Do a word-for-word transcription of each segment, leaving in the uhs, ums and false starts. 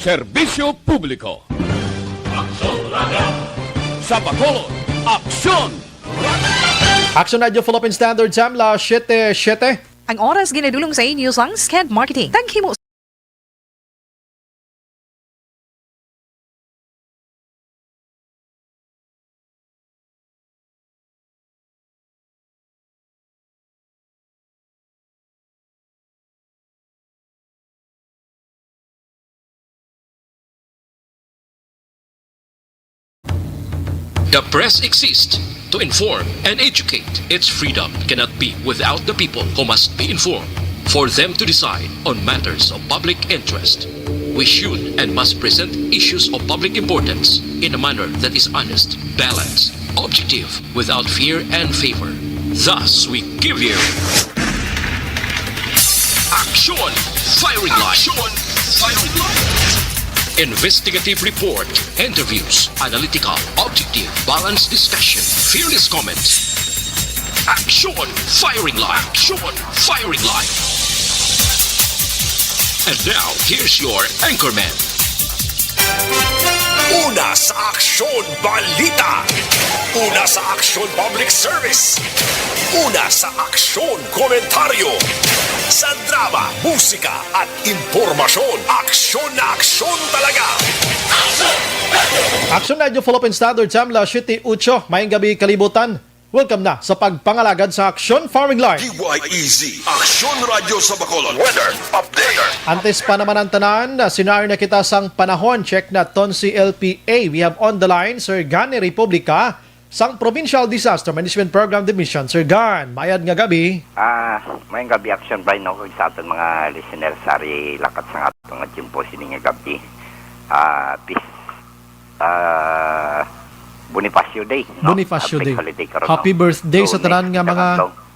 Serbisyo publiko. Sa Bacolod, Aksyon! Aksyon Radyo Philippine Standard Time, la siete siete. Ang oras ginadulong sa inyo sang Sked Marketing. Taghimo. The press exists to inform and educate. Its freedom cannot be without the people, who must be informed for them to decide on matters of public interest. We should and must present issues of public importance in a manner that is honest, balanced, objective, without fear and favor. Thus, we give you Action Firing Line. Action Firing Line. Investigative report, interviews, analytical, objective, balanced discussion, fearless comments. Action Firing Line. Action Firing Line. And now, here's your anchorman. Una sa Aksyon Balita. Una sa Aksyon Public Service. Una sa Aksyon Komentaryo. Sa drama, musika, at impormasyon, aksyon na aksyon talaga. Aksyon Radyo Philippine Standard Time, la siete ocho. Maayong gabi, kalibutan. Welcome na sa pagpangalagad sa Aksyon Firing Line. D Y E Z, Aksyon Radyo sa Bacolod. Weather update. Antes pa naman ang tanan, scenario na kita sang panahon. Check naton si L P A. We have on the line Sir Gan ni Republika sang Provincial Disaster Management Program Division. Sir Gan, mayad nga gabi. Ah, maayong gabi, Action Brian, no, kag sa aton mga listeners, ari lakat sa aton nga tiyempo sini nga gabi. Ah, pis-, ah, Bonifacio Day, no? Bonifacio Public Day. Holiday karon, no? Happy birthday sa tanan nga mga,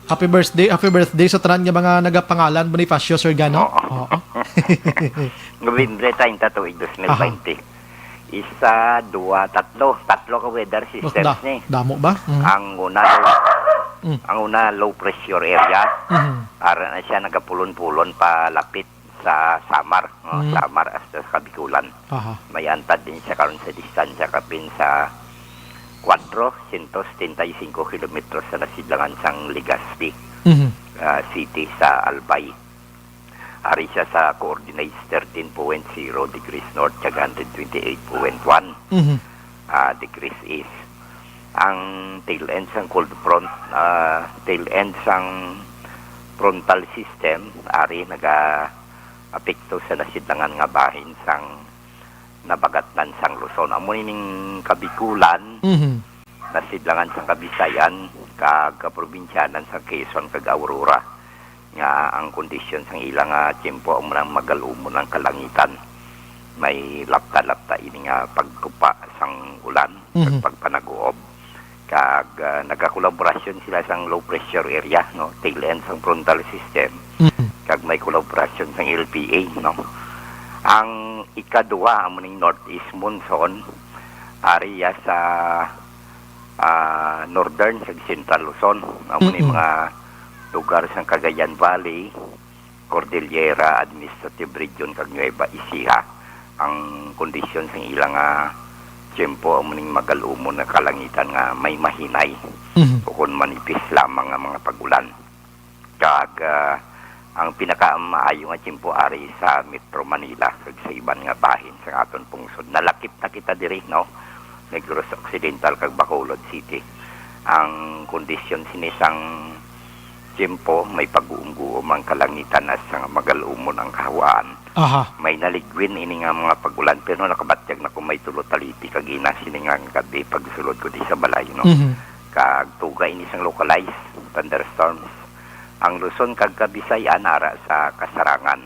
happy birthday, happy birthday sa tanan nga mga nagapangalan Bonifacio, Sir Gan, no? Oo. Oo. Nobyembre treinta, tuig dos mil baynte. Aha. Isa, dua, tatlo. Tatlo ka weather systems ni. Damo ba? Mm. Ang una, low, mm, ang una, low pressure area. Mhm. Ara na siya nagapulon-pulon palapit sa Samar, no? Mm. Samar hasta sa Kabikulan. Aha. May antad din siya karon sa distansya kapin sa kwatro siyentos setenta y cinco kilometros sa nasidlangan sang Legazpi, mhm, ah, City sa Albay. Ari siya sa coordinates thirteen point zero degrees north kag hundred twenty-eight point one, mhm, ah, degrees east. Ang tail end sang cold front, ah, tail end sang frontal system, ari naga-apekto sa nasidlangan nga bahin sang nabagatnan sang Luzon. Amo nining Kabikulan, mhm, nasidlangan sang Kabisayan, kag kaprobinsyanan sang Quezon kag Aurora, nga ang kondisyon sang ila nga tiyempo amo nang magal-umon ang kalangitan. May lapta-lapta ini nga pagtupa sang ulan, mhm, kag pagpanaguob. Kag, ah, nagakolaborasyon sila sang low pressure area, no? Tail end sang frontal system. Mhm. Kag may kolaborasyon sang L P A, no? Ang ikaduha, amo ning northeast monsoon, ari ya sa, ah, northern kag central Luzon. Amo ni, mm-mm, mga lugar sang Cagayan Valley, Cordillera Administrative Region kag Nueva Ecija. Ang kondisyon sang ila nga tiyempo amo ning magal-umon nga kalangitan nga may mahinay, mhm, ukon manipis lamang nga mga pag-ulan. Kag, ah, ang pinakamaayo nga tiyempo ari sa Metro Manila kag sa iban nga bahin sang aton pungsod. Nalakip na kita diri, no? Negros Occidental kag Bacolod City. Ang kondisyon sini sang tiyempo, may pag-uumguom ang kalangitan hasta nga magal-umon ang kahawaan. Aha. May naligwin ini nga mga pag-ulan, pero nakabatyag na ko may tulo taliti kag ina sini nga gabi pagsulod ko di sa balay, no? Mhm. Kag tuga ini sang localized thunderstorms. Ang Luzon kag Kabisayan ara sa kasarangan.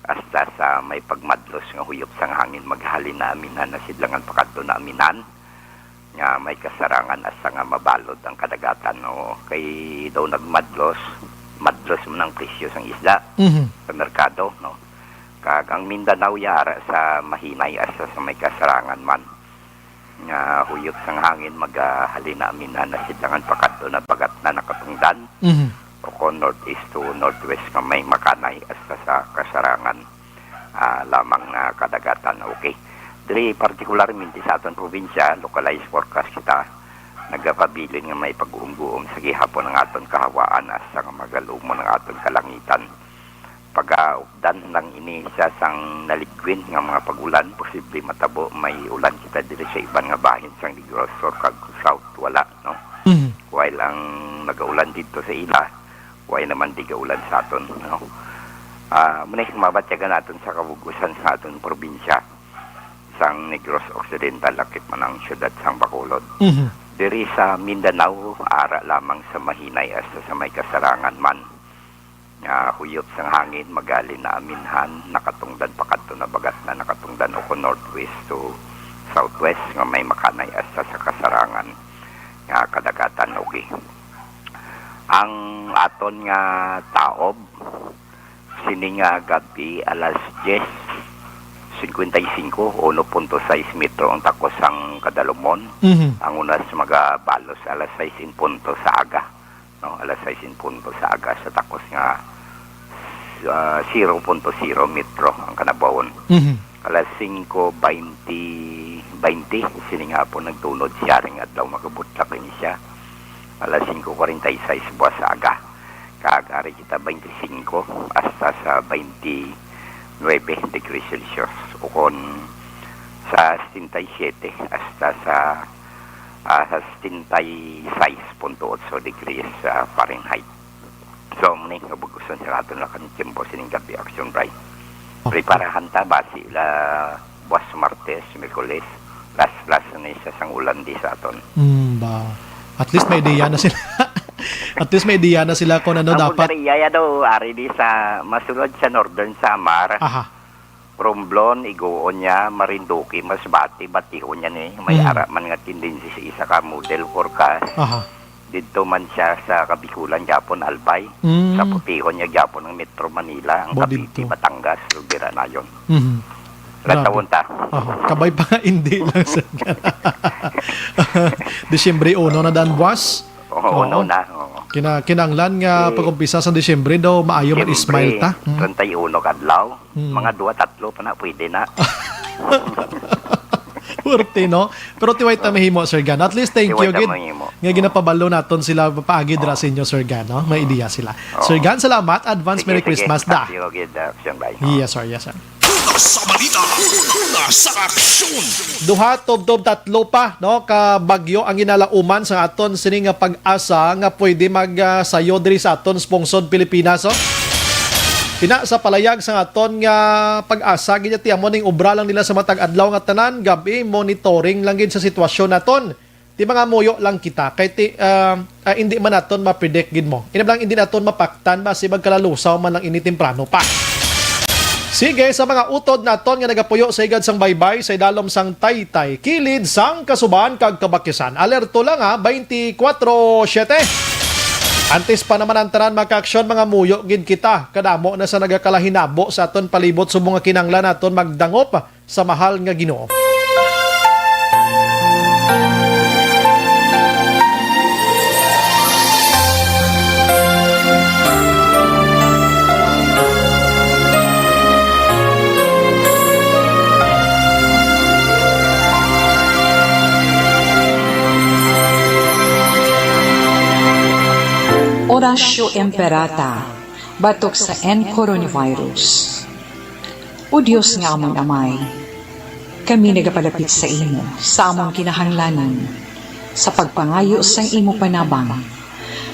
Hasta sa may pagmadlos nga huyop sang hangin maghalin na aminan, nasidlangan pakadto na aminan, nga may kasarangan hasta nga mabalod ang kadagatan, no? Kay daw nagmadlos, madlos man ang presyo sang isda, mhm, sa merkado, no? Kag ang Mindanao yara sa mahinay hasta sa may kasarangan man. Nga huyop sang hangin magahalin na aminan, nasidlangan pakadto na bagat na nakatungdan, mhm, o kon northeast to northwest nga may makanay hasta sa kasarangan. ah, lamang nga kadagatan. Okay. Diri, partikularmente sa aton probinsya, localized forecast kita. Nagapabilin nga may pag-uumguom sa gihapon ang aton kahawaan, hasta nga magalumon ang aton kalangitan. Pagaupdan lang ini sa sang naligwin nga mga pag-ulan, posible matabo may ulan kita diri sa iban nga bahin sang Negros Sur kag South, wala, no? Mhm. While ang nagaulan dito sa ila, way naman di gaulan sa aton, no? Ah, muna, mabatyagan naton sa kabug-usan sa aton probinsya, sang Negros Occidental, lakip man ang siyudad sang Bacolod. Mhm. Diri sa Mindanao, ara lamang sa mahinay hasta sa may kasarangan man. Nga huyop sang hangin, magali na aminhan, nakatungdan pa kadto na bagat na nakatungdan o kon northwest to southwest, nga may makanay hasta sa kasarangan nga kadagatan, okay. Ang aton nga taob, sini nga gab-i, alas diyes cincuenta y cinco, uno punto sais metro ang takos sang kadalumon. Mhm. Ang unas magabalos alas sais en punto sa aga, no? Alas sais en punto sa aga, sa takos nga, ah, zero punto zero metro ang kanabawon. Mhm. Alas singko baynte, baynte, sini nga hapon nagtunod siya, ring adlaw magabutlak ini siya. Alas singko kwarenta y sais buwas sa aga. Kag ari kita baynte singko hasta sa baynte nuebe degrees Celsius, ukon sa setenta y siete hasta sa, ah, sa setenta y sais punto otso degrees, ah, Fahrenheit. So, muni nga bug-uson sa aton nga kan tiyempo sining gab-i, Action Bray. Okay. Preparahan ta basi la buwas Martes, Miyerkules, las-las na siya sang ulan di sa aton. Mm, ba. At least may ideya na sila. At least may ideya na sila kung ano Ang dapat. Bulgaria, ya daw, ari di sa masulod sa Northern Samar. Aha. Romblon, Igoon niya, Marinduque, Masbate, Batihon niya ni. May Mm. ara man nga tendency sa isa ka model forecast. Aha. Didto man siya sa Kabikulan gyapon, Albay. Mm. Sa Putihon niya gyapon ang Metro Manila, ang Bo Cavite, didto. Batangas, Lubiranayon. Mhm. Latawon Grabe. Ta. Aha. Kabay pa nga, hindi lang sa Disyembre uno na dan, boss. Oo, Oo. Uno na, oo. Kina-, kinanglan nga Eh, pag-umpisa sa Disyembre daw, maayo man Disyembre, smile ta. Mm. treinta y uno ka adlaw. Mm. Mga duwa, tatlo pa na, pwede na. Purti, no? Pero tiway ta mahimo, Sir Gan. At least, thank Tiway you ta gid mahimo. Nga ginapabalo naton sila paagi dira Oo. Sa inyo, Sir Gan, no? May Oo. Ideya sila. Oo. Sir Gan, salamat. Advance Sige, Merry sige. Christmas da. Thank you gid, uh, Sir Bay. Oo. Yes, sir. Yes, sir. Una sa balita, una sa aksyon. Duha, tubtob tatlo pa, no, ka bagyo ang ginalauman sa aton sini nga PAGASA nga pwede mag, ah, sayo diri sa aton sa pungsod Pilipinas, oh. Pina sa palayag sa aton nga PAGASA, gid ti amo ning obra lang nila sa matag adlaw nga tanan, gab-i monitoring lang gid sa sitwasyon naton. Ti mga muyo lang kita, kay ti, ah, ah, indi man naton ma-predict gid mo. Ina lang, indi naton mapaktan, basi magkalalusaw man lang ini temprano pa. Sige, sa mga utod naton nga nagapuyo sa higad sang baybay, sa idalom sang taytay, kilid sang kasuban kag kabakisan. Alerto lang, ha, twenty-four seven. Antes pa naman ang tanan, mga kaaksyon, mga muyo gid kita. Kadamo na sa nagakalahinabo sa aton palibot, subong nga kinahanglan naton magdangop sa mahal nga Ginoo. Oratio Imperata, batok sa N coronavirus. O Dios nga amon Amay, kami nagapalapit sa imo sa amon kinahanglanon sa pagpangayo sang imo panabang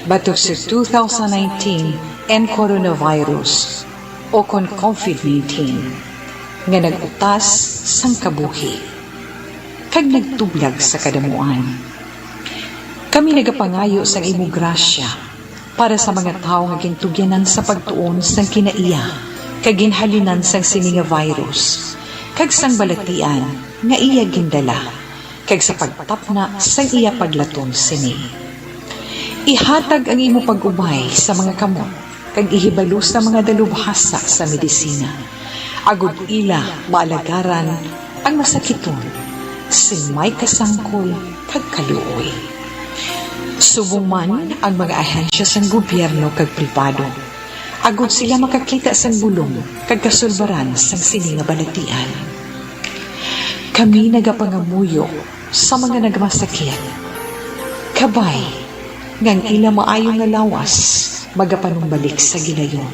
batok sa two thousand nineteen N coronavirus, o kon COVID nineteen, nga nag-utas sang kabuhi kag nagtublag sa kadamuan. Kami nagapangayo sang imo grasya para sa mga tawo nga gintugyanan sa pagtuon sang kinaiya kag ginhalinan sang sini nga virus, kag sang balatian nga iya gindala, kag sa pagtapna sang iya paglaton sini. Ihatag ang imo pag-ubay sa mga kamot kag ihibalo sa mga dalubhasa sa medisina, agod ila maalagaran ang masakiton sing may kasangkol kag kaluoy. Subong man ang mga ahensya sang gobyerno kag pribado, agod sila makakita sang bulong kag kasulbaran sang sini nga balatian. Kami nagapangamuyo sa mga nagmasakit. Kabay nga ang ila maayo nga lawas magapanumbalik sa gilayon.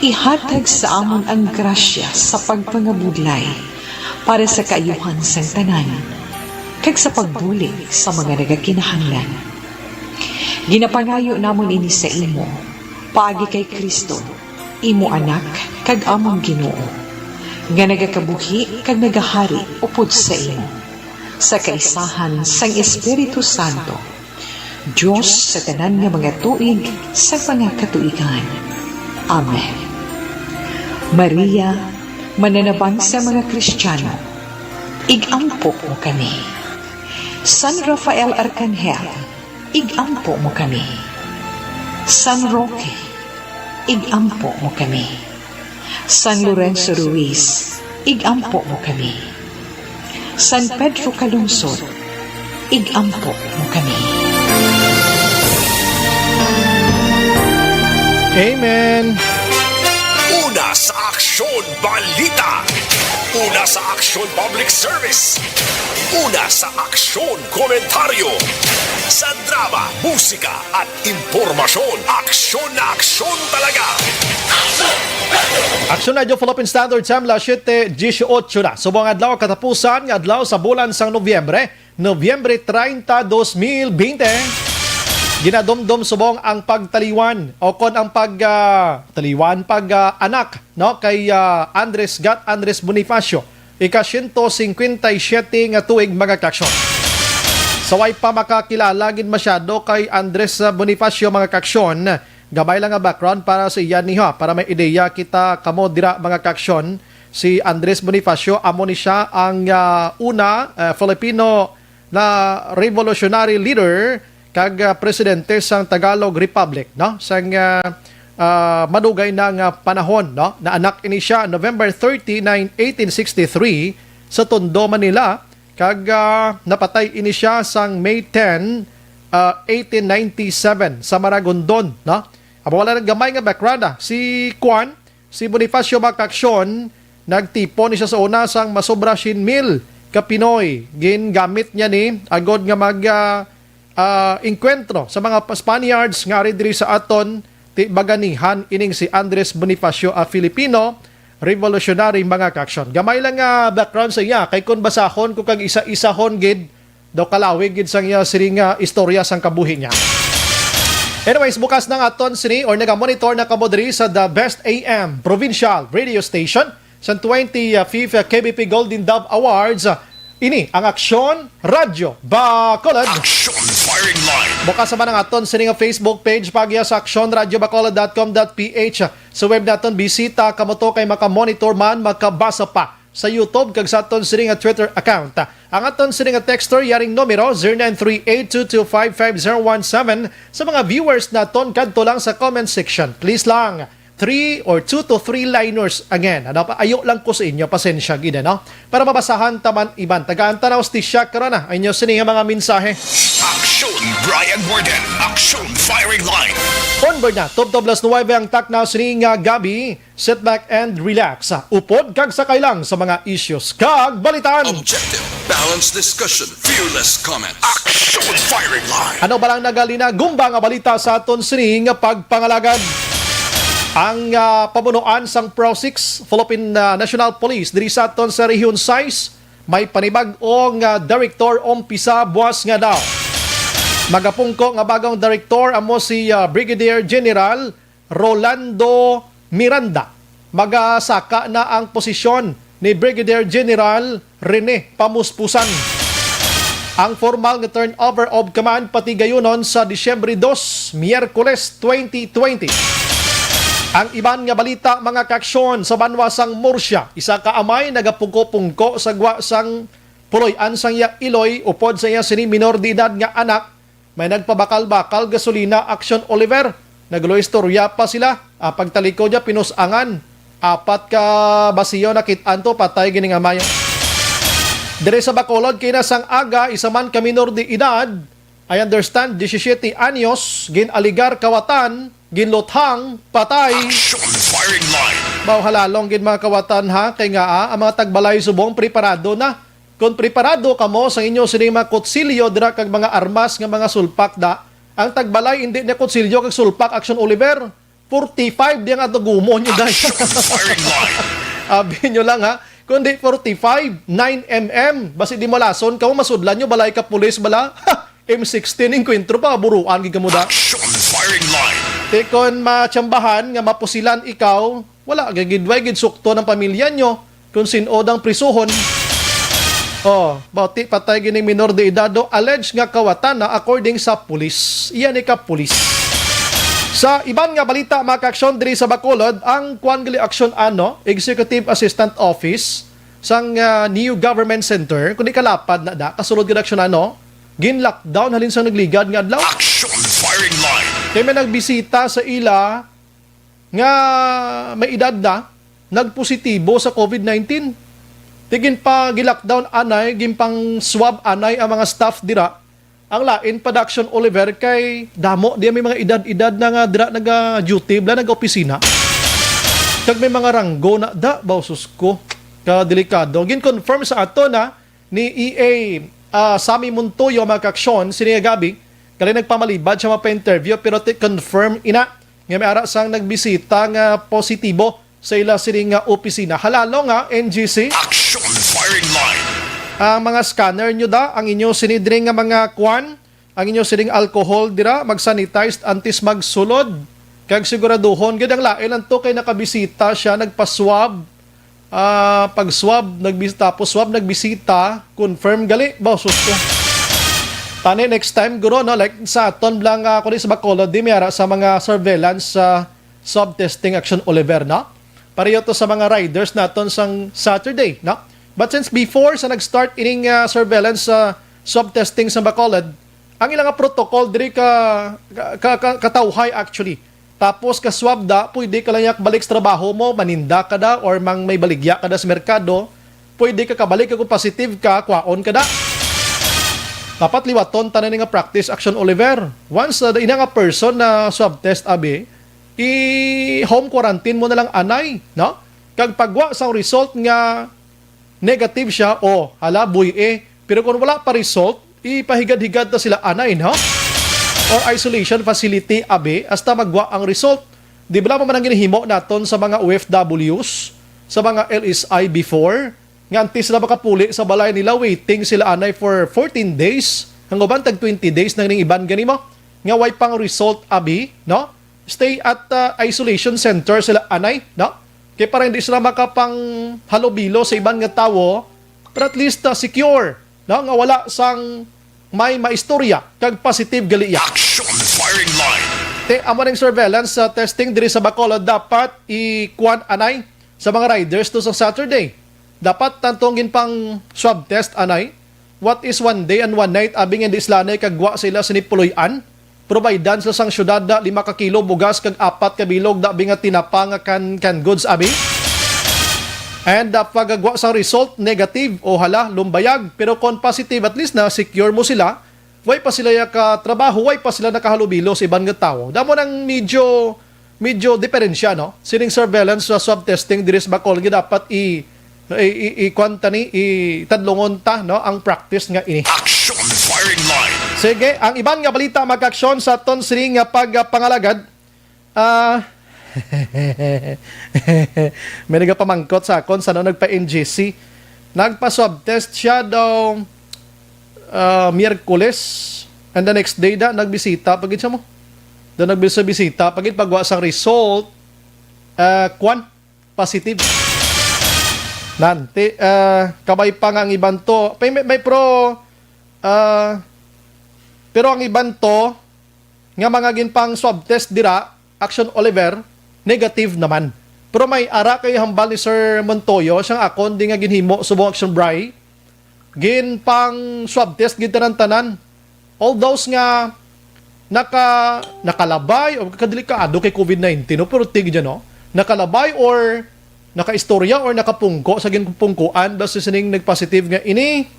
Ihatag sa amon ang grasya sa pagpangabudlay para sa kaayuhan sang tanan kag sa pagbulig sa mga nagakinahanglan. Ginapangayo namon ini sa imo paagi kay Cristo, imo Anak kag amon Ginoo, nga nagakabuhi kag nagahari upod sa imo, sa kaisahan sang Espiritu Santo, Dios sa tanan nga mga tuig sa mga katuigan. Amen. Maria, mananabang sa mga Kristiyano, ig-ampo mo kami. San Rafael Arcangel, ig-ampo mo kami. San Roque, ig-ampo mo kami. San Lorenzo Ruiz, ig-ampo mo kami. San Pedro Calungsod, ig-ampo mo kami. Amen. Una sa Aksyon Balita. Una sa Aksyon Public Service. Una sa Aksyon Komentaryo. Sa drama, musika, at impormasyon, aksyon na aksyon talaga. Aksyon Radyo Philippine Standard Time, las siete dieciocho na. Subong adlaw, katapusan nga adlaw sa bulan sang Nobyembre, Nobyembre treinta, dos mil binte. Ginadumdom subong ang pagtaliwan o kon ang pag ah, taliwan pag ah, anak, no, kay ah, Andres Gat Andres Bonifacio, ika siyento singkwenta y siyete nga tuig, mga kaksyon. Sa way pa makakilala gid masyado kay Andres ah, Bonifacio, mga kaksyon, gamay lang nga background para sa iya niha, para may ideya kita kamo dira, mga kaksyon. Si Andres Bonifacio, amo ni siya ang ah, una ah, Filipino na revolutionary leader kag ah, presidente sang Tagalog Republic, no? Sang ah, ah, madugay na nga panahon, no? Naanak ini siya November thirty-nine, eighteen sixty-three, sa Tondo, Manila, kag ah, napatay ini siya sang May ten, ah, eighteen ninety-seven, sa Maragondon, no? Amo, wala nang gamay nga background, ah. Si Kwan, si Bonifacio, mga kaksyon, nagtipon ni siya sa una sang masobra siyam mil ka Pinoy. Gingamit niya ni agod nga mag ah, ah, engkwentro sa mga pa- Spaniards nga ari diri sa aton ti Baganihan, ining si Andres Bonifacio, a Filipino revolutionary, mga kaksyon. Gamay lang nga background sa iya, kay kung basahon ko kag isa-isahon gid, daw kalawig gid sang iya sini nga istorya sang kabuhi niya. Anyways, bukas na nga aton sini, or nagamonitor na kamo diri sa The Best A M Provincial Radio Station sa twenty-fifth K B P Golden Dove Awards. Ini ang Aksyon Radyo Bacolod. Aksyon Firing Line. Bukas naman ang aton sini nga Facebook page, pagya sa aksyon radyo bacolod dot com dot p h. Sa web naton, bisita kamo to kay makamonitor man, makabasa pa sa YouTube kag sa aton sini nga Twitter account. Ang aton sini nga texter, yaring numero, zero nine three eight two two five five zero one seven. Sa mga viewers naton, kadto lang sa comment section. Please lang, three or two to three liners again. Ano pa, ayo lang ko sa inyo, pasensya gid, ano? Para mabasahan taman iban. Tagaan ta na hustisya karon na ang inyo sini nga mga mensahe. Aksyon Brian Morgan. Aksyon Firing Line. Onward na, tubtob las nuwebe ang takna sini nga gabi. Sit back and relax. Upod kag sakay lang sa mga issues kag balitan. Objective, balanced discussion, fearless comments. Aksyon Firing Line. Ano ba lang nagalina gumba nga balita sa aton sini nga pagpangalagad? Ang ah, pamunuan sang Pro six, Philippine ah, National Police, diri sa aton sa Rehiyon sais, may panibag-o nga direktor umpisa buwas nga daw. Magapungko nga bagong direktor amo si ah, Brigadier General Rolando Miranda. Magasaka na ang posisyon ni Brigadier General Rene Pamuspusan. Ang formal nga turnover of command patigayunon sa Disyembre dos, Miyerkules, twenty twenty. Ang iban nga balita, mga kaaksyon, sa banwa sang Murcia, isa ka amay nagapungko-pungko sa gwa sang puloy-an sang iya iloy upod sa iya sini minor de edad nga anak. May nagpabakal-bakal gasolina, Aksyon Oliver. Nagluistorya pa sila. Ah, pagtalikod niya, pinus-angan. Apat ka basiyo nakit-an to, patay gini nga amay. Diri sa Bacolod, kina sang aga, isa man ka minor de edad, I understand, disisiete anyos, gin-aligar kawatan, ginluthang, patay. Action firing line. Mao halalong gid, mga kawatan, ha, kay nga, ah, ang mga tagbalay subong preparado na. Kung preparado kamo sa inyo sining mga kutsilyo dira kag mga armas nga mga sulpak da, ang tagbalay hindi na kutsilyo kag sulpak, Action Oliver. Forty-five di ang atugumon nyo, day. Action firing line. Abi nyo lang, ha. Kundi forty-five, nine M M. Basi di malason kamo, masudlan nyo, balay ka pulis bala. M sixteen, enkwentro pa, buruan gid kamo da. Action firing line. Ti kon matsambahan nga mapusilan ikaw, wala gid, way gid sukto ng pamilya nyo kung sin-o dang prisuhon. Oh, bati patay gining minor de edad, do, alleged nga kawatan na, according sa pulis. Iya ni ka pulis. Sa iban nga balita, mga kaaksyon, diri sa Bacolod, ang kwan gali aksyon, ano, Executive Assistant Office sang, ah, New Government Center, kundi kalapad na da, kasulod gid aksyon, ano, gin-lockdown halin sa nagligad nga adlaw. Action firing line. Kay may nagbisita sa ila nga may edad na, nagpositibo sa COVID nineteen. Ti ginpa-, gi-lockdown anay, ginpang-swab anay ang mga staff dira. Ang lain pa da, Action Oliver, kay damo di may mga edad-edad na nga dira naga-duty, bala, naga-opisina. Kag may mga ranggo na da, baw, sus ko. Kadelikado. Gin-confirm sa ato na ni E A, ah, Sammy Montoyo, mga kaaksyon, sini nga gabi, kali nagpamalibad siya mapa-interview, pero ti confirm ina nga may ara sang nagbisita nga positibo sa ila sini nga opisina. Halalo nga, N G C, Action firing line. Ang mga scanner nyo da, ang inyo sini diri nga mga kwan, ang inyo sining alcohol dira, mag-sanitized antes magsulod. Kag siguraduhon gid ang lain lang to kay nakabisita siya, nagpa-swab. Ah, pag-swab, nagbis-, tapos swab, nagbisita, confirm gali. Ba, sus ko. Tani next time, guro, no? Like sa aton lang, ah, kundi sa Bacolod, di may ara sa mga surveillance sa swab testing, Action Oliver, no? Pareho to sa mga riders naton sang Saturday, no? But since before sa nag-start ining, ah, surveillance sa swab testing sa Bacolod, ang ilang protocol diri ka, ka, ka, ka, katawhay actually. Tapos ka-swab da, pwede ka lang yak balik sa trabaho mo, maninda ka da, or mang may baligya ka da sa merkado, pwede ka kabalik kung positive ka, kwaon ka da. Dapat liwaton tanan nga practice, Action Oliver. Once, uh, ina nga person na swab test, abi, i-home quarantine mo na lang anay, no? Kag pagwa sang result nga negative siya, o, hala, buy eh. Pero kung wala pa result, ipahigad-higad na sila anay, no? Or isolation facility, abi, hasta magwa ang result. Di ba lang man ang ginhimo naton sa mga O F Ws, sa mga L S I before, nga antes sila makapuli sa balay nila, waiting sila anay for fourteen days. Ang uban, tag twenty days nang ning iban gani mo, nga way pang result, abi, no? Stay at, uh, isolation center sila anay, no? Kay para hindi sila makapanghalubilo sa iban nga tawo, but at least, uh, secure, no? Nga wala sang may maistorya kag positive gali iya. Action firing line. Te, amo ning surveillance sa testing diri sa Bacolod dapat ikuan anay sa mga riders to sa Saturday. Dapat tantong ginpang swab test anay. What is one day and one night? Abi nga di sila anay kagwa sa ila sini puloy-an. Providean sila sang syudad na lima ka kilo bugas kag apat ka bilog na abi nga tinapa nga can, canned goods, abi. And, uh, pagagwa sang result, negative, o hala, lumbayag. Pero kon positive, at least na secure mo sila. Way pa sila ya ka trabaho, way pa sila nakahalubilo sa iban nga tawo. Damo nang medyo, medyo diferensya, no? Sining surveillance sa swab testing diri sa Bacolod nga dapat i, i, i, i, kwan ta ni, itadlungon ta, no, ang practice nga ini. Action firing line. Sige, ang iban nga balita, mga kaaksyon, sa aton sini nga pagpangalagad. Ah, may nagapamangkot sa akon sa ano nagpa-N G C. Nagpa-swab test siya daw, ah, Miyerkules. And the next day da, nagbisita pa gid siya mo. Da nagbisita pa gid, pagwa sang result, ah, kwan, positive. Nan, ti, ah, kabay pa nga ang iban to. May, may, may pro, ah, pero ang iban to, nga mga ginpang swab test dira, Action Oliver, negative naman. Pero may ara kay hambal ni Sir Montoyo, siyang akon di nga ginhimo subong Action Bri, ginpang swab test gid tanan-tanan. All those nga naka, nakalabay o kadelikado kay COVID nineteen, no? Pero tig dyan, no? Nakalabay or nakaistorya or nakapungko sa ginpungkuan, basta sining nagpositive nga ini,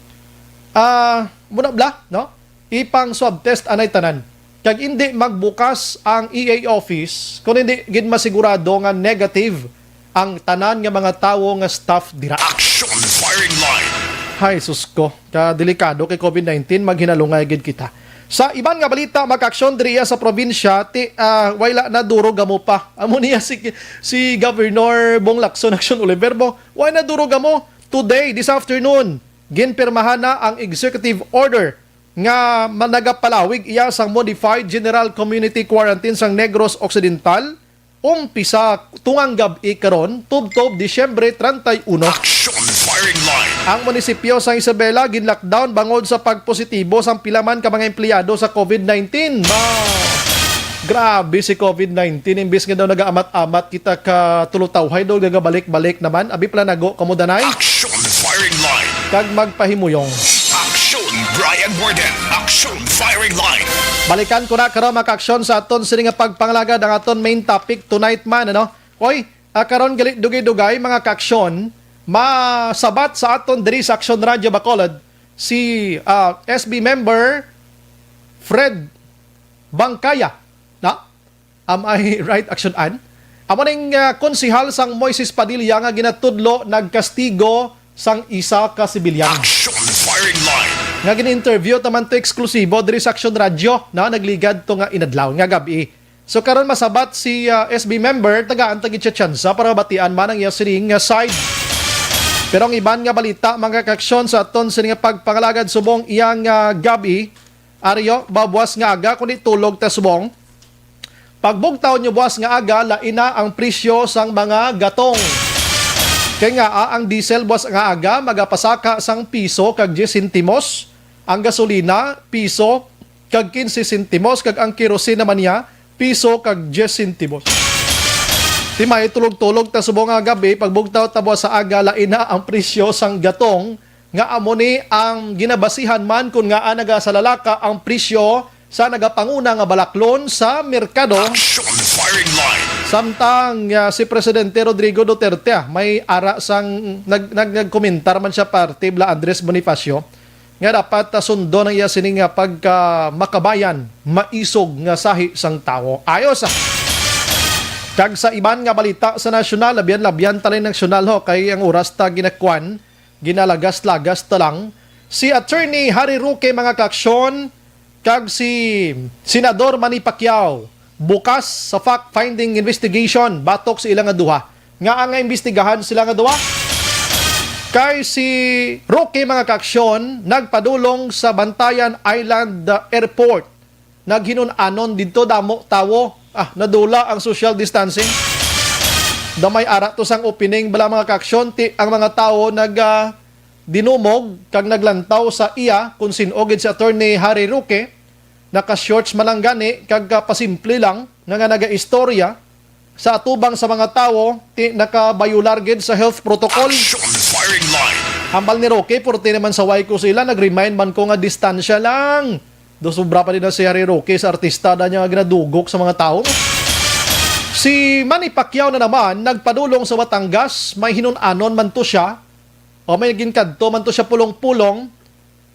ah, muna bla, no? Ipang swab test anay tanan. kag indi magbukas ang E A office kon hindi gid masigurado nga negative ang tanan nga mga tawo nga staff dira. Action Firing Line. Hay, sus ko. Kadelikado kay COVID nineteen, maghinalungay gid kita. Sa iban nga balita, mga kaaksyon, diri sa probinsya, ti, ah, wala na duro gamo pa. Amo niya si, si Governor Bong Lacson, Action Oliver mo. Wala na duro gamo. Today, this afternoon, ginpirmahan na ang executive order nga ma-, nagapalawig iya sang modified general community quarantine sang Negros Occidental, umpisa tungang gab-i karon, tubtob Disyembre treinta y uno. Action Firing Line. Ang munisipyo sang Isabela gin-lockdown bangod sa pagpositibo sang pila man ka mga empleyado sa COVID nineteen. Ma-, grabe si COVID nineteen. Imbis nga daw nagaamat-amat kita ka tulutawhay, daw nagabalik-balik naman. Abi pala nago kamo danay. Action Firing Line. Kag magpahimuyong. Action Brian Warden. Action Firing Line. Balikan ko na karon, mga kaaksyon, sa aton sini nga pagpangalagad ang aton main topic tonight man, ano? Oy, ah, karon gali dugay-dugay, mga kaaksyon, masabat sa aton diri sa Action Radio Bacolod si, ah, S B member Fred Bangkaya. Na? Am I right, Action Ann? Amo ning, ah, konsehal sang Moises Padilla nga ginatudlo nagkastigo sang isa ka sibilyan. Action Firing Line. Nga gin-interview ta man to eksklusibo diri sa Action Radio, na nagligad to nga inadlaw, nga gab-i. So karon masabat si, ah, S B member, tagaan ta gid siya tsansa para batian man ang iya sining nga side. Pero ang iban nga balita, mga kaaksyon, sa aton sini nga pagpangalagad subong iyang, ah, gab-i, Aryo, ba buwas nga aga, kundi tulog ta subong. Pagbugtaw nyo buwas nga aga, lain na ang presyo sang mga gatong. Kay nga, ah, ang diesel buwas nga aga magapasaka sang piso kag diyes sentimos, ang gasolina piso kag kinse sentimos, kag ang kerosene naman niya piso kag diyes sentimos. Ti may tulog-tulog ta subong nga gab-i, pagbugtaw ta buwas sa aga, lain na ang presyo sang gatong nga amo ni ang ginabasihan man kon ngaa nagasalalaka ang presyo sa nagapanguna nga balaklon sa merkado. Action Firing Line. Samtang, ah, si Presidente Rodrigo Duterte, ah, may ara sang nag-, nag-, nagkomentar man siya parte bala Andres Bonifacio nga dapat, ah, sundon ang iya sini nga pagka makabayan, maisog nga sahi sang tawo. Ayos, ah. Kag sa iban nga balita sa nasyonal, labyan-labyan ta lang nasyonal, ho, kay ang oras ta ginakuan, ginalagas-lagas ta lang. Si Attorney Harry Roque, mga kaaksyon, kag si Senador Manny Pacquiao bukas sa fact-finding investigation batok sa ila nga duha. Nga ang imbestigahan sila nga duha? Kay si Roque, mga kaaksyon, nagpadulong sa Bantayan Island, uh, Airport. Naghinun-anon didto, damo tawo. Ah, nadula ang social distancing. Damay ara to sang opening bala, mga kaaksyon, ti ang mga tawo nag, ah, dinumog kag naglantaw sa iya kung sin-o gid si Attorney Harry Roque. Naka-shorts man lang gani kag, ah, pasimple lang nga, nga nagaistorya sa atubang sa mga tawo, ti nakabayular gid sa health protocol. Action Firing Line. Hambal ni Roque, purti naman sa way ko sila, nag-remind man ko nga distansya lang. Do sobra pa din na si Harry Roque sa artista da niya nga ginadugok sa mga tawo. Si Manny Pacquiao na naman nagpadulong sa Batangas, may hinun-anon man to siya, o may ginkadto man to siya pulong-pulong.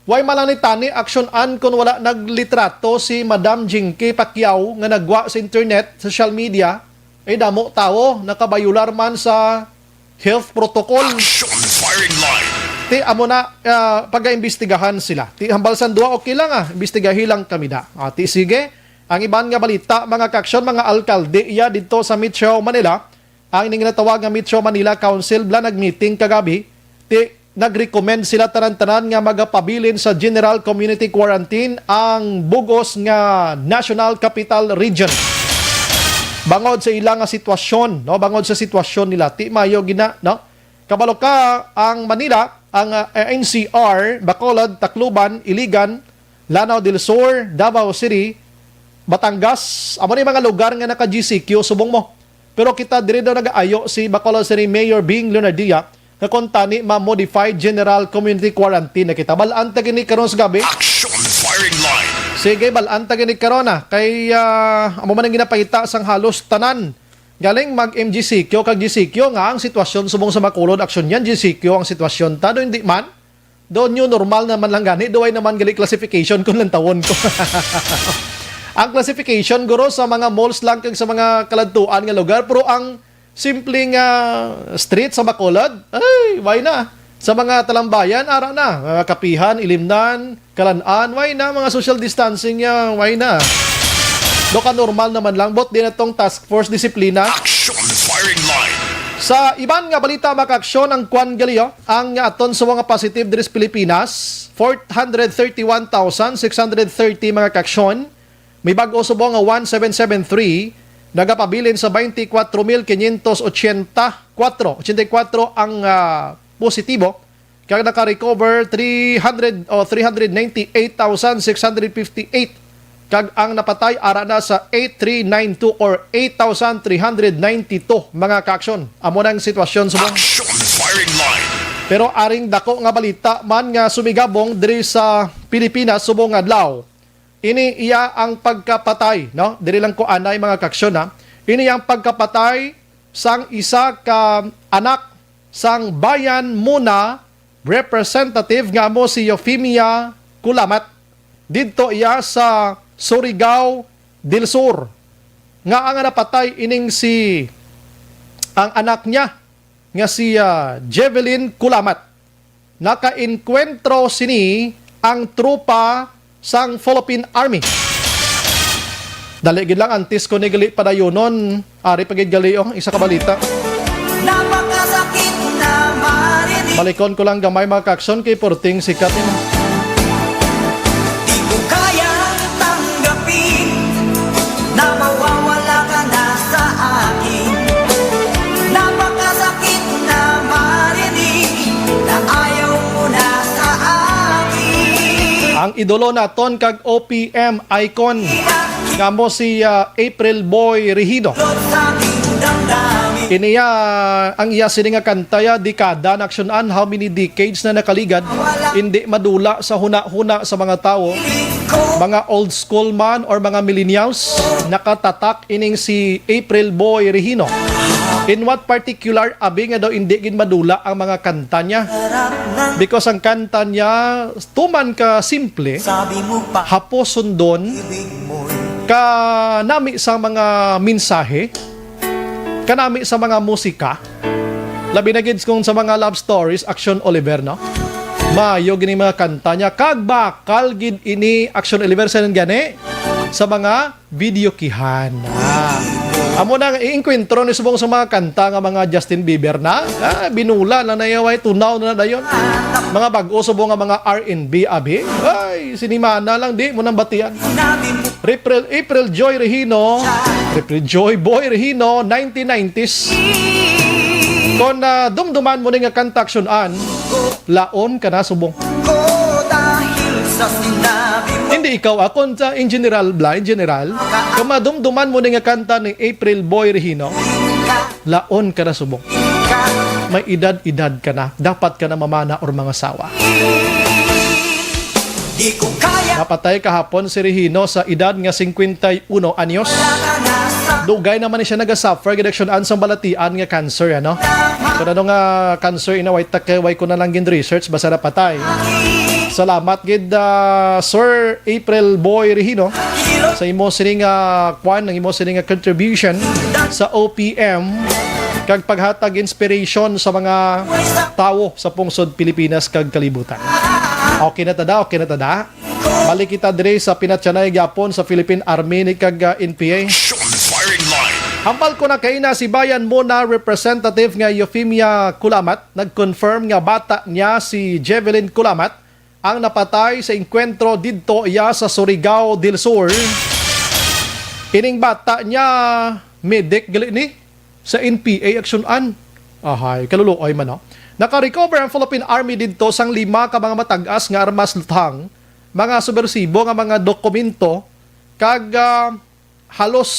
Way man lang ni tani aksyon-an kon wala naglitrato si Madam Jinky Pacquiao nga nagwa sa internet, social media. Ay, damo tawo, nakabayular man sa health protocol. Action Firing Line. Ti, amo na, ah, pagaimbestigahan sila. Ti, hambal sang duha, okay lang, ah, imbestigahi lang kami da. Ah, ti, sige. Ang iban nga balita, mga kaaksyon, mga alkalde iya didto sa Metro Manila, ang ining ginatawag nga Metro Manila Council, bala nag-meeting kagabi. Ti, nag-recommend sila tanan-tanan nga magapabilin sa general community quarantine ang bugos nga National Capital Region. Bangod sa ila nga sitwasyon, no? Bangod sa sitwasyon nila, ti mayo gina, no? Kabalo ka, ang Manila, ang, ah, N C R, Bacolod, Tacloban, Iligan, Lanao del Sur, Davao City, Batangas, amo ni mga lugar nga naka-G C Q subong mo. Pero kita diri daw nagaayo si Bacolod City Mayor Bing Leonardia nga kung tani ma-modify general community quarantine na kita. Bal-an ta gini karon sa gabi. Action Firing Line. Sige, bal-an ta gini karon, ah. Kay, ah, amo man ang ginapakita sang halos tanan. Galing mag-M G C Q kag G C Q nga ang sitwasyon subong sa Bacolod, aksyon yan, G C Q ang sitwasyon ta, do hindi man? Do new normal naman lang gani, do way naman gali classification kung lantawon ko. Ang classification, guro, sa mga malls lang kag sa mga kaladtuan nga lugar, pero ang simple nga street sa Bacolod, ay, why na? Sa mga talambayan, ara na. Mga kapihan, ilimnan, kalan-an, why na? Mga social distancing niya, why na? Do ka normal naman lang, bot din atong task force disiplina. Action firing line. Sa iban nga balita, mga kaaksyon, ang kwan gali, oh, ang aton sa mga positive diri sa Pilipinas, four hundred thirty-one thousand six hundred thirty mga kaaksyon. May bag-o subong nga one seven seven three, nagapabilin sa twenty-four mil quinientos ochenta y cuatro, ochenta y cuatro ang, ah, positibo, kag naka-recover three hundred o three hundred ninety-eight thousand six hundred fifty-eight, kag ang napatay ara na sa eight three nine two or eight thousand three hundred ninety-two mga kaaksyon. Amo na ang sitwasyon subong. Action firing line. Pero aring dako nga balita man nga sumigabong diri sa Pilipinas subong adlaw. Ini iya ang pagkapatay, no? Diri lang ko anay, mga kaaksyon, ha. Ini ang pagkapatay sang isa ka anak sang Bayan Muna representative nga amo si Eufemia Culamat. Didto iya sa Surigao del Sur. Nga ang napatay ining si, ang anak niya nga si, ah, Jevelyn Culamat. Nakainkwentro sini ang tropa sang Philippine Army. Dali gid lang, antes ko ni gali padayunon, ari pa gid gali, oh, isa ka balita. Napakasakit na marinig. Balikon ko lang gamay, mga kaaksyon, kay porting sikat ini. Di ko kayang tanggapin na mawawala ka na sa akin. Napakasakit na marinig na ayaw mo na sa akin. Ang idolo naton kag O P M icon nga mo si, ah, April Boy Regino. Ini, ah, ang iya sini nga kanta, ya, dekada na aksyonan, how many decades na nakaligad, hindi madula sa hunahuna sa mga tawo, mga old school man or mga millennials, nakatatak ining si April Boy Regino. In what particular, abi, nga daw hindi gid madula ang mga kanta niya? Because ang kanta niya, tuman ka simple, hapos sundon, kanami sa mga mensahe, kanami sa mga musika, labi na gid kung sa mga love stories, Action Oliver, no? Maayo gini mga kanta niya. Kag bakal gid ini, Action Oliver, sa gani sa mga videokehan. Ah. Amo na nga iengkwentro ni subong sa mga kanta nga mga Justin Bieber na. Ah, binula na nayaway, tunaw na dayon. Mga bag-o subong nga mga R and B, abi. Ay, sinimana lang, di mo nang batian. April, April Joy Regino. April Joy Boy Regino, nineteen nineties. Kon, ah, dumduman mo ni nga kanta, aksyonan, laon ka na subong. Ko dahil sa sinabi mo. Hindi ikaw, akon sa in general, bla, in general. Kung madumduman mo ni nga kanta ni April Boy Regino, laon ka na subong. May edad-edad ka na. Dapat ka na mamana or mangasawa. Di ko kaya. Napatay kahapon si Regino sa edad nga cincuenta y uno anyos. Dugay naman ni siya nagasuffer gid aksyonan sang balatian nga cancer, ano? Kung ano nga cancer, inaway ta kay way ko na lang gin-research, basta napatay. Salamat gid, ah, Sir April Boy Regino, sa imo sining, ah, kwan, ang imo sining, ah, contribution sa O P M, kag paghatag inspiration sa mga tawo sa pungsod Pilipinas kag kalibutan. Okay na ta da, okay na ta da. Balik kita diri sa pinatyanay gyapon sa Philippine Army ni kag, ah, N P A. Action firing line. Hambal ko na kaina si Bayan Muna Representative nga Eufemia Culamat, nag-confirm nga bata niya si Jevelyn Culamat ang napatay sa engkwentro didto iya sa Surigao del Sur. Ining bata niya, medic gali ni sa N P A aksyonan. Ahay, kaluluoy man, no? Naka-recover ang Philippine Army didto sang lima ka mga matag-as nga armas luthang, mga subwersibo nga mga dokumento, kag, ah, halos,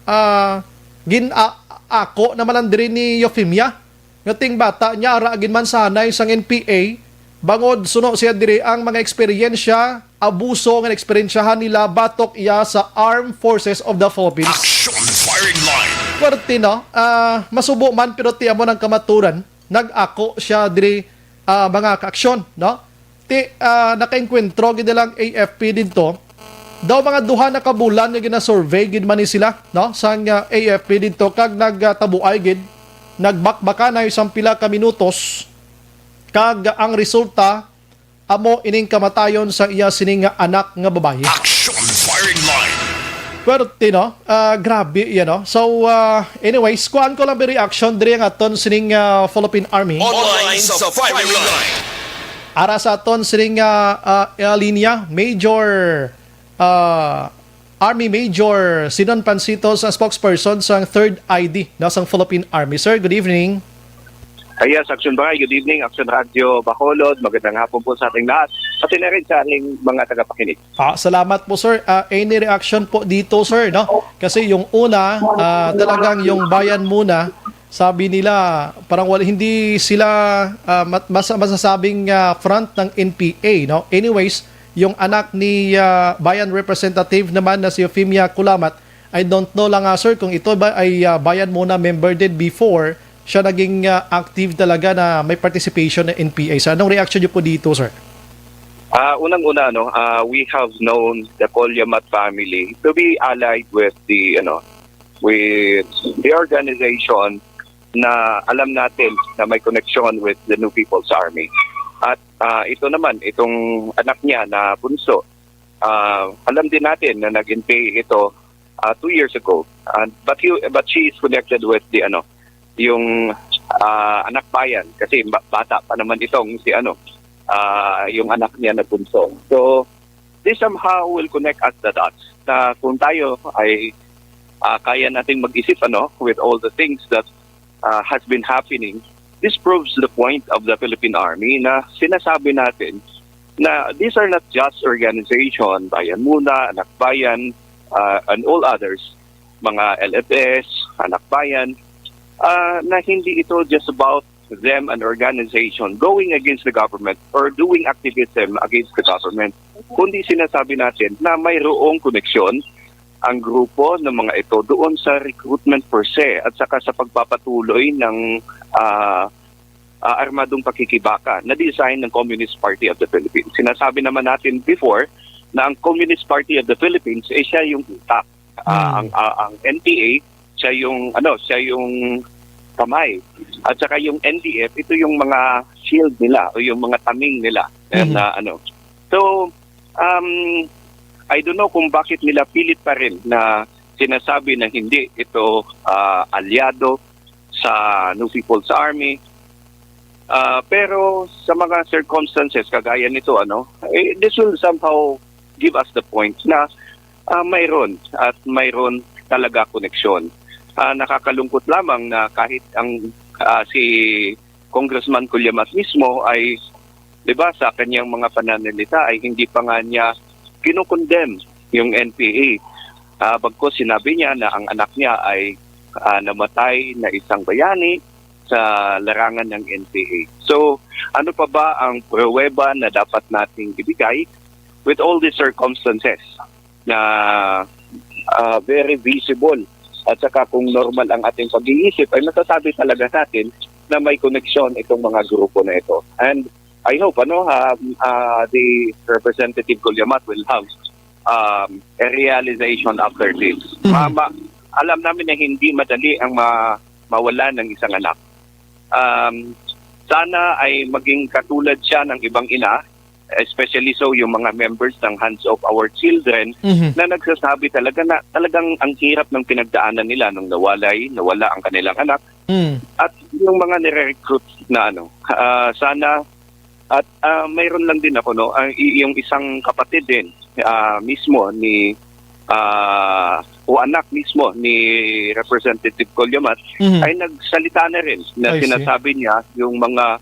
ah, gin-, a-, ako naman ang diri ni Eufemia. Nga ting bata niya, ara gid man sanay sang N P A, bangod suno siya diri ang mga eksperyensya, abuso nga naeksperyensyahan nila batok iya sa Armed Forces of the Philippines. Action firing line. Puwerte, no? Ah, masubo man, pero ti amo nang kamaturan, nag-ako siya diri, ah, mga kaaksyon, no? Ti, ah, nakaengkwentro gid lang A F P didto daw mga duha na ka bulan nga ginasurvey gid man ni sila, no, sang, ah, A F P didto, kag nagtabuay gid, nagbakbakanay sang pila ka minutos, kag ang resulta amo ining kamatayon sa iya sining nga anak nga babayi. Action Firing Line. Puwerte, no? Ah, grabe yan, no? So, ah, anyways, kuhaan ko lang bi reaction diri ang aton sining, ah, Philippine Army. Online sa Firing Line. Ara sa aton sining, ah, ah, ah, linya, Major, ah, Army Major Sidon Pancito, sa spokesperson sang Third I D, no, sang Philippine Army. Sir, good evening. Ah, yes, Action Bahay. Good evening, Action Radio Bacolod. Magandang hapon po sa ating lahat. Pati na rin sa ating mga tagapakinig. Ah, salamat po, sir. Ah, any reaction po dito, sir, no? Kasi yung una, ah, talagang yung Bayan Muna, sabi nila, parang wal-, hindi sila, ah, mat-, mas-, masasabing, ah, front ng N P A, no? Anyways, yung anak ni, ah, Bayan Representative naman na si Euphemia Culamat, I don't know lang, ah, sir, kung ito ba ay, ah, Bayan Muna member din before siya naging, ah, active talaga na may participation ng N P A. So, anong reaction niyo po dito, sir? Ah, unang-una, no, ah, we have known the Colliamat family to be allied with the, ano, with the organization na alam natin na may connection with the New People's Army. At, ah, ito naman, itong anak niya na bunso, ah, alam din natin na nag-N P A ito, ah, two years ago. And, but you, but she is connected with the, ano, yung, ah, Anak Bayan, kasi ba-, bata pa naman itong si, ano, ah, yung anak niya na bunso. So, this somehow will connect us the dots na kung tayo ay, ah, kaya nating mag-isip, ano, with all the things that, ah, has been happening, this proves the point of the Philippine Army na sinasabi natin na these are not just organization, Bayan Muna, Anak Bayan, ah, and all others, mga L F S, Anak Bayan, ah, na hindi ito just about them, an organization going against the government or doing activism against the government, kundi sinasabi natin na mayroong koneksyon ang grupo ng mga ito doon sa recruitment per se at saka sa pagpapatuloy ng, ah, ah, armadong pakikibaka na design ng Communist Party of the Philippines. Sinasabi naman natin before na ang Communist Party of the Philippines, eh, siya yung utak. Ah, Mm. ang, ah, ang N P A, siya yung, ano, siya yung kamay. At saka yung N D F, ito yung mga shield nila o yung mga taming nila. And, Mm. ah, ano. So, um, I don't know kung bakit nila pilit pa rin na sinasabi na hindi ito, ah, alyado sa New People's Army. Ah, pero sa mga circumstances kagaya nito, ano, eh, this will somehow give us the point na, ah, mayroon at mayroon talaga koneksyon. Ah, nakakalungkot lamang na kahit ang, ah, si Congressman Cullamat mismo ay, di ba, sa kanyang mga pananalita ay hindi pa nga niya kinukondem yung N P A. Ah, bagkus sinabi niya na ang anak niya ay, ah, namatay na isang bayani sa larangan ng N P A. So, ano pa ba ang pruweba na dapat nating ibigay with all these circumstances na, ah, very visible? At saka kung normal ang ating pag-iisip, ay masasabi talaga natin na may koneksyon itong mga grupo na ito. And I hope, ano, um, ah, the Representative Guliamat will have, um, a realization after this. Mm. Ma-, ma-, alam namin na hindi madali ang ma-, mawala ng isang anak. Um, sana ay maging katulad siya ng ibang ina, especially so yung mga members ng Hands of Our Children Mhm. na nagsasabi talaga na talagang ang hirap ng pinagdaanan nila nung nawalay, nawala ang kanilang anak. Mm. At yung mga nire-recruit na ano, ah, sana at, ah, mayroon lang din ako, no, ang, y-, yung isang kapatid din, ah, mismo ni, ah, o anak mismo ni Representative Colliamat Mhm. ay nagsalita na rin na I see. sinasabi niya yung mga,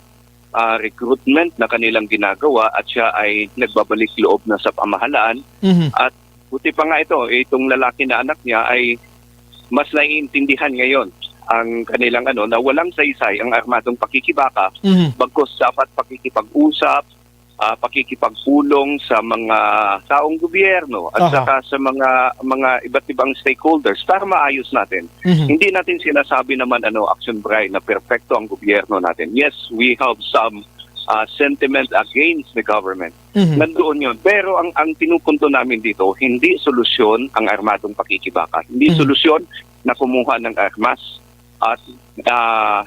ah, recruitment na kanilang ginagawa at siya ay nagbabalik loob na sa pamahalaan. Mhm. At buti pa nga ito, itong lalaki na anak niya ay mas naiintindihan ngayon ang kanilang ano, na walang saysay ang armadong pakikibaka, Mhm. bagkus dapat pakikipag-usap, ah, pakikipagpulong sa mga taong gobyerno at Aha. saka sa mga, mga iba't ibang stakeholders para maayos natin. Mhm. Hindi natin sinasabi naman, ano, Action Bray, na perpekto ang gobyerno natin. Yes, we have some, ah, sentiment against the government. Mhm. Nandoon yun. Pero ang, ang pinupunto namin dito, hindi solusyon ang armadong pakikibaka. Hindi Mhm. solusyon na kumuha ng armas at, ah,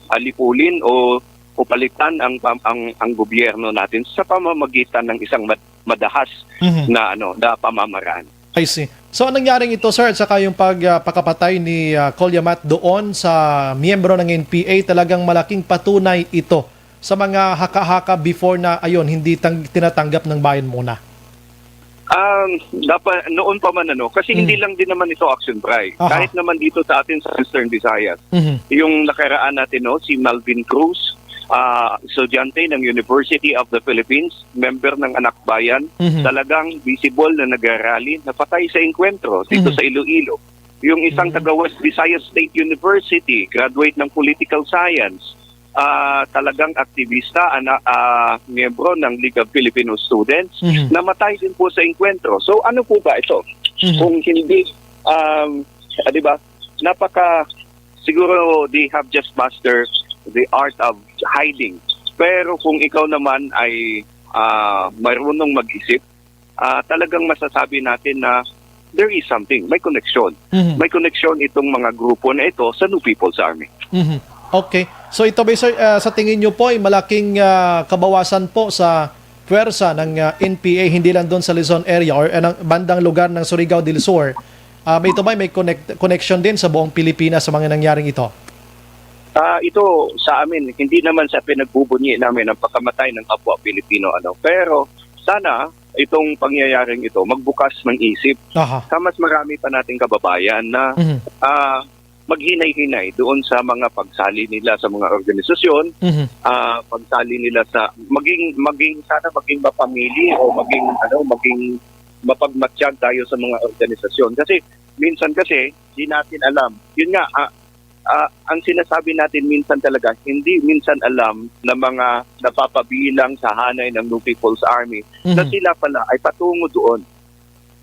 alipulin o, o palitan ang pam-, ang, ang gobyerno natin sa pamamagitan ng isang mad-, madahas Mhm. na, ano, na pamamaraan. I see. So, ang nangyaring ito, sir, at saka yung pag, ah, pakapatay ni, ah, Colliamat doon sa miyembro ng N P A, talagang malaking patunay ito sa mga haka-haka before na, ayun, hindi tang-, tinatanggap ng Bayan Muna. Um, dapat, noon pa man, ano, kasi Mhm. hindi lang din naman ito action, Bri. Aha. Kahit naman dito sa atin sa Western Visayas, Mhm. yung nakaraan natin, no, si Melvin Cruz, ah, estudyante ng University of the Philippines, member ng Anak Bayan, Mhm. talagang visible na nagrarally, napatay sa engkwentro dito Mhm. sa Iloilo. Yung isang Mhm. taga West Visayas State University, graduate ng political science, ah, talagang aktivista, ana-, ah, miyembro ng League of Filipino Students, Mhm. namatay din po sa engkwentro. So, ano po ba ito? Mhm. Kung hindi, um, ah, di ba, napaka, siguro they have just mastered the art of hiding. Pero kung ikaw naman ay, ah, marunong mag-isip, ah, talagang masasabi natin na there is something, may connection. Mhm. May connection itong mga grupo na ito sa New People's Army. Mhm. Okay. So ito ba, sir, ah, sa tingin niyo po ay malaking, ah, kabawasan po sa pwersa ng, ah, N P A, hindi lang doon sa Luzon area or, ah, ng bandang lugar ng Surigao del Sur? Ah, may ito ba may connect-, connection din sa buong Pilipinas sa mga nangyaring ito? Ah, ito sa amin, hindi naman sa pinagbubunyi namin ang pagkamatay ng kapwa Pilipino, ano. Pero sana itong pangyayaring ito magbukas ng isip Aha. sa mas marami pa nating kababayan na, Mhm. ah, maghinay-hinay doon sa mga pagsali nila sa mga organisasyon, Mhm. ah, pagsali nila sa maging, maging, sana maging mapamili o maging, ano, maging mapagmatyag tayo sa mga organisasyon. Kasi minsan kasi, di natin alam. Yun nga, ah, ah, ang sinasabi natin minsan talaga, hindi minsan alam ng mga napapabilang sa hanay ng New People's Army na Mhm. sila pala ay patungo doon.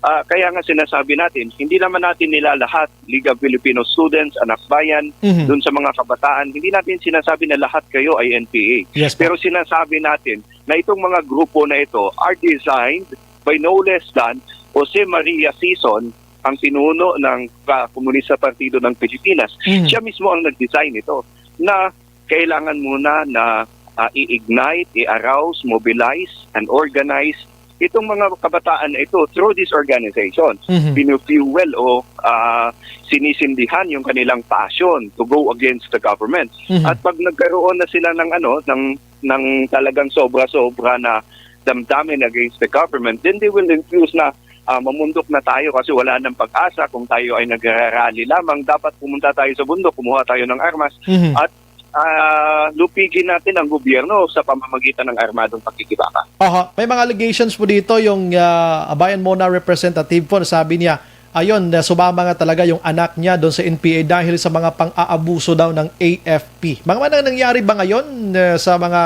Ah, kaya nga sinasabi natin, hindi naman natin nila lahat, League of Filipino Students, Anak Bayan, Mhm. dun sa mga kabataan, hindi natin sinasabi na lahat kayo ay N P A. Yes po. Pero sinasabi natin na itong mga grupo na ito are designed by no less than Jose Maria Sison, ang pinuno ng, ah, Komunista Partido ng Pilipinas. Mhm. Siya mismo ang nag-design nito na kailangan muna na, ah, i-ignite, i-arouse, mobilize, and organize itong mga kabataan na ito through this organization. Mhm. Pinu-fuel o, ah, sinisindihan yung kanilang passion to go against the government. Mhm. At pag nagkaroon na sila ng, ano, ng, ng talagang sobra-sobra na damdamin against the government, then they will infuse na, ah, mamundok na tayo kasi wala nang pag-asa kung tayo ay nagrarally lamang. Dapat pumunta tayo sa bundok, kumuha tayo ng armas Mhm. at, ah, lupigin natin ang gobyerno sa pamamagitan ng armadong pakikibaka. Aha, may mga allegations po dito yung, ah, Bayan Muna representative po, sabi niya, ayun, na sumama nga talaga yung anak niya doon sa N P A dahil sa mga pang-aabuso daw ng A F P. Mga manang nangyari ba ngayon, eh, sa mga,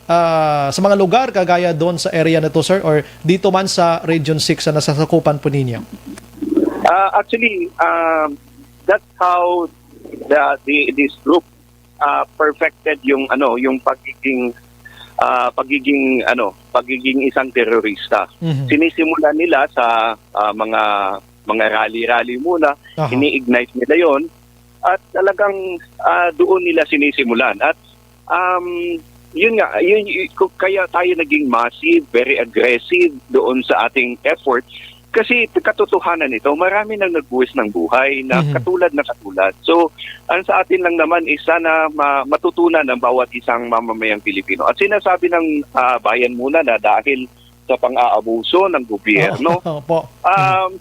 ah, sa mga lugar kagaya doon sa area na to, sir, or dito man sa Region six na nasasakupan po ninyo? Ah, actually, um, that's how the, the, this group, ah, perfected yung, ano, yung pagiging, ah, pagiging, ano, pagiging isang terorista. Mhm. Sinisimula nila sa, ah, mga, mga rally-rally muna, Aha. ini-ignite nila yon at talagang, ah, doon nila sinisimulan. At, um, yun nga, yun, y-, ku-, kaya tayo naging massive, very aggressive doon sa ating effort. Kasi katotohanan nito, marami nang nagbuwis ng buhay na Mhm. katulad na katulad. So, ang sa atin lang naman is sana ma-, matutunan ng bawat isang mamamayang Pilipino. At sinasabi ng, ah, Bayan Muna na dahil sa pang-aabuso ng gobyerno, Opo. Mhm. um,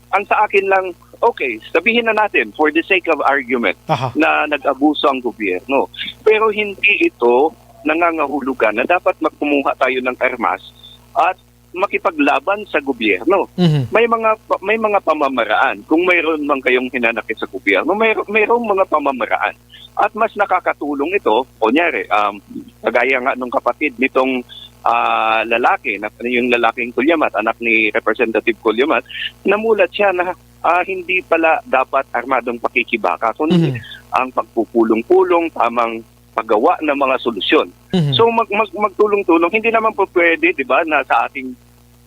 ang sa akin lang, okay, sabihin na natin, for the sake of argument, Aha. na nag-abuso ang gobyerno. Pero hindi ito nangangahulugan na dapat magkumuha tayo ng armas at makipaglaban sa gobyerno. Mhm. May mga pa-, may mga pamamaraan. Kung mayroon man kayong hinanakit sa gobyerno, may, mayroong mga pamamaraan. At mas nakakatulong ito, kunyari, um, kagaya nga nung kapatid nitong, ah, lalaki, na, yung lalaking Kuyamat, anak ni Representative Kuyamat, namulat siya na, ah, hindi pala dapat armadong pakikibaka, kundi Mhm. ang pagpupulong-pulong, tamang makapagpagawa ng mga solusyon. Mhm. So, mag-, mag-, magtulong-tulong. Hindi naman po pwede, di ba, na sa ating,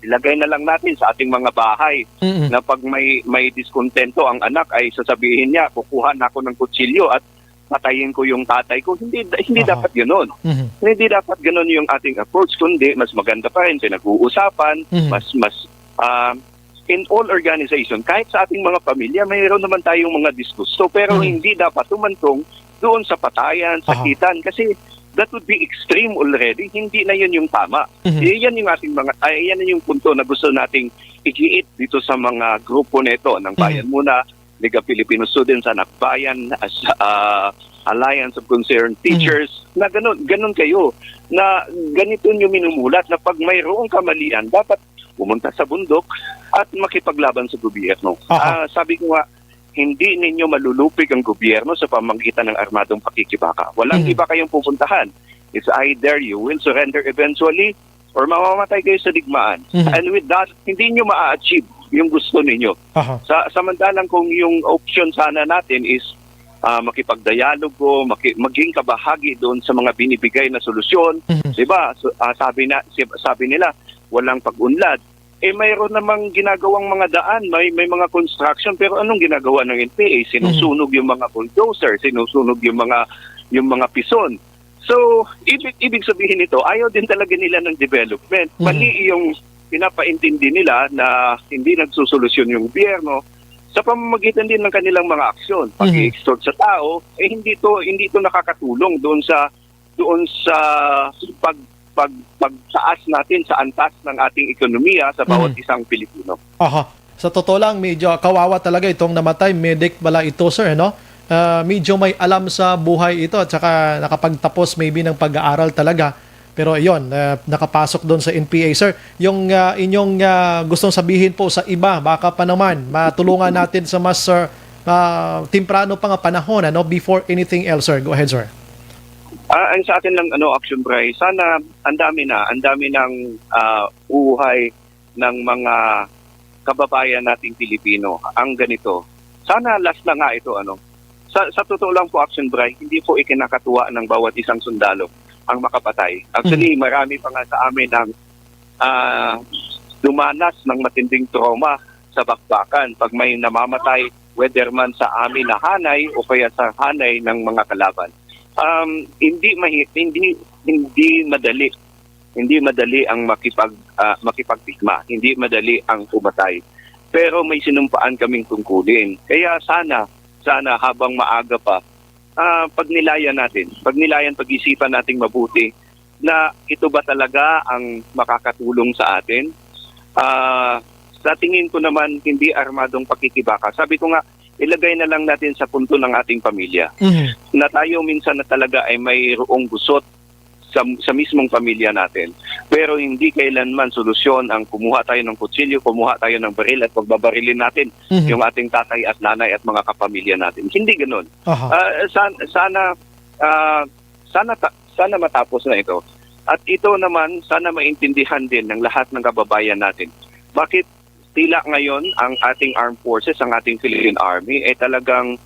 ilagay na lang natin sa ating mga bahay Mm-mm. na pag may, may diskontento ang anak, ay sasabihin niya, "Kukuha na ako ng kutsilyo at patayin ko yung tatay ko." Hindi, hindi Aha. dapat ganoon. Mhm. Hindi dapat ganoon yung ating approach, kundi mas maganda pa rin, pinag-uusapan, Mhm. mas, mas, ah, in all organization, kahit sa ating mga pamilya, mayroon naman tayong mga disgusto, pero Mhm. hindi dapat tumantong doon sa patayan, Aha. sakitan, kasi that would be extreme already. Hindi na yun yung tama. Mhm. Y-, yan yung ating mga, ay, yan yung punto na gusto nating igiit dito sa mga grupo nito ng Mhm. Bayan Muna, League of Filipino Students, Anak Bayan, as, ah, Alliance of Concerned Mhm. Teachers, na ganun, ganun kayo, na ganito nyo minumulat na pag mayroong kamalian, dapat pumunta sa bundok at makipaglaban sa gobyerno. Aha. Ah, sabi ko nga, hindi ninyo malulupig ang gobyerno sa pamamagitan ng armadong pakikibaka. Walang Mhm. iba kayong pupuntahan. It's either you will surrender eventually or mamamatay kayo sa digmaan. Mhm. And with that, hindi nyo ma-achieve yung gusto ninyo. Aha. Sa, samantalang kung yung option sana natin is, ah, makipagdialogo, maki-, maging kabahagi doon sa mga binibigay na solusyon, Mhm. di ba? So, ah, sabi na, si-, sabi nila, walang pag-unlad. Eh, mayroon namang ginagawang mga daan, may, may mga construction, pero anong ginagawa ng N P A? Sinusunog Mhm. yung mga bulldozer, sinusunog yung mga, yung mga pison. So, ibig, ibig sabihin nito, ayaw din talaga nila ng development. Mhm. Mali yung pinapaintindi nila na hindi nagsusolusyon yung gobyerno sa pamamagitan din ng kanilang mga aksyon. Mhm. Pag-i-extort sa tao, eh, hindi to, hindi to nakakatulong doon sa, doon sa pag, pag, pagtaas natin sa antas ng ating ekonomiya sa bawat Mhm. isang Pilipino. Aha. Sa totoo lang, medyo kawawa talaga itong namatay. Medic pala ito, sir, no? Ah, medyo may alam sa buhay ito at saka nakapagtapos maybe ng pag-aaral talaga. Pero yun, ah, nakapasok doon sa N P A, sir. Yung, ah, inyong, ah, gustong sabihin po sa iba, baka pa naman matulungan natin sa mas, ah, ah, temprano pa nga panahon, ano, before anything else, sir. Go ahead, sir. Ah, ang sa akin lang, ano, Action Bray, sana ang dami na, ang dami ng, ah, uhay ng mga kababayan nating Pilipino ang ganito. Sana last na nga ito, ano. Sa, sa totoo lang po, Action Bray, hindi po ikinakatuwa ng bawat isang sundalo ang makapatay. Actually, Mhm. marami pa nga sa amin ang, ah, dumanas ng matinding trauma sa bakbakan. Pag may namamatay, whether man sa amin na hanay o kaya sa hanay ng mga kalaban. Um, hindi mahi-, hindi, hindi madali. Hindi madali ang makipag-, ah, makipagdigma. Hindi madali ang pumatay. Pero may sinumpaan kaming tungkulin. Kaya sana, sana habang maaga pa, ah, pagnilayan natin. Pagnilayan, pag-isipan nating mabuti na ito ba talaga ang makakatulong sa atin. Ah, sa tingin ko naman, hindi armadong pakikibaka. Sabi ko nga, ilagay na lang natin sa punto ng ating pamilya Mhm. na tayo minsan na talaga ay mayroong gusot sa, sa mismong pamilya natin. Pero hindi kailanman solusyon ang kumuha tayo ng kutsilyo, kumuha tayo ng baril at pagbabarilin natin Mhm. yung ating tatay at nanay at mga kapamilya natin. Hindi ganun. Aha. Ah, san-, sana, ah, sana ta-, sana matapos na ito. At ito naman, sana maintindihan din ng lahat ng kababayan natin. Bakit tila ngayon ang ating armed forces, ang ating Philippine Army, ay talagang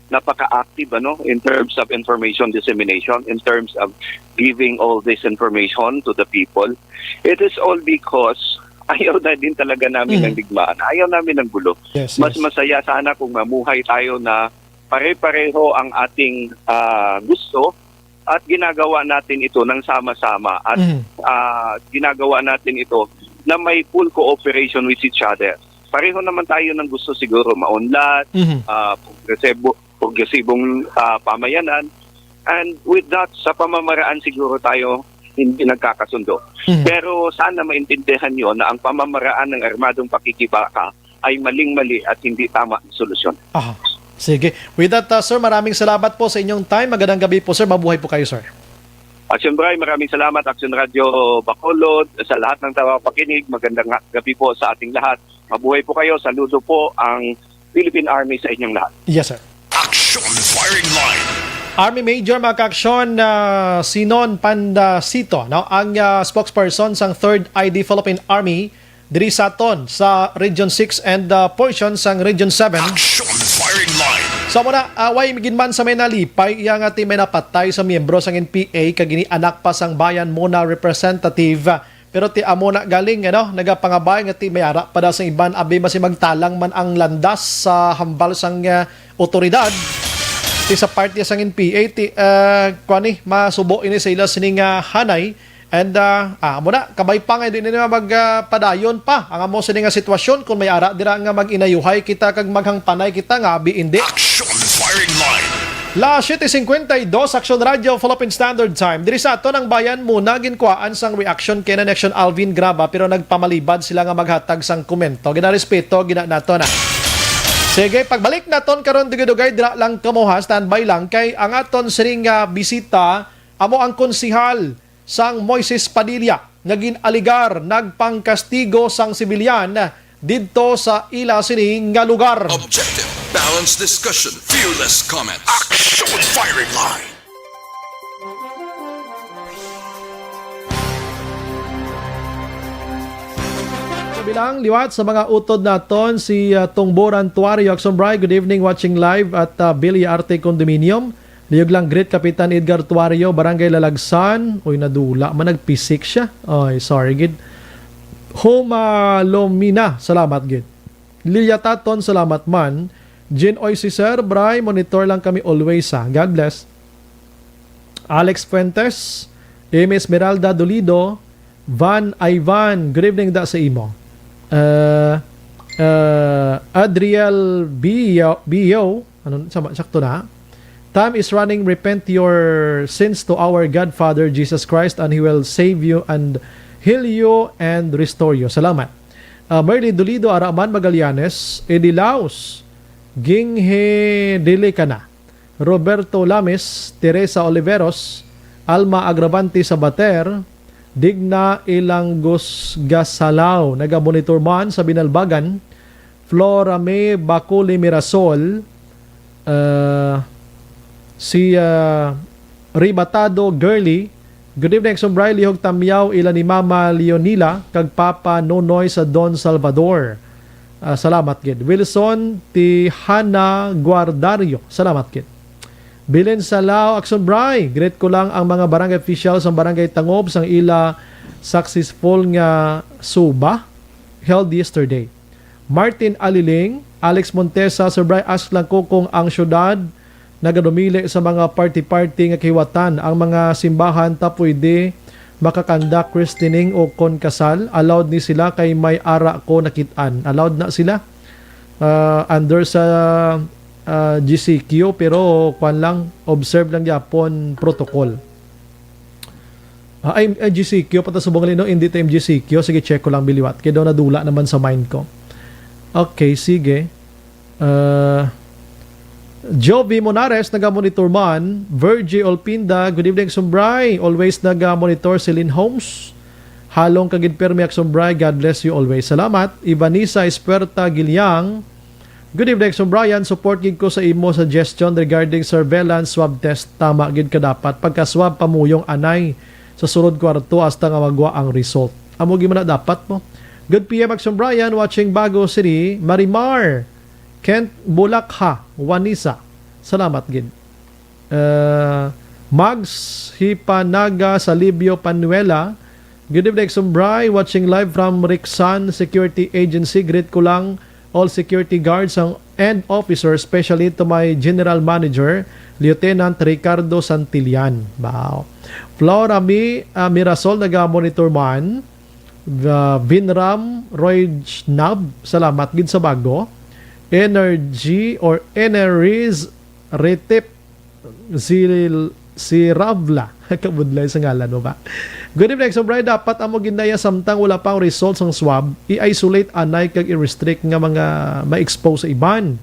napaka-active, ano, in terms of information dissemination, in terms of giving all this information to the people? It is all because ayaw na din talaga namin Mhm. ng digmaan. Ayaw namin ng gulo. Yes, Mas yes. masaya sana kung mamuhay tayo na pare-pareho ang ating, ah, gusto at ginagawa natin ito ng sama-sama at, Mhm. ah, ginagawa natin ito na may full cooperation with each other. Pareho naman tayo ng gusto siguro, maunlad, Mhm. ah, progresibo-, progresibong, ah, pamayanan. And with that, sa pamamaraan siguro tayo hindi nagkakasundo. Mhm. Pero sana maintindihan niyo na ang pamamaraan ng armadong pakikibaka ay maling-mali at hindi tama na solusyon. Aha. Sige. With that, uh, sir, maraming salamat po sa inyong time. Magandang gabi po, sir. Mabuhay po kayo, sir. Action Bray, maraming salamat. Action Radio Bacolod, sa lahat ng taga-pakinig, magandang nga-, gabi po sa ating lahat. Mabuhay po kayo. Saludo po ang Philippine Army sa inyong lahat. Yes, sir. Action Firing Line. Army Major, mga ka-aksyon, uh, Sinon Pandasito, no, ang, uh, spokesperson sang Third I D Philippine Army diri sa aton sa Region six and, uh, portion sang Region seven. Action Firing Line. So, amo na, ah, way ginman sa may nalipay, iya nga ti may napatay sa miyembro sang N P A, kag ini anak pa sang Bayan Muna representative. Pero ti amo na galing, ano, nagapangabay nga ti may ara pa daw sang iban, abi, basi magtalang man ang landas sa hambal sang, ah, otoridad. Ti sa parte sang N P A, ti, ah, kuwan ni, masubo ini sa ila sini nga hanay. And, ah, ah, amo na, kabay pa nga di na mag, ah, padayon pa ang amo sini nga sitwasyon. Kung may ara dira nga mag-inayuhay kita kag maghangpanay kita nga abi indi. Action Firing Line. Las siete cincuenta y dos, Action Radio, Philippine Standard Time. Diri sa aton ang Bayan Muna, ginkuhaan sang reaction kay na ni Action Alvin Graba, pero nagpamalibad sila nga maghatag sang komento. Ginarespeto gina nato na. Sige, pagbalik naton karon, dugay-dugay, dira lang kamo ha, standby lang, kay ang aton sining, ah, bisita amo ang konsehal sang Moises Padilla nga gin-aligar nagpangkastigo sang sibilyan didto sa ila sini nga lugar. Objective, balanced discussion, fearless comments. Action Firing Line. Bilang liwat sa mga utod naton, si, ah, Tungboran Tuario, Action Bri, good evening, watching live at, ah, Billy Arte Condominium. Liyog lang greet, Kapitan Edgar Tuario, Barangay Lalagsan. Uy, nadula man, nagpisik siya. Ay, sorry gid. Homa Lomina, salamat gid. Lilia Taton, salamat man. Jin Oy, si Sir Bri, monitor lang kami always, ha. God bless. Alex Fuentes, M Esmeralda Dolido, Van Ivan, good evening da sa imo. Uh, uh, Adriel Bio, Bio, ano, sama, sakto na. Time is running, repent your sins to our God Father Jesus Christ, and He will save you and heal you and restore you. Salamat. Uh, Merly Dolido, Araman Magallanes, Eddie Laos, Ginghe Dili ka na. Roberto Lames, Teresa Oliveros, Alma Agravante Sabater, Digna Ilangos Gasalaw, nagamonitor man sa Binalbagan, Flora May Baculi Mirasol, ah, si, ah, Ribatado Girly, good evening, Action Bri, lihog tamyaw ila ni Mama Leonila kag Papa Nonoy sa Don Salvador. Ah, salamat gid. Wilson Tihana Guardario, salamat gid. Bilin Salao, Action Bri, greet ko lang ang mga barangay officials sang Barangay Tangob sang ila successful nga suba held yesterday. Martin Aliling, Alex Montesa, Sir Bri, ask lang ko kung ang syudad nagadumili sa mga party-party nga kihiwatan ang mga simbahan, ta pwede makakandak christening o kon kasal, allowed ni sila kay may ara ko nakit-an. Allowed na sila, ah, under sa, ah, G C Q, pero kwan lang, observe lang gyapon protocol. Ah, ay, ay, G C Q, pata subong gali, no? Hindi ta M G C Q. Sige, check ko lang, biliwat. Kaya daw nadula naman sa mind ko. Okay, sige. Uh, Jovi Monares, naga-monitor man. Virgie Olpinda, good evening, Action Bri. Always naga-monitor si Lynn Holmes. Halong kagid permi, Action Bri. God bless you always. Salamat. Ivanisa Espuerta Giliang, good evening, Action Bri. Support gid ko sa imo suggestion regarding surveillance swab test. Tama gid ka, dapat pagka-swab pamuyong anay sa sulod kwarto hasta nga magwa ang result. Amo gid man na dapat mo. Good P M, Action Bri, watching Bago City, Marimar, Kent Bulakha, Wanisa. Salamat gid. Uh, Mags Hipanaga Salibio Panuela, good evening, Action Bri, watching live from Rixan Security Agency. Greet ko lang all security guards ang, and officers, especially to my general manager, Lieutenant Ricardo Santillan. Wow. Flora Mi, ah, Mirasol, naga-monitor man. The Vinram Roy Schnab, salamat gid sa bago. Energy or Eneris Retip, si, si Ravla. Kabudlay sa ngalan mo ba? Good evening, Action Bri. Dapat amo ginaya samtang wala pa ang results sang swab, i-isolate anay kag i-restrict nga mga ma-expose sa iban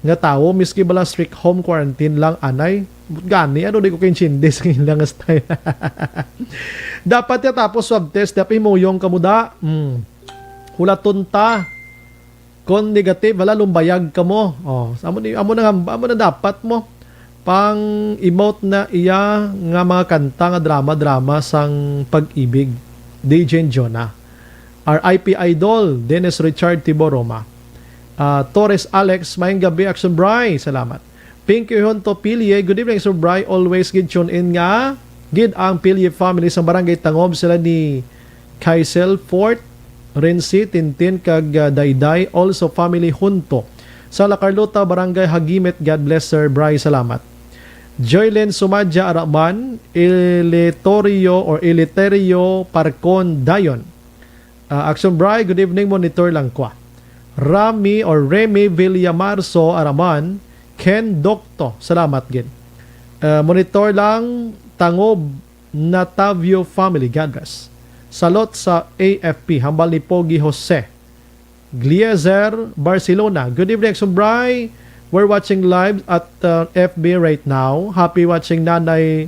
nga tawo, miski bala strict home quarantine lang anay. Gani, ano, di ko kaintindi sa ilang style. Dapat ya tapos swab test, dapat himuyong kamo da. Hmm. Hulaton ta. Kon negative, wala, lumbayag kamo. Oh, amo ni, amo na nga, amo na dapat mo. Pang emote na iya nga mga kanta nga drama-drama sang pag-ibig. D J Jonah. R I P Idol, Dennis Richard Tiboroma. Ah, Torres Alex, maayong gabi, Action Bri. Salamat. Pinky Honto Pilye, good evening, Sir Bry. Always gid tune in nga gid ang Pilye family sa Barangay Tangob, sila ni Kaisel Fort, Renzi, Tintin, kag, ah, Dayday. Also, family Honto sa La Carlota, Barangay Hagimit. God bless, Sir Bry. Salamat. Joylen Sumadya Araman, Elitorio or Eliterio Parcon Dayon. Ah, Action Bry, good evening, monitor lang kwa. Rami or Remy Villamarzo Araman, Ken Docto, salamat gid. Ah, monitor lang, Tangob Natavio family, God bless. Salot sa A F P, hambal ni Pogi Jose. Gliezer Barcelona, good evening, Action Bry. We're watching live at, uh, F B right now. Happy watching, Nanay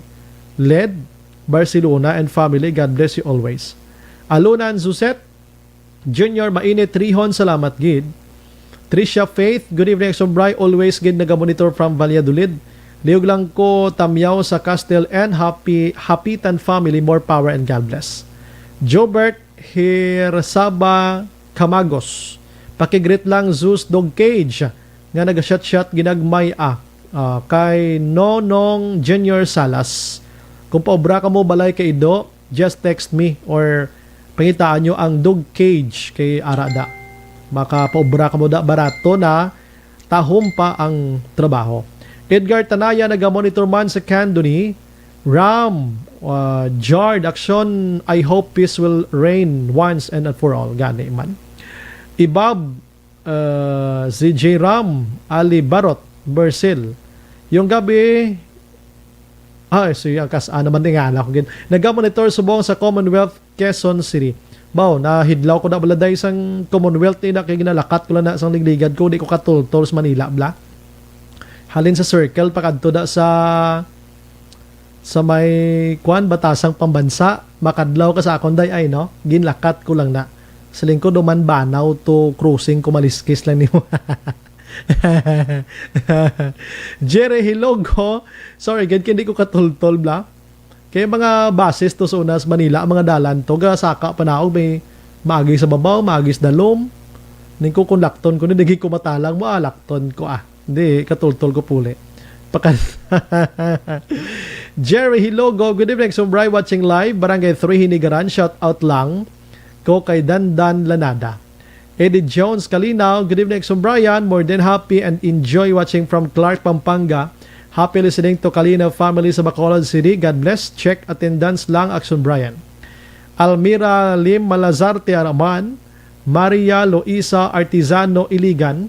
Led Barcelona and family. God bless you always. Alunan Suzette Junior, mainit rihon, salamat gid. Trisha Faith, good evening, Action Bry. Always gid nagamonitor from Valladolid. Liog lang ko tamyaw sa Castle and Happy Hapitan family. More power and God bless. Jobert Hirsaba Camagos, pakigreet lang Zeus Dog Cage nga nagashat-shat ginagmay, ah, ah, kay Nonong Junior Salas. Kung paobra kamo balay kay Ido, just text me or pangitaan nyo ang Dog Cage kay ara da. Makapaobra kamo da, barato na, tahom pa ang trabaho. Edgar Tanaya nagamonitor man sa Candoni. Ram, uh, Jard Action, I hope peace will reign once and for all. Gani man. Ibab, uh, si J Ram, Ali Barot, Bersil. Yung gabi, ah, so yung kas-, ah, naman tingala ko gid. Nagamonitor subong sa Commonwealth, Quezon City. Baw, nahidlaw ko na bala day sang Commonwealth, eh, na kay ginalakat ko lang na sang ligligad ko, di ko katultol sa Manila, bla. Halin sa Circle, pakadto da sa, sa may, kwan, Batasang Pambansa, makadlaw ka sa akon day, ay, no? Ginlakat ko lang na. Sa lingkod, Uman Banaw to crossing, kumaliskis lang nimo. Jerry Hilogo, sorry, gid, hindi ko katultol, bla. Kay mga buses to sa una sa Manila, ang mga dalan to, gasaka pa naog, may maagi sa babaw, maagi sa dalom. Ning ko kung lakton ko, ni digi ko matalang mo, ah, lakton ko, ah. Hindi, katultol ko puli. Pakan-, Jerry Hilogo, good evening, Sumbray, watching live, Barangay three, Hinigaran, shout out lang ko kay Dandan Lanada. Eddie Jones Kalinaw, good evening, Action Brian. More than happy and enjoy watching from Clark, Pampanga. Happy listening to Kalinaw family sa Bacolod City. God bless. Check attendance lang, Action Brian. Almira Lim Malazarte Araman, Maria Luisa Artizano Iligan,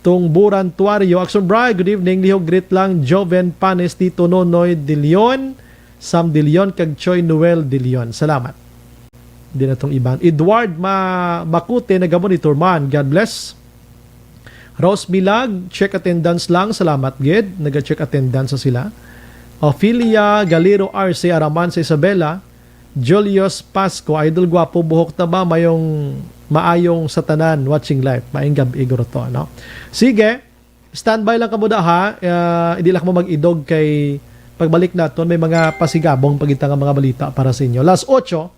Tungburan Tuario, Action Brian, good evening. Lihog greet lang, Joven Panes, Tito Nonoy De Leon, Sam De Leon, kag Choi Noel De Leon. Salamat. Di na tong iban. Edward Ma-, Makute, nagamonitor man. God bless. Rose Milag, check attendance lang. Salamat gid. Naga-check attendance sa sila. Ophelia Galero R C Araman sa Isabela. Julius Pasco, Idol Guapo, buhok na ba? Mayong, maayong sa tanan, watching live. Maayong gab-i, guro to, no? Sige, standby lang kamo da, ha? Ah, hindi lang mo mag-idog kay pagbalik naton, may mga pasigabong pagita nga mga balita para sa inyo. Last ocho.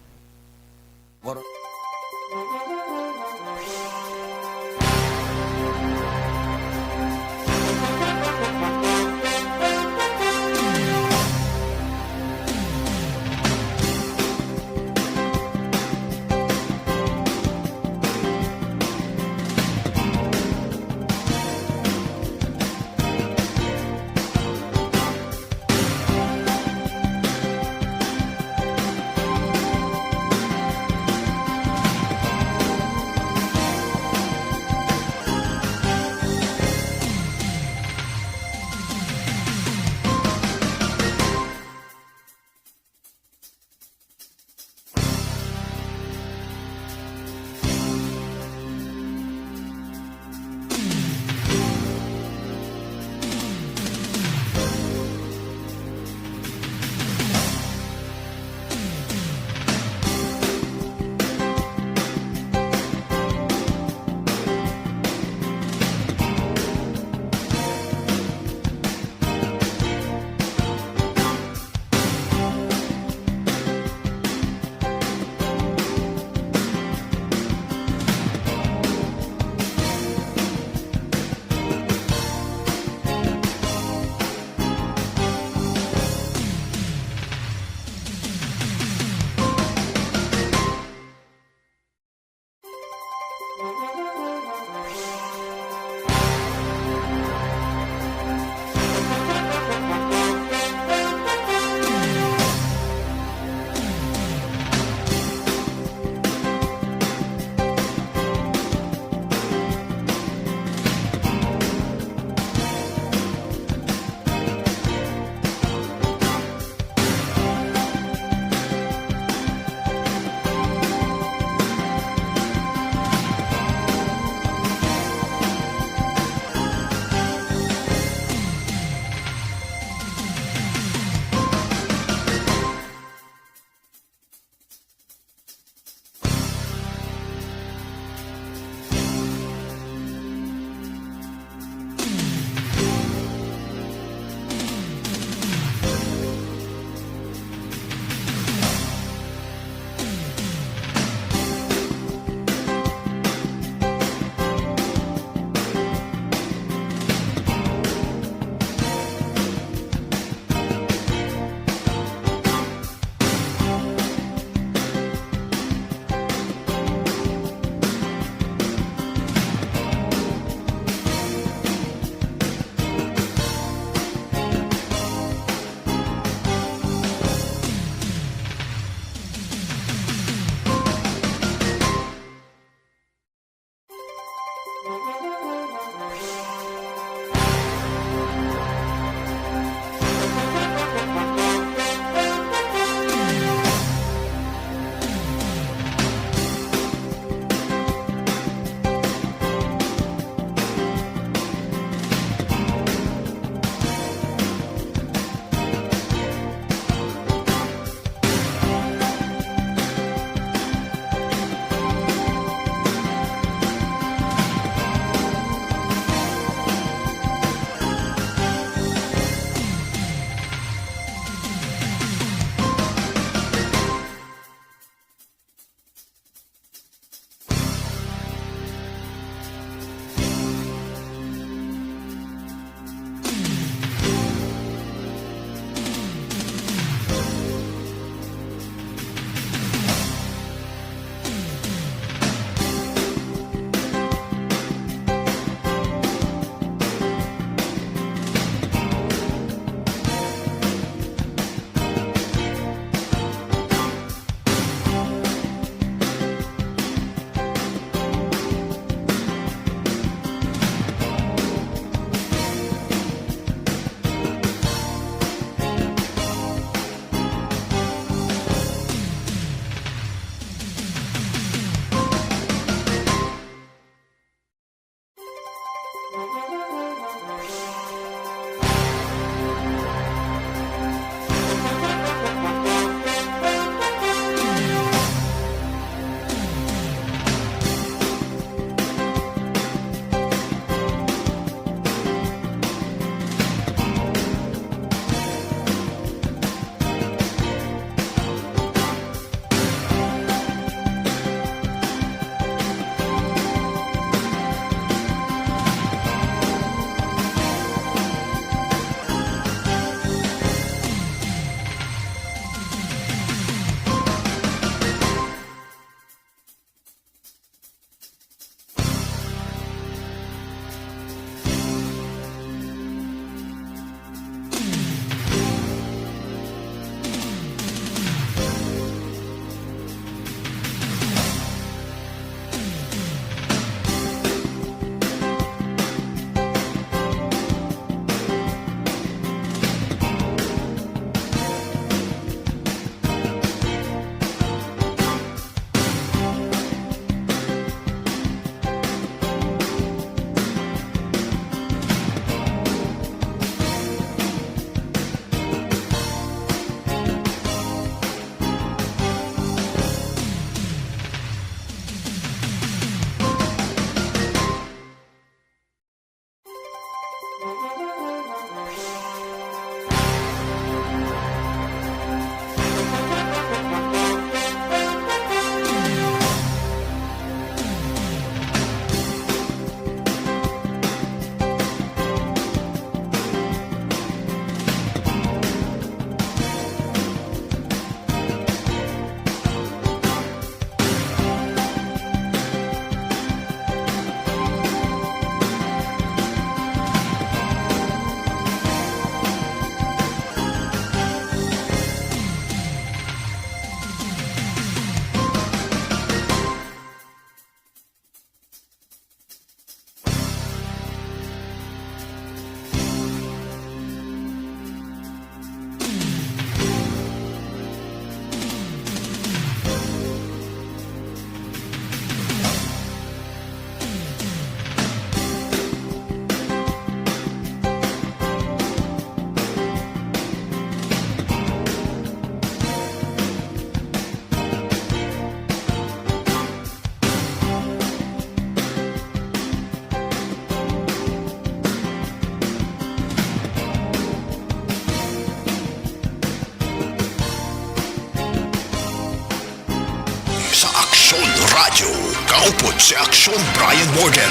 Radyo, kaupod si Aksyon Brian Morgan.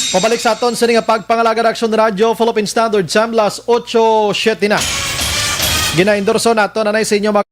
Pabalik sa aton sini nga pagpangalagad, Aksyon Radyo, Philippine Standard Time, las ocho siete na. Ginaendorso nato na sa inyo mga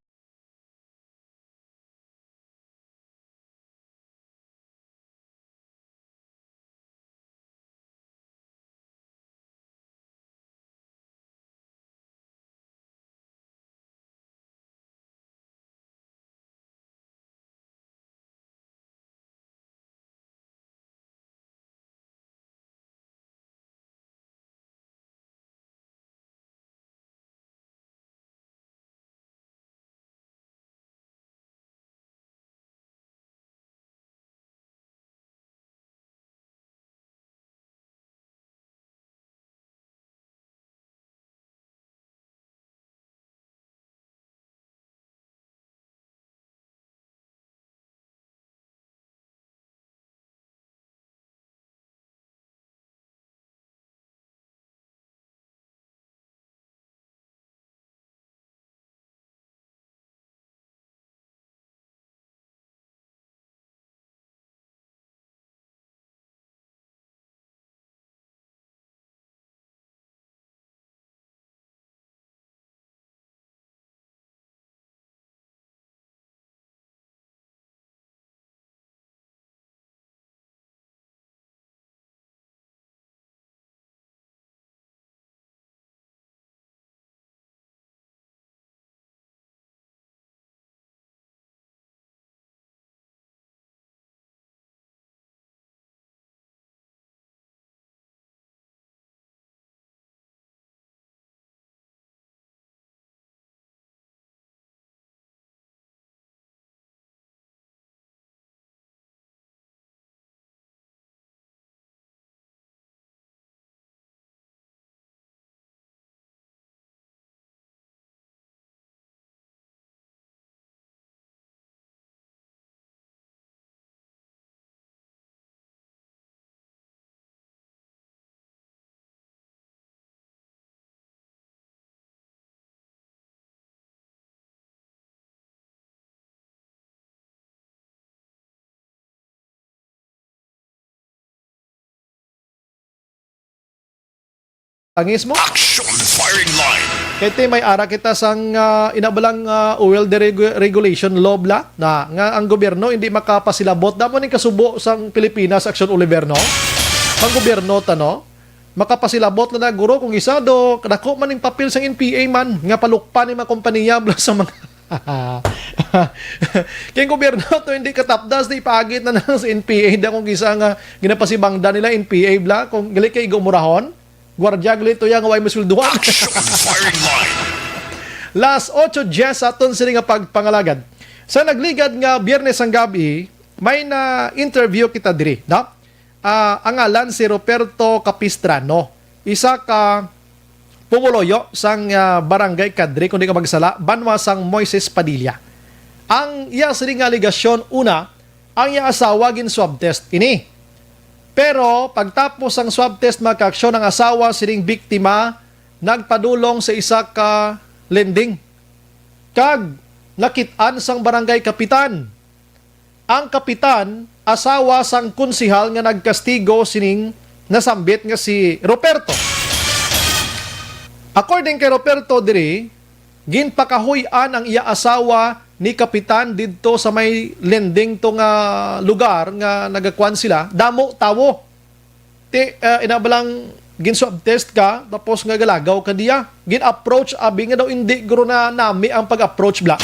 Angis mo? Action Firing Line. Kay ti may ara kita sang, ah, inabalang, ah, oil deregu-, regulation law bla na nga ang gobyerno hindi makapasilabot. Damo ning kasubo sang Pilipinas, Action Oliver, no? Ang gobyerno ta, no? Makapasilabot na na, guro, kung isa do, kadako man ning papel sang N P A man, nga palukpan ni mga kompanya bla sa mga Kay ang gobyerno to hindi katapdas, di paagit na lang sa N P A, hindi akong kisa nga ginapasibangda nila N P A bla, kung gali kay igumurahon, gwardiya gali to yang way masweldohan. Action Firing Line. Las ocho diez sa aton sini nga pagpangalagad. Sa nagligad nga Biyernes ang gabi, may na-interview kita diri, no? Ah, ang ngalan si Ruperto Capistrano, isa ka pumuluyo sang, ah, barangay kadre, kung di ka magsala, banwa sang Moises Padilla. Ang iya sini nga alegasyon, una, ang iya asawa gin-swab test ini. Pero pagtapos sang swab test, mga kaaksyon, ang asawa sining biktima nagpadulong sa isa ka lending kag nakit-an sang barangay kapitan. Ang kapitan, asawa sang konsehal nga nagkastigo sining nasambit nga si Roberto. According kay Roberto diri, ginpakahuy-an ang iya asawa ni kapitan didto sa may lending to nga lugar nga nagakuan sila, damo tawo. Ti, ah, ina ba lang gin-swab test ka, tapos nga galagaw ka diya? Gin-approach, abi nga daw hindi guro na nami ang pag-approach, bla.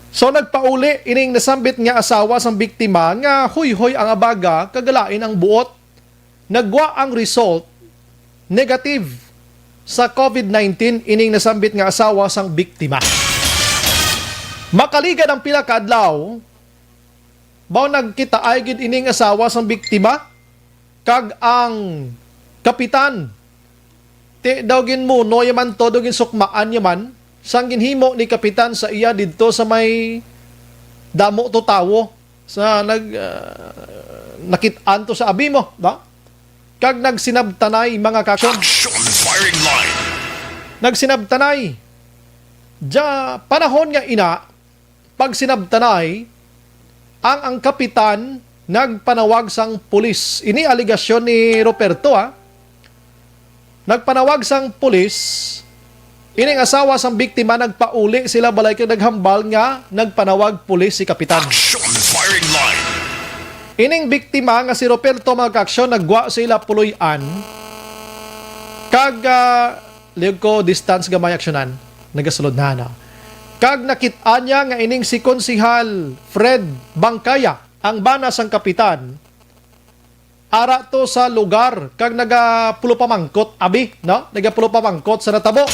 So, nagpauli ining nasambit nga asawa sang biktima nga huyhoy ang abaga, kag lain ang buot. Nagwa ang result, negative sa covid nineteen ining nasambit nga asawa sang biktima. Makaligad ang pila ka adlaw, baw nagkitaay gid ining asawa sang biktima kag ang kapitan. Ti daw ginmuno ya man to, daw ginsukmaan ya man sang ginhimo ni kapitan sa iya didto sa may damo to tawo sa nag, ah, nakit-an to sa abi mo, ba? Kag nagsinabtanay, mga kakon. Action Firing Line. Nagsinabtanay. Ja, panahon nga ina, pagsinabtanay, Ang, ang kapitan nagpanawag sang pulis. Ini aligasyon ni Roberto, ha. Nagpanawag sang pulis, ining asawa sang biktima nagpauli sila balay kag naghambal nga nagpanawag pulis si kapitan. Action firing line. Ining biktima nga si Roberto, mga kaaksyon, naggwa sa ila puloy-an kag, ah, liog ko distance gamay aksyonan, nagasulod na, no? Kag nakit-an niya nga ining si Konsehal Fred Bangkaya, ang bana sang kapitan, ara to sa lugar kag nagapulopamangkot, abi, no? Nagapulopamangkot sa natabo.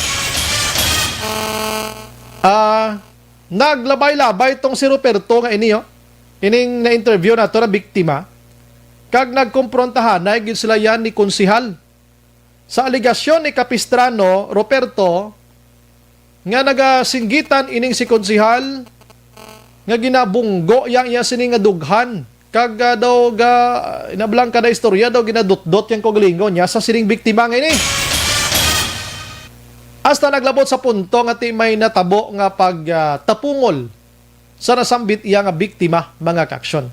Ah, naglabay-labay tong si Roberto nga ini, oh. Ining na-interview nato na biktima. Kag nagkomprontahanay gid sila yan ni Konsehal. Sa alegasyon ni Capistrano Roberto nga nagasinggitan ining si Konsehal nga ginabunggo yang iya sini nga dughan, kag, ah, daw ga-, inablang kada istorya daw ginadutdot yang kaugalingon niya sa sining biktima nga ini. Hasta naglabot sa punto nga ti may natabo nga pag, ah, tapungol sa nasambit iya nga biktima, mga kaaksyon.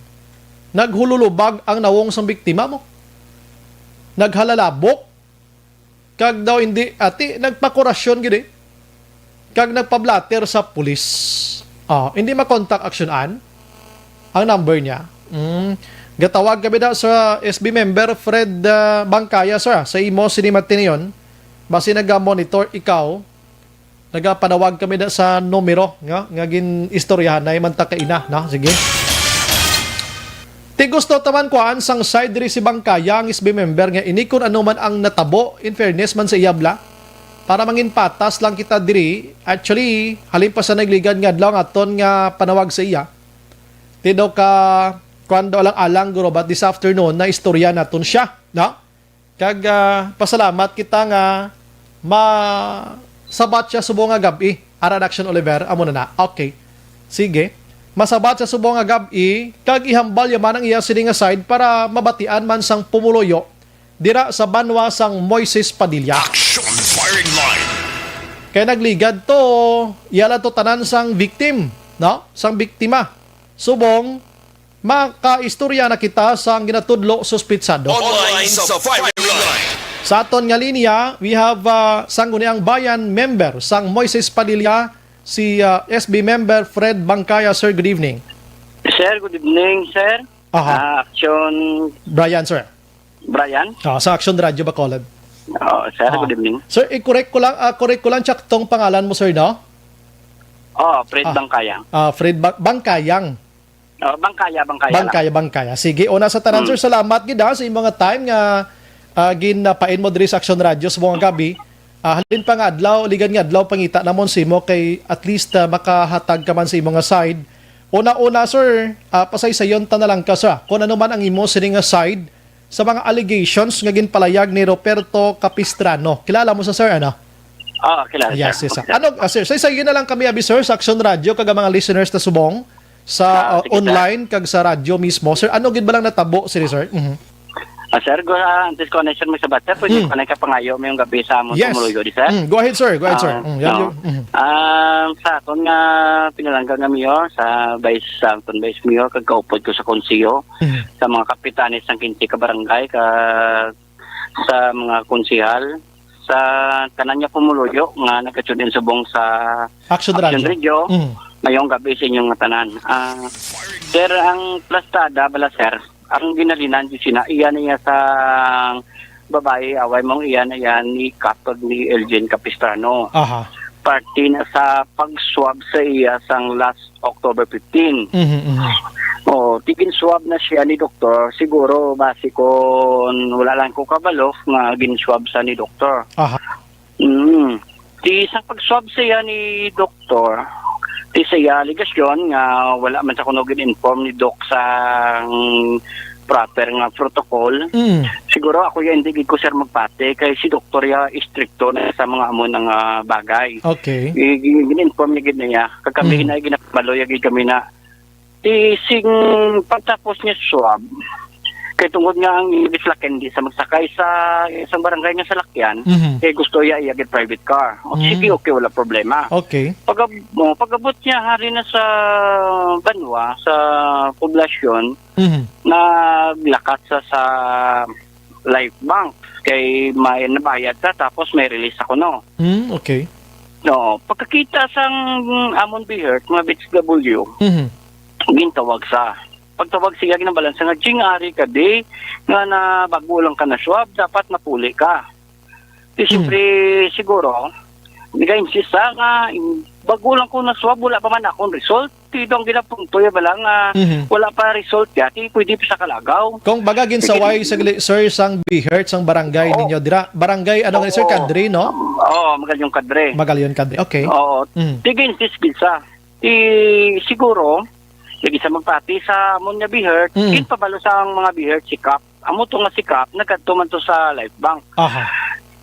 Naghululubag ang nawong sang biktima mo. Naghalalabok, kag daw hindi, ati, nagpakurasyon gid, eh. Kag nagpablatter sa pulis. Ah, hindi makontak aksyonan ang number niya. Mm. Gatawag kami daw sa S B member Fred, ah, Bangkaya, sir, ah, sa imo sini matinuyon. Basi naga-monitor ikaw, nagapanawag kami na sa numero nga, nga gin-istoryahan na man ta kaina, no? Sige. Ti gusto taman kuan sang side diri si Bangkaya ang S B member nga ini kun ano man ang natabo, in fairness man sa iya bala. Para mangin patas lang kita diri, actually, halin pa sa nagligad nga adlaw ang aton nga panawag sa iya. Ti daw ka, kuan daw alang-alang guro, but this afternoon, na istorya naton siya, no? Kag, ah, pasalamat kita nga masabat siya subong nga gab-i. Ara, Action Oliver, amo na na. Okay. Sige. Masabat siya subong nga gab-i, kag ihambal niya man ang iya sini nga side para mabatian man sang pumuluyo dira sa banwa sang Moises Padilla. Action firing line. Kay nagligad to, iya lang to tanan sang victim, no? Sang biktima. Subong, makaistorya na kita sang ginatudlo suspitsado. Online sa firing line. Sa aton nga linya, we have, ah, Sangguniang Bayan member sang Moises Padilla, si, ah, S B member Fred Bangkaya. Sir, good evening. Sir, good evening, sir. Aha. Ah, Action Brian, sir. Brian? Ah, sa Action Radio Bacolod. Oh, sir, Ah. good evening. Sir, i-correct ko lang, ah, correct ko lang, tsaktong pangalan mo, sir, no? Oh, Fred Ah. Bangkayang. Ah, Fred Ba-, Bangkayang. Oh, Bangkaya, Bangkaya lang. Bangkaya, Bangkaya. Sige, una sa tanan, Mm. sir, salamat gid, ha, sa imong nga time nga, ah, ginapain mo diri sa Action Radio sa mga gabi. Ah, halin pa nga adlaw, ligad nga adlaw, pangita namon sa imo kay at least, ah, makahatag ka man sa imo nga side. Una-una, sir, ah, pasaysayon ta na lang ka, sir, ah, kung ano man ang imo sini nga side sa mga allegations nga ginpalayag ni Roberto Capistrano. Kilala mo sa, sir, ano? Ah, kilala, Yes, sir. yes, sir. Okay, sir. Ano, ah, sir, saysayon na lang kami, abi, sir, sa Action Radio, kag ang mga listeners na subong sa, Ah, ah, sige, sir. online, kag sa radyo mismo. Sir, ano gid ba lang natabo, sir, sir? Mhm. Ah, sir, go, ah, antes ko na, sir, magsabat, sir, pwede Hmm. ko na ikapangayo may yung gabi sa among Yes. tumuluyo, di, sir? Hmm, go ahead, sir. Go ahead, sir. Ah, Hmm, yan no. yun. Mhm. Ah, sa akon nga pinalangga nga mayor, sa vice, sa akon vice mayor, kag kaupod ko sa konseho, Mhm. sa mga kapitanes sang kinse ka barangay, ka, sa mga konsehal, sa tanan nga pumuluyo nga nagkatune-in subong sa Action Action Radio. Radio. Mhm. Mayong gabi sa inyong tanan. Ah, sir, ang plastada bala, sir, ang ginhalinan di sina, iya na iya sa babayi, away mong iya na iya ni Kap kag ni Elgin Capistrano. Aha. Parte na sa pag-swab sa iya sang last October fifteen. Mhm, mhm. Oh, ti gin-swab na siya ni doktor. Siguro, base kon wala lang ko kabalo nga gin-swab sa ni doktor. Aha. Mm. Ti sa pag-swab siya ni doktor, ti sa iya alegasyon nga wala man sa kuno gin-inform ni Doc sa proper nga protocol. Mm. Siguro ako ya, hindi gid ko, sir, magpati kay si doktor ya istrikto na sa mga amo na nga bagay. Okay. I-, gin-inform niya gid na iya. Kag kami Mm. na ginapabalo ya gid kami na ti sing pagtapos niya swab, Kay tungod nga ang iya gisalakyan di sa magsakay sa isang barangay nga salakyan, Mhm. kay gusto iya iya gid private car. O, Mm. sige, okay, wala problema. Okay. Pag-, o, pag-abot niya hari na sa banwa, sa poblasyon, Mhm. naglakat sa, sa Life Bank. Kay may nabayad sa, tapos may release sa kuno. Mm, okay. No, pagkakita sang amon BHERT, mga B H W, Mhm. gintawag sa. Pagtawag siya, ginabalan sa nga, "Jing, ari ka di, nga na bago lang ka na swab, dapat mapuli ka." Di Mm. siyempre, siguro, nag-insist sa nga, "Bago lang ko na swab, wala pa man akong result." Ti daw ang ginapunto ya bala nga Mhm. wala pa result ya, ti pwede pa sa kalagaw. Kung baga ginsaway Sige. sa gali-, sir, sang BHERT, sang barangay Oo. ninyo dira. Barangay, ano nga, sir, Oo. Cadre, no? Oo, Magalyong Cadre. Magalyong Cadre, okay. Oo. Mm. Ti gin-insist gid sa. Ti siguro, lagi sa magpati sa amon nga BHERT, Mm. ginpabalo sa ang mga BHERT si Kap. Amo to nga si Kap, nagkadto man to sa Life Bank. Aha.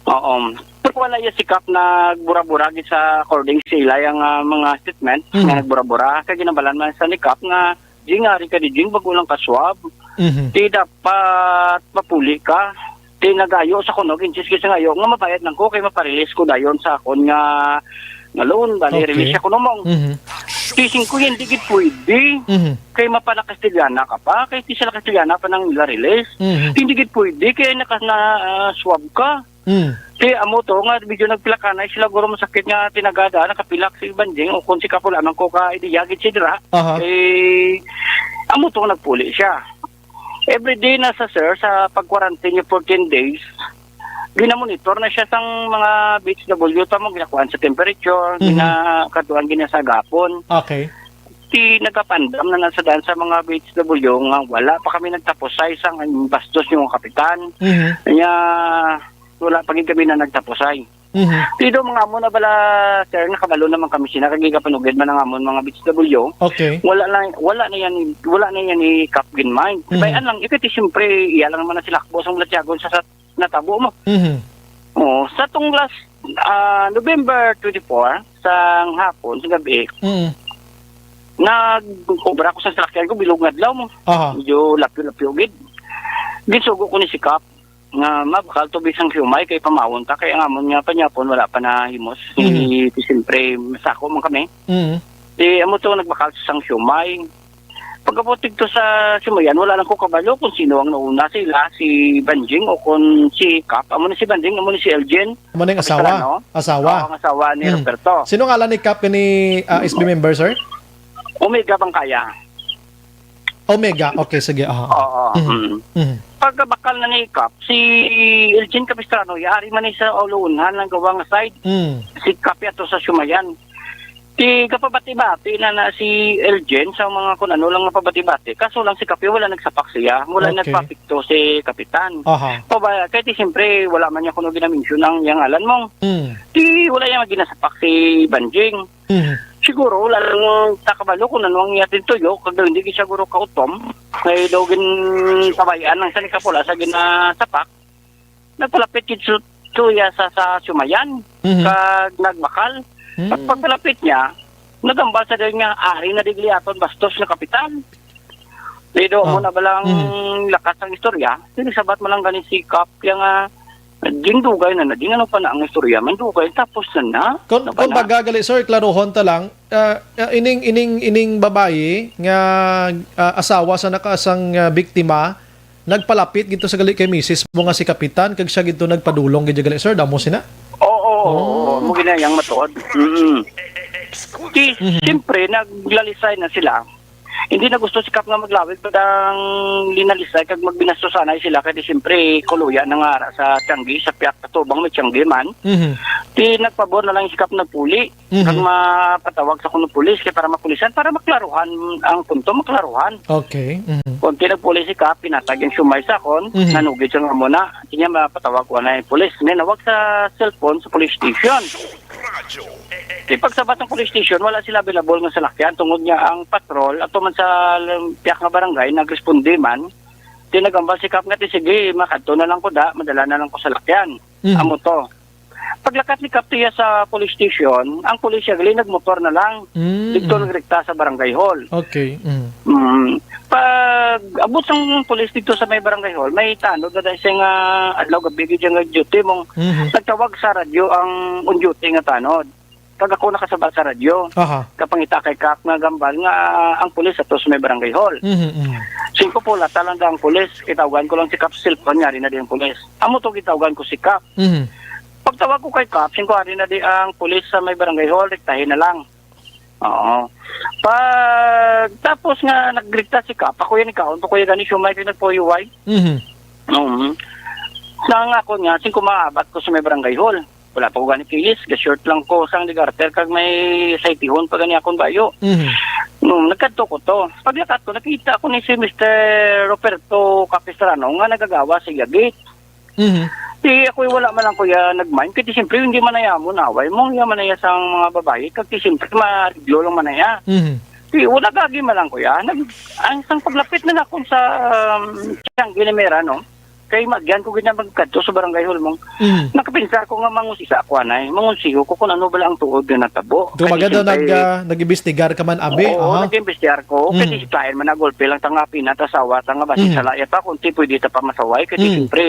Oo. Pero wala ya si Kap nagbura-bura gid sa according sa ila yang, ah, mga statement Mhm. nga nagbura-bura. Kay ginabalan man sa ni Kap nga, "Jing, ari ka di, Jing, bago lang ka swab. Mhm. Ti dapat mapuli ka." Ti nagayo sa kuno, ginsis gid sa ngayo, nga mabayad lang ko kay maparelease ko dayon sa akon nga, nga loan. Bali, Okay. release siya kuno mong. Mhm. Ti singko yan, di gid pwede. Mhm. Kay mapana-Castellana ka pa, kay ti sila Castellana pa nang ila release. Mhm. Hindi gid pwede, kay naka-, na, ah, swab ka. Mm. Ti amo to, nga medyo nagpilakanay sila, guro masakit nga tinagada, nakapilak si Banjing, o kung si Kapo lamang ko ka idiyagit si dira. Aha. Eh, amo to, nagpuli siya. Every day na sa, sir, sa pag-quarantine niya fourteen days, ginamonitor na siya sang mga B H W, tamo ginakuan sa temperature, Mhm. ginakatuan gina sa gapon. Okay. Ti nagapandam na na sa dan sa mga B H W nga wala pa kami nagtapusay sang bastos yung kapitan. Mhm. Kanya wala pa gid kami na nagtapusay. Mhm. Ti do mga amo na bala, sir, nakabalo naman kami sina, kag gigapanugid man ang amon mga B H W. Okay. Wala na, wala na yan, wala na yan ni Kap Ginmay. Mhm. Bayan lang, ikati siyempre, iya lang naman na sila akbo sang Latyagon sa, sa natabo mo. Mhm. Oh, sa tong last, ah, November twenty-four, sa hapon, sa gabi, Mhm. nagkobra ko sa salakyan ko, bilog nga adlaw mo. Aha. Medyo lapyo-lapyo gid. Ginsugo ko ni si Kap nga mabakal to bisang siumay kay pamawon ta kay ang amon nga panyapon wala pa nahimos. Mhm. Ti siyempre, masako man kami. Mhm. Ti amo to nagbakal sa sang siumay. Pagkabot dito sa siumayan, wala lang ko kabalo kung sino ang nauna, sila, si Banjing o kung si Kap. Amo ni si Banjing, amo ni si Elgin. Amo ning asawa? Kapistrano. Asawa. Oo, ang asawa ni Mm. Roberto. Sino ngalan ni Kap ni, ah, S B member, sir? Omega Bangkaya. Omega. Okay, sige. Aha. Oo, Mhm. mm. Mhm. Pagkabakal na ni Kap, si Elgin Capistrano, yari man ni sa Uluunhan ng Gawang side. Mm. Si Kap yato sa Siumayan. Ti kapabati-bati na, na si Elgin sa mga kun ano lang nga pabati-bati. Kaso lang si Kap, wala nagsapak siya. Wala Okay. nagpapikto si Kapitan. Aha. Pabaya, kay ti siyempre, wala man niya kuno ginamention ang yang alan mo. Mm. Ti wala yang ginasapak si Banjing. Mhm. Siguro, wala lang takabalo kung ano ang iya tintuyo, kag daw hindi gid siya guro kautom. Kay daw gintabayaan lang sa ni Kap, wala sa ginasapak. Nagpalapit gid su-, suya sa, sa Siumayan, Mhm. kag nagbakal. Mhm. At pagpalapit niya, nagambal sa dayon nga, "Ari na digli aton bastos nga kapitan." Pero Ah. mo na balang Mhm. lakas ang istorya, hindi sabat man lang gani si Kap, kaya nga, ding dugay na na, ding ano pa na ang istorya, man dugay, tapos na na. Kung, Ano ba kung na? baga gali, sir, klaruhon ta lang, ah, ah, ining, ining, ining babayi nga, ah, asawa sa nakasang, ah, biktima, nagpalapit gito sa gali kay misis mo nga si Kapitan, kag siya gito nagpadulong gid gali, sir, damo sina? Oo, oo, oo. Oh. Mo ginayang matuod. Mm. Di, Mhm. siyempre, naglalisay na sila. Hindi na gusto si Kap nga maglawig pa dang linalisay kag magbinasto sanay sila, kay di siyempre, kuluya na nga ara sa tiyanggi, sa piyak katubang may tiyanggi man. Mhm. Di nagpabor na lang si Kap nagpuli. Mhm. Kag mapatawag sa kuno pulis kay para mapulisan, para maklaruhan ang punto, maklaruhan. Okay. Mhm. Kung tinagpulis si Kap, pinatag yung sumay sa akon, Mhm. nanugid siya nga muna. Di niya mapatawag ko na yung pulis. Ninawag sa cellphone sa police station. Di pagsabat ng police station, wala sila available nga salakyan tungod nga ang patrol ato man sa piyak nga barangay nagresponde man. Di nagambal si Kap nga, "Ti sige, makadto na lang ko da, madala na lang ko salakyan." Mhm. Amo to. Paglakat ni Kap tiya sa police station, ang pulis siya gali nagmotor na lang. Mm. Dito nagrekta sa barangay hall. Okay. Mm. Mm. Pag Abot sang pulis dito sa may barangay hall, may tanod na dahil siya nga adlaw gabi, gid siya nga duty mong Mhm. nagtawag sa radyo ang on duty nga tanod. Kag ako nakasaba sa radyo. Aha. Kapangita kay Kap nga gambal nga, ah, ang pulis ato sa may barangay hall. Mhm, mhm. Singko po, lata lang daw ang pulis. Itawgan ko lang si Kap sa cellphone, yari na di ang pulis. Amo to, gitawgan ko si Kap. Mhm. Pagtawag ko kay Kap, singko, ari na di ang pulis sa may barangay hall, rektahin na lang. Oo. Pag tapos nga naggrita si Kap, ako yan ikaon, ako yan gani siumay kay nagpuyuway. Mhm. Oo. Sa nga ako nga, sing kumaabat ko sa may barangay hall. Wala pa ko gani kilis, ga-short lang ko sang ligarter kag may saitihon pa gani akon bayo. Mhm. No, nagkadto ko to. Paglakat ko, nakita ko ni si Mister Roberto Capistrano nga nagagawa sa iya gate. Mhm. Di ako, wala man lang, kuya, nag-mind. Kaya di, siyempre, hindi man naya mo naway mo. Iya man naya sang mga babae. Kag di, siyempre, mareglo lang man naya. Mhm. Di, wala gagi man lang, kuya. Nag, ang sang paglapit na nakon sa, um, Tiangge ni Mera, no? Kay magyan ko gina magkadto sa barangay hall mo. Mhm. Nakapinsar ko nga mangusisa ako, anay. Mangunsiho ko kung ano bala ang tuod nga natabo. Kay Kumbaga di, daw siyempre, nag, ah, nag-imbestigar ka man, abi? Oo, Aha. nag-imbestigar ko. Kay Mhm. di, si Kain man na golpe lang tanga pinatasawa, tanga basi Mhm. sa laya pa, kung di pwede ta pa masaway. Kay di, Mhm. siyempre,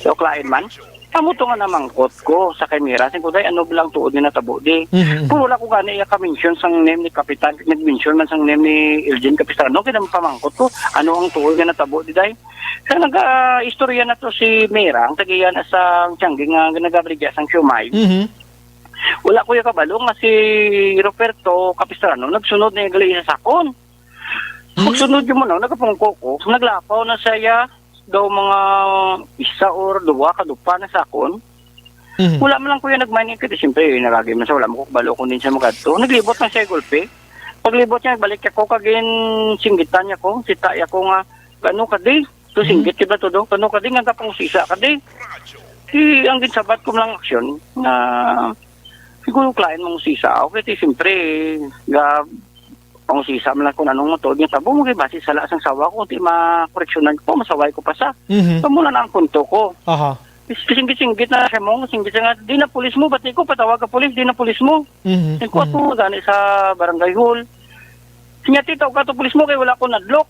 so, Kain man. Amo to nga namangkot ko sa kay Mira, sing ko, "Day, ano ba lang tuod nga natabo di?" Mhm. Kung wala ko gani iya ka-mention sang name ni Kapitan, nag-mention man sang name ni Elgin Capistrano, kaya pamangkot ko, "Ano ang tuod nga natabo di, day?" Sa naga-istorya na to si Mira, ang tagiya na sa Tiangge nga nagabaligya sang siomay. Mhm. Wala ko iya kabalo nga si Roberto Capistrano nagsunod na gali sa sakon. Hmm? Pagsunod yung ano, nagapungko ko, naglapaw na siya daw mga isa or duwa ka dupa na sakon. Mhm. Wala man lang, kuya, nagmaning, kaya siyempre, nagagi man sa wala mo ko kabalo kung din siya magadto. Naglibot na siya, gulpi. Paglibot niya, balik ako, kagin singgitan niya ko, sita niya ko nga, "Kano ka di? To Mhm. singgit kita to do. Kano ka di nga kapang sisa ka di?" Di, ang ginsabat ko lang aksyon, nga, siguro klain mong sisa. Okay, di, siyempre, ga, pang sisa man lang kung anong matuod nga tabo, mo kay basi sala sang sawa ko, di makoreksyonan ko, masaway ko pa sa. Mhm. So, muna na ang punto ko. Aha. Is-, singgit-singgit na siya mo, singgit siya nga, "Di na pulis mo, bati ko, patawag ka pulis, di na pulis mo." Mhm, Yung kuha mhm. ko gani sa barangay hall. Sinya, "Titaw ka to pulis mo, kay wala ko nadlok."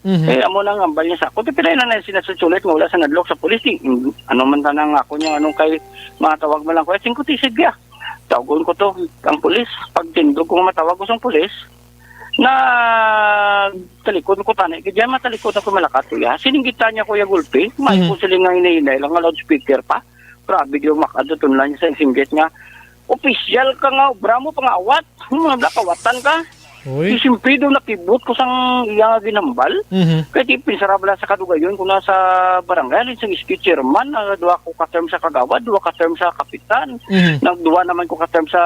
Mhm. Eh, amo na nga, ang bal niya sa ako. Di, pinay na na yung sinasusulit nga wala sa nadlok sa pulis. Di, mm, ano man ta na nga ako niya, anong kay matawag mo lang ko. Eh, singko tisig ya. Tawagon ko to, ang pulis. Pagtindog ko nga matawag ko sa pulis, na talikod ko tani. Kaya dyan matalikod ako malakat, kuya. Sininggitan niya, kuya, gulpi. May Mhm. ko sila nga hinay-hinay lang nga loudspeaker pa. Grabe, di umakadto, tunlan niya sa singgit nga, "Opisyal ka nga, obra mo, pangawat. Mga bla, kawatan ka." Uy. Si Simpido nakibot ko sang iya nga ginambal. Mhm. Kaya di pinsara bala sa kadugayon ko na sa barangay, alin sang S K chairman, ah, duha ko ka term sa kagawad, duha ka term sa kapitan, Mhm. nagduha naman ko ka term sa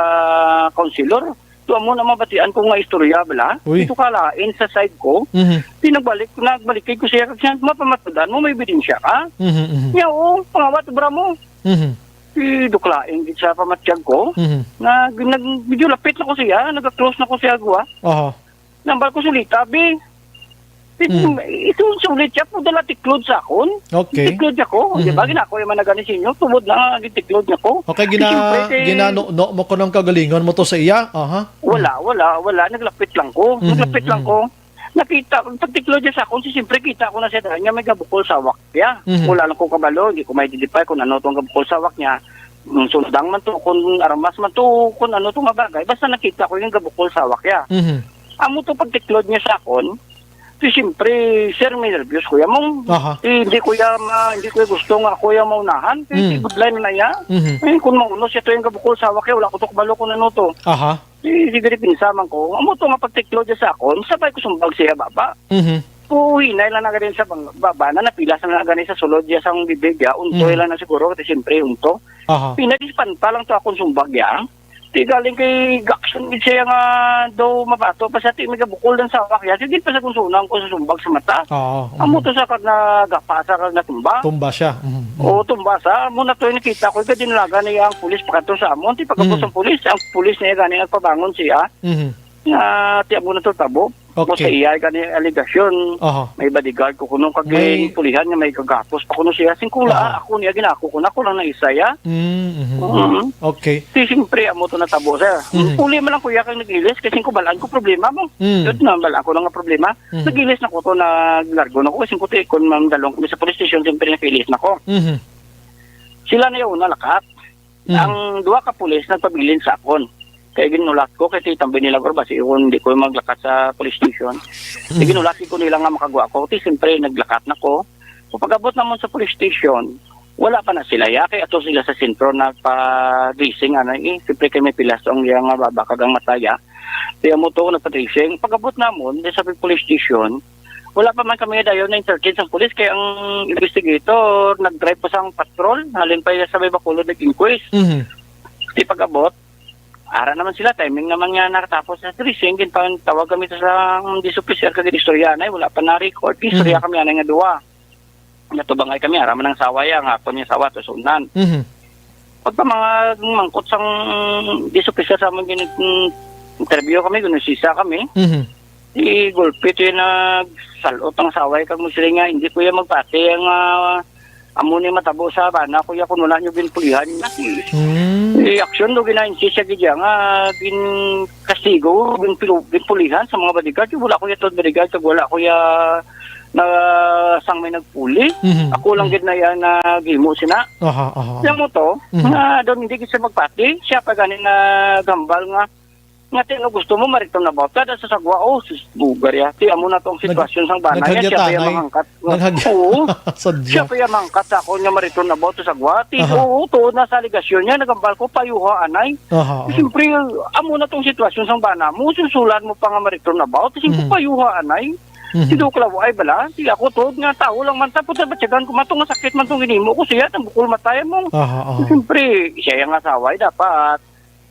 kaunsilor. Tua mo na mabatian ko nga istorya bala. Uy. Ito ka lain sa side ko. Mhm. Di nagbalik, nagbalik ko siya, kasi mapamatudan mo, may ebidensya ka. Mhm, mhm. Niya, oo, pangawat, obra mo. Mhm. Di duklain gid sa pamatyag ko. Mhm. Nag, nag, medyo lapit na ko siya, nag-close na ko siya, gwa. Aha. Nambal ko sulita, bi. Di, Mm. ito sulit siya, po dala tiklod sa akon. Okay. Tiklod niya ko. Di ba, Mhm. ginako yung managani sa inyo, tubod na, gitiklod niya ko. Okay, Di, gina-, siyempre, kay ginano-, no, mo ko ng kagalingon mo to sa iya? Aha. Wala, wala, wala. Naglapit lang ko. Mhm, Naglapit lang mhm. ko. Nakita, pagtiklod niya sa akon, si siyempre kita ko na siya dahil niya may gabukol sa awak niya. Mhm. Wala lang ko kabalo, hindi ko may didipay kung ano tong gabukol sa awak niya. Kung sundang man to, kung armas man to, kung ano to nga bagay. Basta nakita ko yung gabukol sa awak niya. Mhm. Amo to pagtiklod niya sa akon, si siyempre, sir, may nervyos, kuya mong. Aha. Eh, hindi, kuya, ma-, hindi, kuya, gusto nga ako yung maunahan. Eh, Mm. si good line na niya. Mhm. Eh, kung mauno siya to yung gabukol sa awak niya, wala ko to kabalo kung ano to. Aha. Di, di diri pinsaman ko. Amo to nga pagtiklod niya sa akon, sabay ko sumbag siya baba. Mhm. Puhinay lang na ganin sa bang-, baba na, napilas na na ganin sa sulod niya sa akong bibig, ya. Untoy Mhm. lang na siguro, kasi siyempre, unto. Aha. Pinadispanta lang to akong sumbag, ya. Di galing kay Gaksyon, gid siya nga daw mabato pa siya, ti may gabukol lang sa awak, ya. Sige pa sa kunsunan ko sa sumbag sa mata. Oo, Amo mhm. to sa kag nagapa sa kag natumba. Tumba siya. Mhm, mhm. Oo, tumba sa. Amo na to yung nakita ko, ika dinalaga niya ang pulis pa kadto sa amon. Ti pagkabot Mhm. sa pulis, ang pulis niya gani nagpabangon siya. Mhm. Nga, ti amo na to tabo. Tapos sa Okay. iya, gani alegasyon, Aha. may bodyguard ko kuno, kag May gipulihan nga may kagapos pa kuno siya. Singkula, Aha. ah, ako niya, ginako ko na, ako lang na isa, ya. Mm, mhm. Mm. Okay. Di, siyempre, amo to natabo, sir. Mhm. Puli man lang, kuya, kag nag-ilis, kasi kung balaan ko problema mo. Mm. Yun na, balaan ko lang nga problema. Mhm. Nag-ilis na ko to, naglargo na ko, kasi kung tikon, ma'am, dalong kami sa police station, siyempre, nag-ilis na ko. Mhm. Sila na yung una lakat. Mhm. Ang duha ka pulis nagpabilin sa akon. Kay ginulat ko, kay tambay nila, "Guro, basi kung hindi ko maglakat sa police station." Mhm. Di, ginulat ko nila nga makagwa ako. Ti, siyempre, naglakat na ko. Kung pag-abot namon sa police station, wala pa na sila. Ya, kay ato sila sa sentro nagpa-dressing, ano, eh. Siyempre, kay may pilas ang iya nga baba kag ang mata, ya. Kaya mo to, nagpa-dressing. Pag-abot namon, di sa police station, wala pa man kami dayon na-entertain sang pulis, kay ang investigator nag-drive pa sang patrol, halin pa iya sa may Bacolod nag-inquest. Mhm. Di, pag-abot, ara naman sila, timing naman nga nakatapos sa dressing, gintawag kami sa dish officer kag istorya anay, wala pa na-record. Istorya Mhm. kami anay nga duwa. Natubangay kami, ara man ang sawa ya, ang akon nga sawa, tusunan. Mhm. Pagka mga mangkot sang dish officer sa amon gin-, mm, interview kami, ginusisa kami. Mhm. Di gulpi to yung nagsalot ang saway kag musiling nga, "Hindi ko yan magpati ang, ah, amo ni matabo sa bana ko ya kung wala nyo ginpulihan." Nasi, Mm. di aksyon do ginainsi siya gid ya nga ginkastigo, ginpilu-, ginpulihan sa mga bodyguard. Wala ko ya to bodyguard, kag wala ko ya na sang may nagpuli. Mhm. Ako lang Mhm. gid na yan naghimo sina. Aha, aha, aha. Yang mo to, Mhm. nga doon hindi gid siya magpati, siya pa gani naghambal nga, nga, "Tino, gusto mo mariton na ba?" Kada sa sagwa, oh, sus, bugar ya. Ti, amo na to ang Nag-, sitwasyon sang bana niya, siya pa yung naghagyatanay. Mahangkat. Naghagya-, Oo. Sadya. Siya pa yung mahangkat sa ako niya mariton na ba to sagwa. Ti, Aha. oo, to, nasa aligasyon niya, nagambal ko, payuha, anay. Aha, aha. Siyempre, amo na tong sitwasyon sang bana mo, susulan mo pa nga mariton na ba? Ti, siyempre, Mhm. payuha, anay. Mhm. Ti, do, kalawa, ay, bala, ti, ako to, nga tao lang man, tapos, batyagan ko man to, nga sakit man tong ginimo ko siya, tang bukol matay mo. Aha, aha. Siyempre, siya yung asawa, ay, dapat,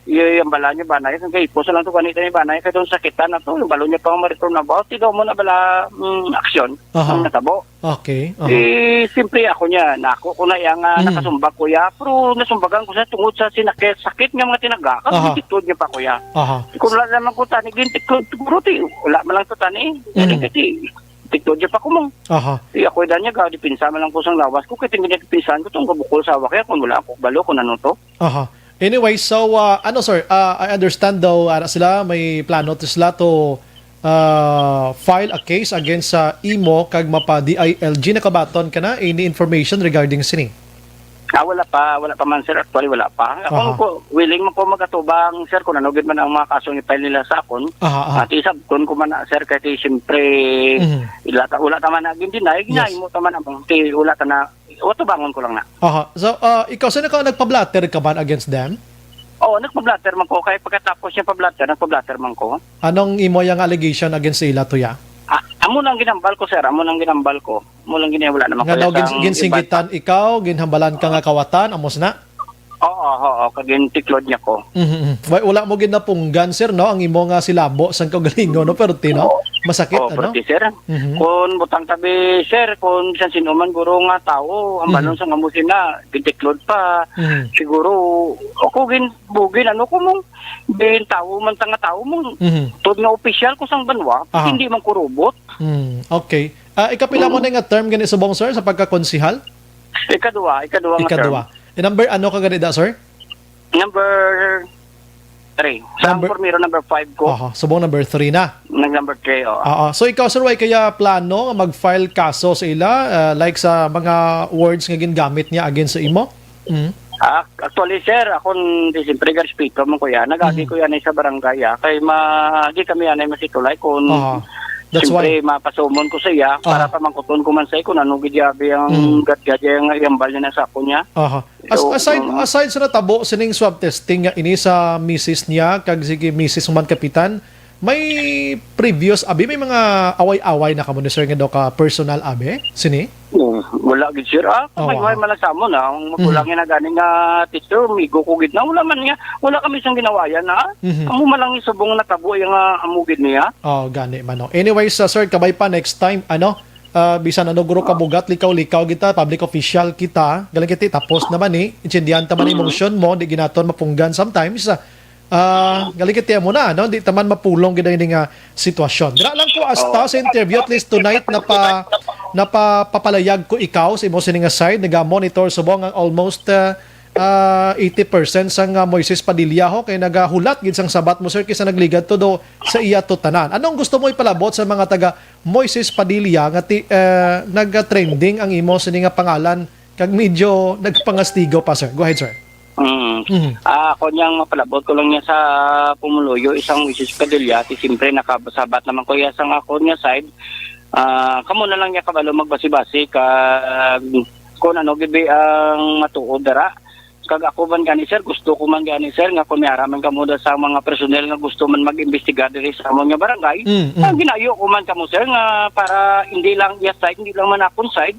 Iya, ang bala niya, banay, kay ipos lang to, kanita niya, banay, kay doon sakitan na to, yung balo niya pang mariton na ba, tigaw mo na bala, mm, aksyon, Aha. ang natabo. Okay, aha. Eh, siyempre ako niya, nako ko na iya nga Mm. nakasumbag ko ya, pero nasumbagan ko siya tungod sa sinakit, sakit nga mga tinaga, kag Aha. gintitod niya pa ko ya. Aha. Kung wala naman ko tani, gintitod, siguro ti, wala man lang to tani. Mm. Kaya ti, titod niya pa ko mo. Aha. Di ako, daan niya, ga, dipinsa man lang ko sang lawas ko, kaya tingin niya dipinsahan ko, itong kabukol sa awak kaya, kung wala ako balo, kung ano to. Aha. Anyway, so, ah, ano, sir, ah, I understand daw, ara sila, may plano to sila to, ah, file a case against sa imo kag mapa D I L G. Nakabaton ka na? Any information regarding sini? Ah, wala pa, wala pa man, sir. Actually, wala pa. Ako Aha. ko, willing man ko magatubang, sir, kung ano gid man ang mga kasong i-file nila sa akon. Aha, aha. At isab, kung ko man na, sir, kay ti, siyempre, Mhm. ila ta-, wala ta man na gindinay, Yes. ginahimo ta man among, ti, wala ta na, watubangon ko lang na. Aha. So, ah, ikaw, sino ka nagpa-blotter ka man against them? Oo, nagpa-blotter man ko. Kay pagkatapos niya pa-blotter, nagpa-blotter man ko. Anong imo yang allegation against sa ila, tuya? Ah, amo nang ginambal ko, sir. Amo nang ginambal ko. Amo lang gini, wala naman Nga ko daw gins-, isang ginsingitan iba. Ikaw, ginhambalan ka nga kawatan, amos na? Oo, oo, kag gintiklod niya ko. Mhm, mhm. Wa-, wala mo gid napunggan, sir, no? Ang imo nga silabo sang kaugalingon, no? Pero tino, Oo. masakit, Oo, ano? Pero ti, sir, Mhm. kung butang tabi, sir, kung bisan sino man guro nga tao, ang Mhm. balon sa nga mo sina, gitiklod pa. Mhm. Siguro, ako gin-, bugin, ano ko mo, bin tao man ta nga tao mo. Mhm. Tod nga opisyal ko sang banwa, Aha. hindi man ko robot. Hmm, okay. Ah, ikapila mo Hmm. na nga term gani subong, sir, sa pagkakonsehal? Ikadua, ikadua nga Ikadua. term. Eh, number ano ka gani da, sir? Number three. Sa Number primero, number five ko. Aha, subong number three na. Nag number three, oh. Oo. So, ikaw, sir, way kaya plano nga mag-file kaso sa ila, ah, like sa mga words nga gingamit niya against sa imo? Mm. Ah, actually, sir, ako, di, siyempre, respeto man ko yan. Nag-agi Mhm. ko yan sa barangay, ah. Kay ma-, di kami yan ay masitulay kung Aha. That's siyempre, why. mapasumon ko sa iya para Aha. pamangkuton ko man sa iya kung ano gid yabi ang Mm. gatgat niya, ang iyambal niya na sa ako niya. Aha. As-, So, aside, mm. aside sa natabo sining swab testing nga ini sa misis niya, kag sige, misis man kapitan, may previous, abi, may mga away-away na kamo ni sir nga daw ka personal, abi? Sini? Hmm, wala gid, sir. Ah, Oh, may wow. way man lang sa amon, ah. Ang magulang Mhm. nga gani nga teacher, migo ko gid na. Wala man nga, wala kami siyang ginawayan, ah. Mhm. Amo man lang yung subong natabo yung, ah, amo gid niya. Oh, gani man, no. Anyways, uh, sir, kabay pa next time, ano, ah, bisan ano guro ka Ah. bugat, likaw-likaw kita, public official kita, galing kita, tapos naman eh, intindihan ta man Mm. emotion mo, di ginaton mapunggan sometimes, ah, Ah, galing kiti mo na, no? Di taman mapulong gid ang ini nga sitwasyon. Dira lang ko hasta Oo. sa interview, at least tonight, napa-, napapalayag ko ikaw sa imo sini nga side. Naga-monitor subong ang almost, ah, ah, eighty percent sang, ah, Moises Padilla ho, kay nagahulat gid sang sabat mo, sir, kaysa nagligad to do sa iya to tanan. Anong gusto mo ipalabot sa mga taga Moises Padilla nga ti-, eh, nag-trending ang imo sini nga pangalan kag medyo nagpangastigo pa, sir? Go ahead, sir. Mm. Mhm. Ah, ako niyang mapalabot ko lang niya sa pumuluyo, isang Moises Padilla, ti siyempre nakasabat naman ko iya sang ako niya side. Ah, kamo na lang niya kabalo magbasi-basi ka kung ano gid ang matuod dira. Kag ako man gani, sir, gusto ko man gani, sir, nga kung may ara man kamo da sa mga personnel nga gusto man mag-imbestigar diri sa amon nga barangay, Mm, mm. ah, ginayo ko man kamo, sir, nga para hindi lang iya side, hindi lang man akon side,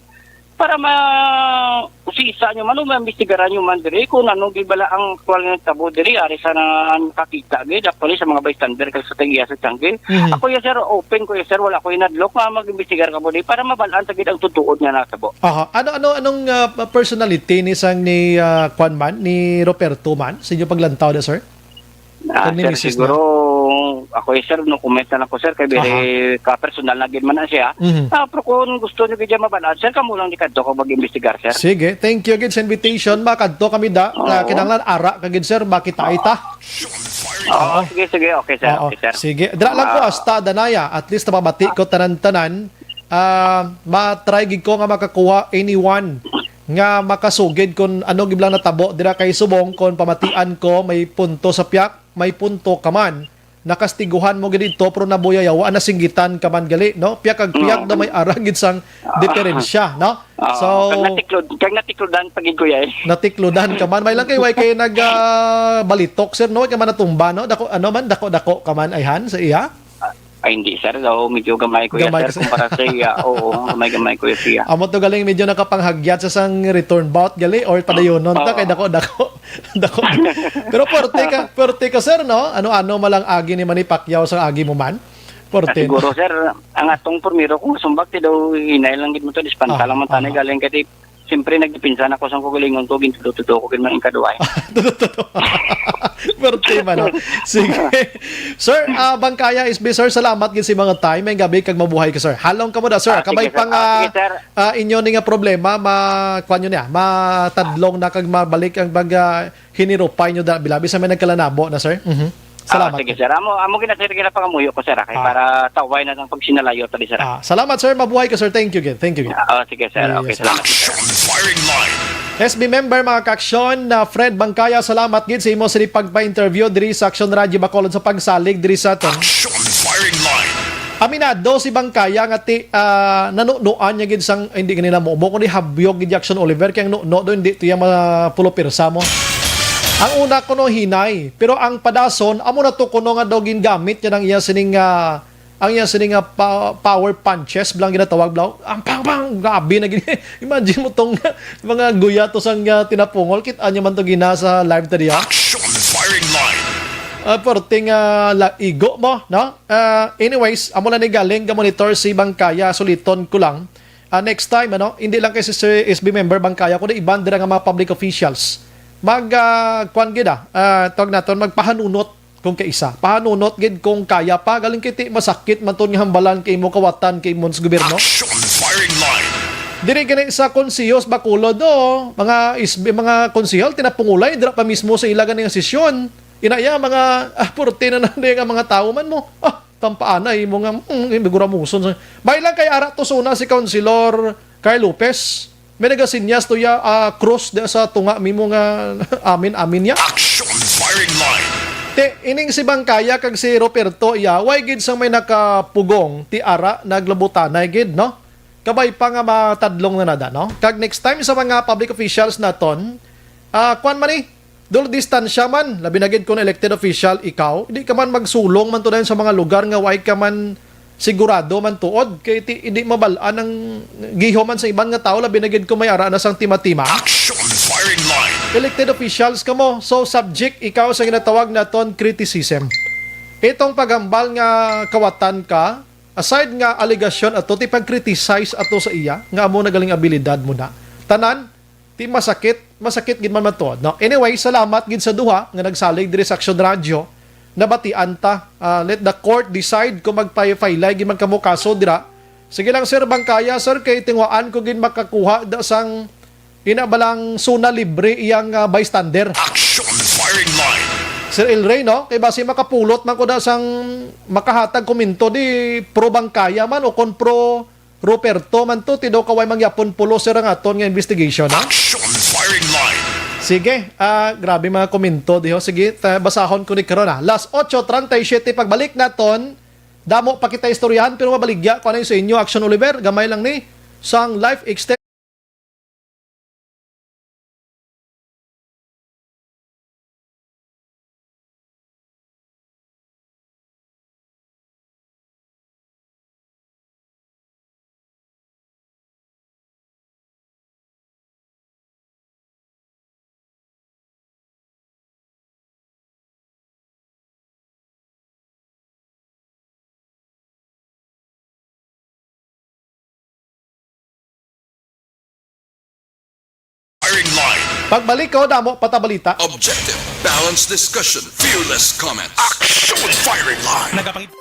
para ma-, usisa nyo man o maimbestigaran nyo man diri kung ano gid bala ang aktual nga tabo diri, ari sa na-, nakakita gid, actually, sa mga bystander kag sa tagiya sa Tiangge. Mhm. Ako, yes, sir, open ko, yes, sir, wala ko inadlok nga mag-imbestigar kamo diri para mabalaan ta gid ang tutuod nga natabo. Aha. Ano, ano, anong, ah, personality ni sang ni, ah, kwan man, ni Roberto man, sa inyo paglantaw na, sir? Ah, Kag ni sir, misis na? siguro, ako, eh, sir, no comment na lang ko, sir, kay very Aha. ka-personal na gid man na siya. Mhm. Ah, pero kung gusto nyo gid yan mabalaan, sir, kamo lang ni kadto ko mag-imbestigar, sir. Sige, thank you gid sa invitation. Makadto kami da. Oo. Ah, kinahanglan ara ka gid, sir, makita ita. Oo, Oo. sige, sige, okay, sir, Oo. okay, sir. Sige, dira lang ko Ah. hasta, Danaya. At least, mabati ko tanan-tanan. Ah, ma-try gid ko nga makakuha anyone nga makasugid kung ano gid lang natabo dira kay subong, kung pamatian ko, may punto sa piyak, may punto ka man. Nakastiguhan mo gid dito, pero nabuyayawa, nasinggitan ka man gali, no? Piyak kag piyak Mm. na may ara gid sang Ah. diferensya, no? Ah, So, kag natiklod-, kag natiklodan pa gid, kuya, eh. Natiklodan ka man. May lang kay, way kay nag, ah, balitok, sir, no? Way ka man natumba, no? Dako, ano man, dako-dako ka man, ayhan, sa iya? Ay, hindi, sir. Daw, medyo gamay, kuya, Gamay sir, ka, sir. kumpara sa iya. Oo, gamay-gamay, kuya, siya. Amo to galing, medyo nakapanghagyat sa sang return bout, gali, or padayonon ta, Oo. kay dako-dako. Dako. Pero puwerte ka, puwerte ka, sir, no? Ano-ano malang agi ni Manny Pacquiao sa agi mo man? Ah, Puwerte, no? siguro, sir, ang atong primero kong sumbak, ti daw, hinay lang gid mo to, dispanta Aha, lang man tanay aha. galing kay ti, siyempre, nagdepensa na ko sa kugalingon ko, gintudo-tudo ko gid man ang kaduay. Tudo-tudo. Puwerte man, no? Sige. Sir, ah, Bangkaya S B, sir, salamat gid sa mga time. May gabi kag mabuhay ka, sir. Halong ka mo da, sir. Ah, Kabay sige, sir. pang, Ah, ah, sige, sir. ah, inyo ni nga problema, ma-, kuwan nyo niya, matadlong na kag mabalik ang pag, ah, hinirupay nyo da, bilabi sa may nagkalanabo na, sir. Mhm. Ah, Salamat, sige, sir. sir. Amo, amo gina, sir, ginapangamuyo ko, sir, ah, kay Ah. para taway na ang pagsinalayo ta di, sir, ah. Ah, salamat, sir. Mabuhay ka, sir. Thank you again. Thank you again. Ah, oh, sige, sir. Yes, Okay, sir. salamat. Action Firing Line. S B member, mga ka-aksyon, na Fred Bangkaya, salamat gid sa imo sa pagpa-interview diri sa Action Radio Bacolod sa pagsalig diri sa aton. Action Firing Line. Aminado si Bangkaya nga ti-, ah, nanunuan niya gid sang, hindi kanila mo, mo kundi habyog gid Jackson Oliver, kay ang nuno do, hindi to iya mapulupirsa mo. Ang una kuno hinay, pero ang padason, amo na to kuno nga daw gingamit niya ang iya sining, ah, ang iya sining, ah, pa-, power punches, blang ginatawag, blang. Ang pang, pang, grabe na gini. Imagine mo tong mga guya to sang, ah, tinapungol. Kit-, anya man to gina sa live ta diya. Action Firing Line. Ah, porting, ah, la-, igo mo, no? Ah, anyways, amo lang ni galing ga monitor si Bangkaya, suliton ko lang. Ah, next time, ano, hindi lang kay si Sir S B member Bangkaya, kundi iban dira nga mga public officials. Mag, ah, kwan gid, ah, ah, tawag naton, magpahanunot kung kaisa. Pahanunot gid kung kaya pa, galing kiti masakit man to nga hambalan kay imo kawatan kay imo sa gobyerno. Action Firing Line. Diri gani sa konsehos Bacolod, oh, mga S B, mga konsehal, tinapungulay, dira pa mismo sa ila gani nga sesyon. Inaya, mga, ah, purti na na nga mga tawo man mo. Ah, tampaanay mo nga, mm, guramuson sa. May lang kay ara to suna si Councilor Carl Lopez. May nagasinyas to ya, ah, cross di sa tunga mimo nga amin, amin ya. Action Firing Line. Te, ining si Bangkaya kag si Roberto iya, way gid sang may nakapugong ti ara naglabutanay gid, no? Kabay pa nga matadlong na nada, no? Kag next time sa mga public officials naton, ah, kwan man eh, Dol, distansya man, labi na gid kung elected official ikaw, di ka man magsulong man to dayon sa mga lugar nga way ka man sigurado man tuod, kay ti, di mabal-an ang giho man sa iban nga tawo, labi na gid kung may ara na sang tima-tima. Action Firing Line. Elected officials kamo, so subject ikaw sa ginatawag naton criticism. Itong paghambal nga kawatan ka, aside nga alegasyon ato, ti pag-criticize ato sa iya, nga amo na galing abilidad mo na. Tanan, Ti masakit, masakit gid man matuod, no? Anyway, salamat gid sa duha nga nagsalig diri sa Action Radio. Nabatian ta. Ah, let the court decide kung magpay-, file-ay gid man kamo kaso dira. Sige lang, sir, bangkaya, sir, kay tinguhaan ko gid makakuha da sang ina balang suna libre iyang, ah, bystander. Action firing line. Sir El Rey, no? Kay basi makapulot man ko da sang makahatag komento di pro bangkaya man o kon pro Ruperto man to, ti daw kaway mangyapon pulo, sir, ang aton nga investigation, ha? Action firing line. Sige, ah, grabe mga komento diho. Sige, ta-, basahon ko ni karon, ha. Las ocho treinta y siete, pagbalik naton, damo pa kita istoryahan, pero mabaligya ko na sa inyo, Action Oliver, gamay lang ni sang life extend. Firing line. Pagbalik ko, damo pa ta balita. Objective, balanced discussion, fearless comments. Action firing line. Nagapangit-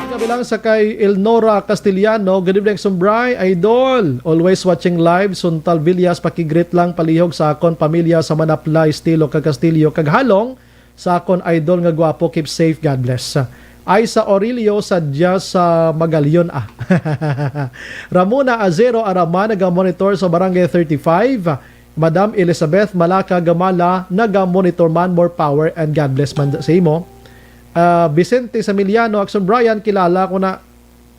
Gabi lang sa kay Elnora Castellano. Good evening, Sumbray, idol. Always watching live. Suntal Villas, pakigreet lang palihog sa akon pamilya sa Manaplay, Estilo, kag Castillo, kag Halong. Sa akon idol nga gwapo, keep safe, God bless. Ay sa Aurelio, sadya sa Magalion, ah. Ramona Azero Arama, naga-monitor sa Barangay thirty-five. Madam Elizabeth Malaka Gamala, naga-monitor man, more power and God bless man sa imo. Ah, Vicente Samiliano, Action Brian, kilala ko na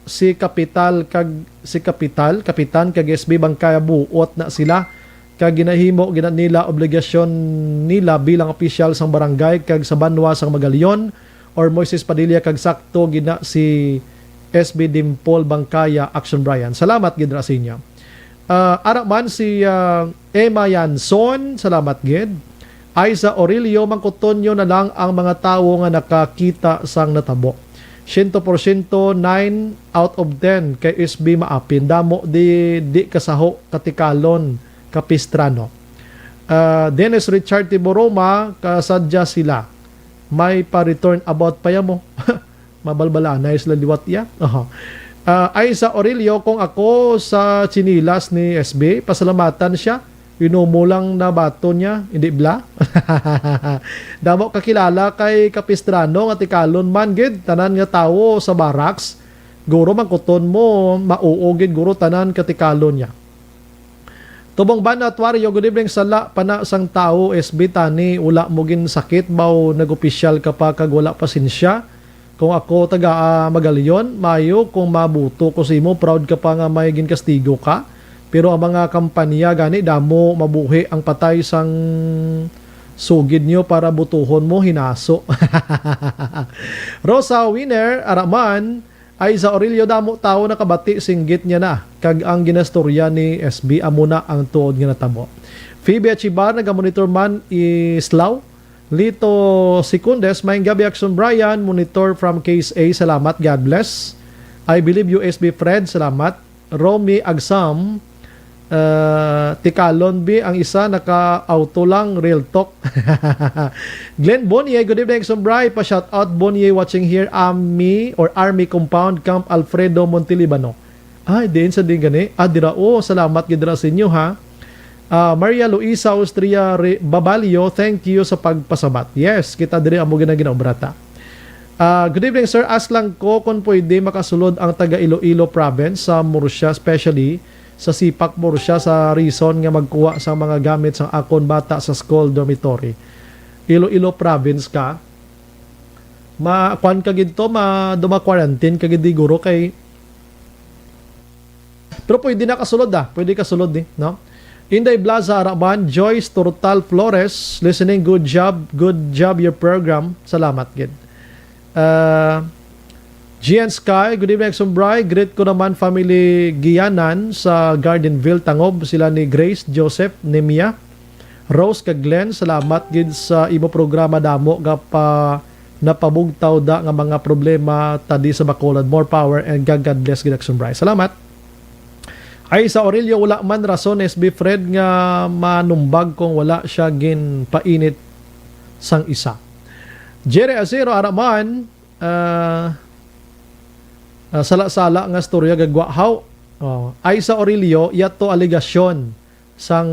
si Kapital kag, si Kapital, Kapitan kag S B Bangkaya, buot na sila kag ginahimo gina nila obligasyon nila bilang opisyal sang barangay kag sa banwa sang Magalion or Moises Padilla kag sakto gina si S B Dimple Bangkaya, Action Brian. Salamat gid ra sa inyo. Ah, ara man si, ah, Emma Yanson, salamat gid. Aiza Aurelio, mangkuton nyo na lang ang mga tawo nga nakakita sang natabo. Siyento por siyento, nine out of ten kay S B maapin. Damo di, di kasaho, katikalon, kapistrano. Ah, Dennis Richard Tiboroma, kasadya sila. May pa-return about pa ya mo. Mabalbalanay sila liwat iya. Oho. Ah, ay sa Aurelio, kung ako sa chinilas ni S B, pasalamatan siya. Inumo lang na bato niya, hindi bla. Damo kakilala kay Kapistrano nga tikalon man gid, tanan nga tawo sa barracks. Guro mangkuton mo, mauo gid guro tanan katikalon niya. Tubong Ban Atuario, good evening. Sala pa na sang tawo, S B, tani wala mo gin sakit, baw nag-opisyal ka pa kag wala pasensya. Kung ako taga, ah, Magalion, maayo kung mabuto ko sa imo, proud ka pa nga may ginkastigo ka. Pero ang mga kampanya gani, damo mabuhi ang patay sang sugid niyo para butuhon mo, hinaso. Rosa Wiener, ara man, Aiza Aurelio, damo tawo nakabati, singgit niya na, kag ang ginastorya ni S B amo na ang tuod nga natabo. Phoebe Achibar, nagamonitor man, Islaw. Lito Secundes, maayong gabi, Action Brian, monitor from K S A, salamat, God bless. I believe U S B Fred, salamat. Romy Agsam, ah, tikalon bi ang isa, naka-auto lang, real talk. Glenn Bonye, good evening, Action Brian. Pa-shout out, Bonye, watching here, Ami or Army Compound, Camp Alfredo, Montelibano. Ay, diin sa din gani? Ah, dira. Oh, salamat gid dira sa inyo, ha. Ah, Maria Luisa Austria Re-, Babalio, thank you sa pagpasabat. Yes, kita diri amo gina-, ginaobra ta. Ah, good evening, sir. Ask lang ko kung pwede makasulod ang taga Iloilo province sa Murcia, especially sa Sipak, Murcia, sa reason nga magkuha sa mga gamit sa akon bata sa school dormitory. Iloilo province ka, ma-, kuan ka gid to, ma-, do ma-quarantine ka gid di guro kay Pero pwede na kasulod, ah. Pwede kasulod ni, no? Inday Blaza Araban, Joyce Turtal Flores, listening, good job, good job your program. Salamat gid. Ah, Gian Sky, good evening, Action Bri. Greet ko naman family Gianan sa Gardenville, Tangob, sila ni Grace, Joseph, Nemia, Rose kag Glenn. Salamat gid sa imo programa, damo nga pa napabugtaw da nga mga problema ta di sa Bacolod. More power and God, God bless gid, Action Bray. Salamat. Ay, sa Aurelio, wala man rason, S B Fred, nga manumbag kung wala siya ginpainit sang isa. Jerry Acero, ara man, ah, ah, sala-sala nga storya gagwa. Haw? Oh, ay, sa Aurelio, iya to alegasyon sang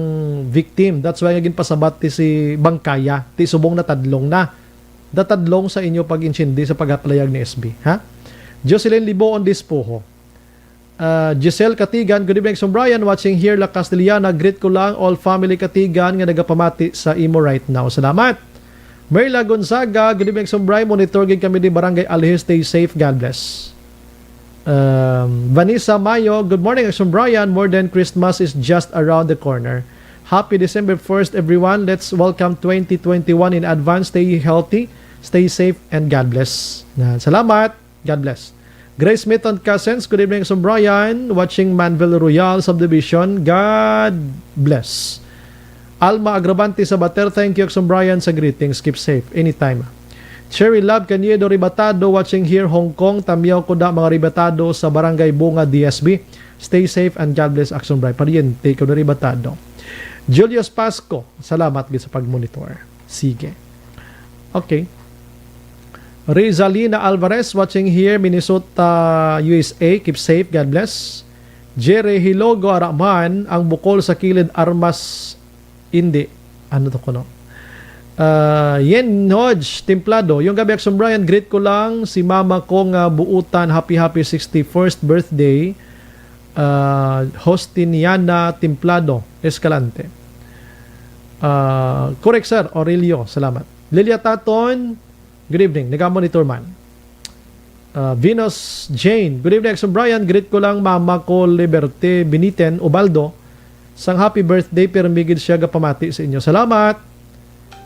victim. That's why nga ginpasabat ti si Bangkaya, ti subong natadlong na. Natadlong sa inyo pag-insindi sa paghatlayag ni S B, ha? Jocelyn Liboon Dispoho. Ah, Giselle Katigan, "Good evening, Song Brian. Watching here, La Castellana. Greet ko lang all family Katigan nga nagapamati sa imo right now." Salamat. Merla Gonzaga, "Good evening, Song Brian. Monitor gid kami di Barangay Alhe. Stay safe. God bless." Um, Vanessa Mayo, "Good morning, Action Brian. More than Christmas is just around the corner. Happy December first, everyone. Let's welcome twenty twenty-one in advance. Stay healthy, stay safe, and God bless." Na, salamat. God bless. Grace Smith and Cousins, "Good evening, Action Brian. Watching Manville Royal Subdivision. God bless." Alma Agravante Sabater, "Thank you, Action Brian, sa greetings. Keep safe. Anytime." Cherry Love Cañedo Ribatado, "Watching here, Hong Kong. Tamyaw ko da mga Ribatado sa Barangay Bunga, D S B. Stay safe and God bless, Action Brian." Pariente ko na Ribatado. Julius Pasco, salamat gid sa pag-monitor. Sige. Okay. Rizalina Alvarez, "Watching here, Minnesota, U S A. Keep safe. God bless." Jerry Hilogo, "Ara man, ang bukol sa kilid armas." Hindi. Ano to kuno? Ah, Yen Hodge Templado, "Yung gabi, Action Brian, greet ko lang si mama ko nga buutan. Happy, happy sixty-first birthday." Ah, Hostiniana Templado Escalante. Ah, correct, sir. Aurelio, salamat. Lilia Taton, "Good evening. Naga-monitor man." Ah, Venus Jane, "Good evening, Action Brian. Greet ko lang mama ko, Liberte Biniten Ubaldo. Sang happy birthday, pero migid siya gapamati sa inyo. Salamat."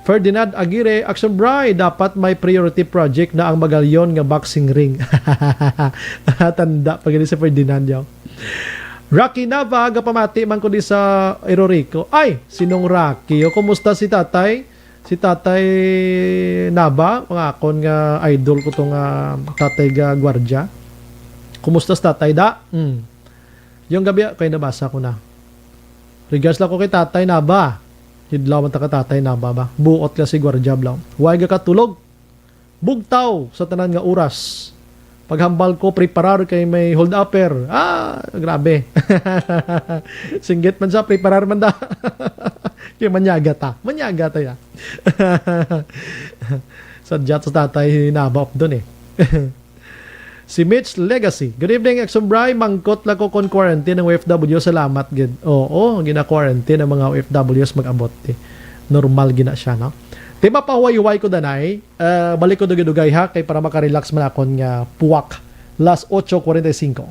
Ferdinand Aguirre, "Action Bri, dapat may priority project na ang Magalion nga boxing ring." Tanda pa gani si Ferdinand, yo. Rocky Nava, "Gapamati man ko di sa Erorico." Ay, sinong Rocky? O, kumusta si tatay? Si Tatay Nava, mga akon nga idol ko to nga tatay ga gwardya. Kumusta si tatay da? Hmm. Yung gabi, kay nabasa ko na. Regards lang ko kay Tatay Nava. Hidlaw man ta ka Tatay Nava ba? Buot ka si Guardia Blau. Way ga katulog. Bugtaw sa tanan nga oras. Paghambal ko, preparar kay may hold upper. Ah, grabe. Singgit man siya, preparar man da. Kaya manyaga ta. Manyaga ta ya. Sadya sa tatay, hinaba up dun eh. Si Mitch Legacy. "Good evening, Exum Bri. Mangkot lang ko kon quarantine ang O F W. Salamat gid." Oo, gina-quarantine ang mga O F Ws mag-abot, eh. Normal gina siya, no? Tema pa huway-huway ko, danay. Ah, balik ko dugay-dugay, ha, kay para makarelax man akon nga puwak. Las ocho cuarenta y cinco.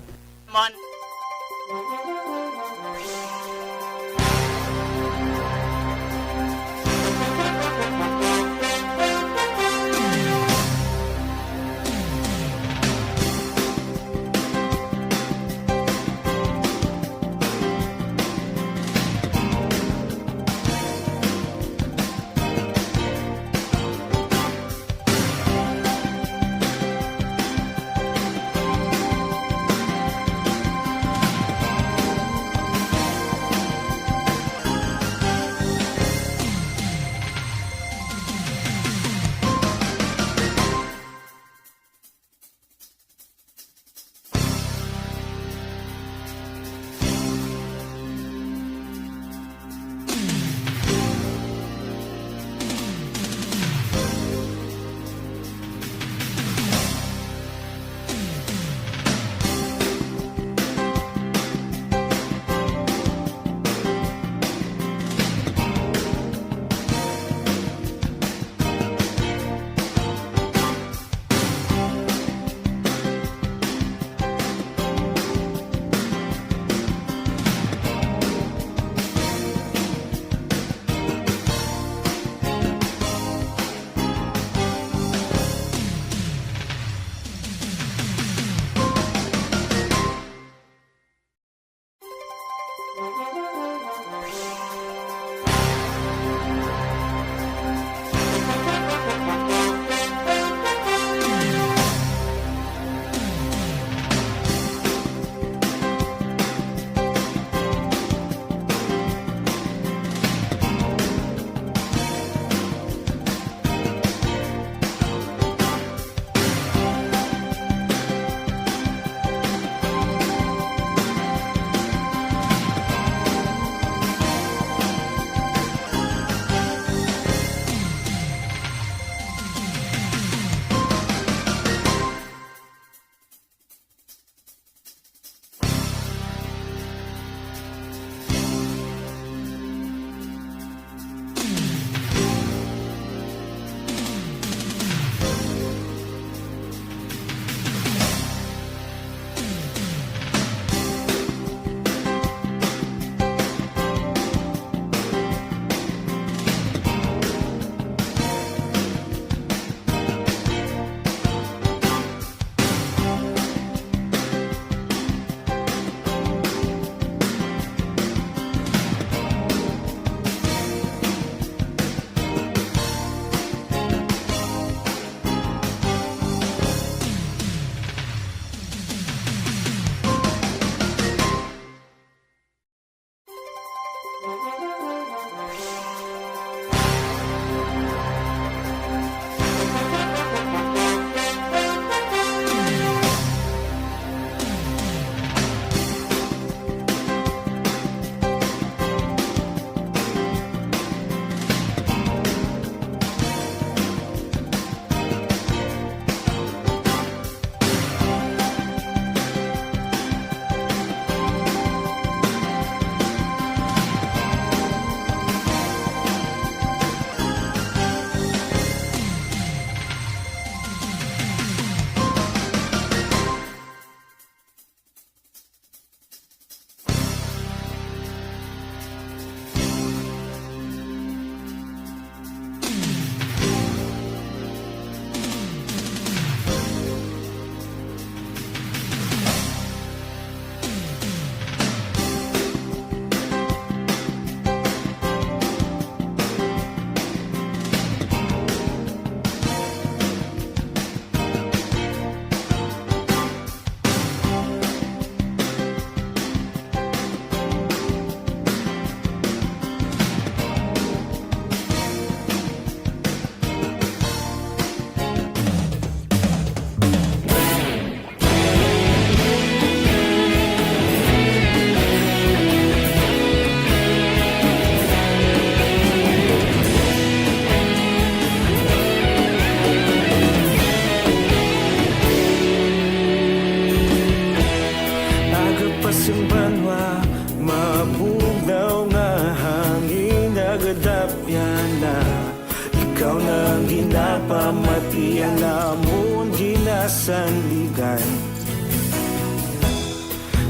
Iya namon ginasandigan.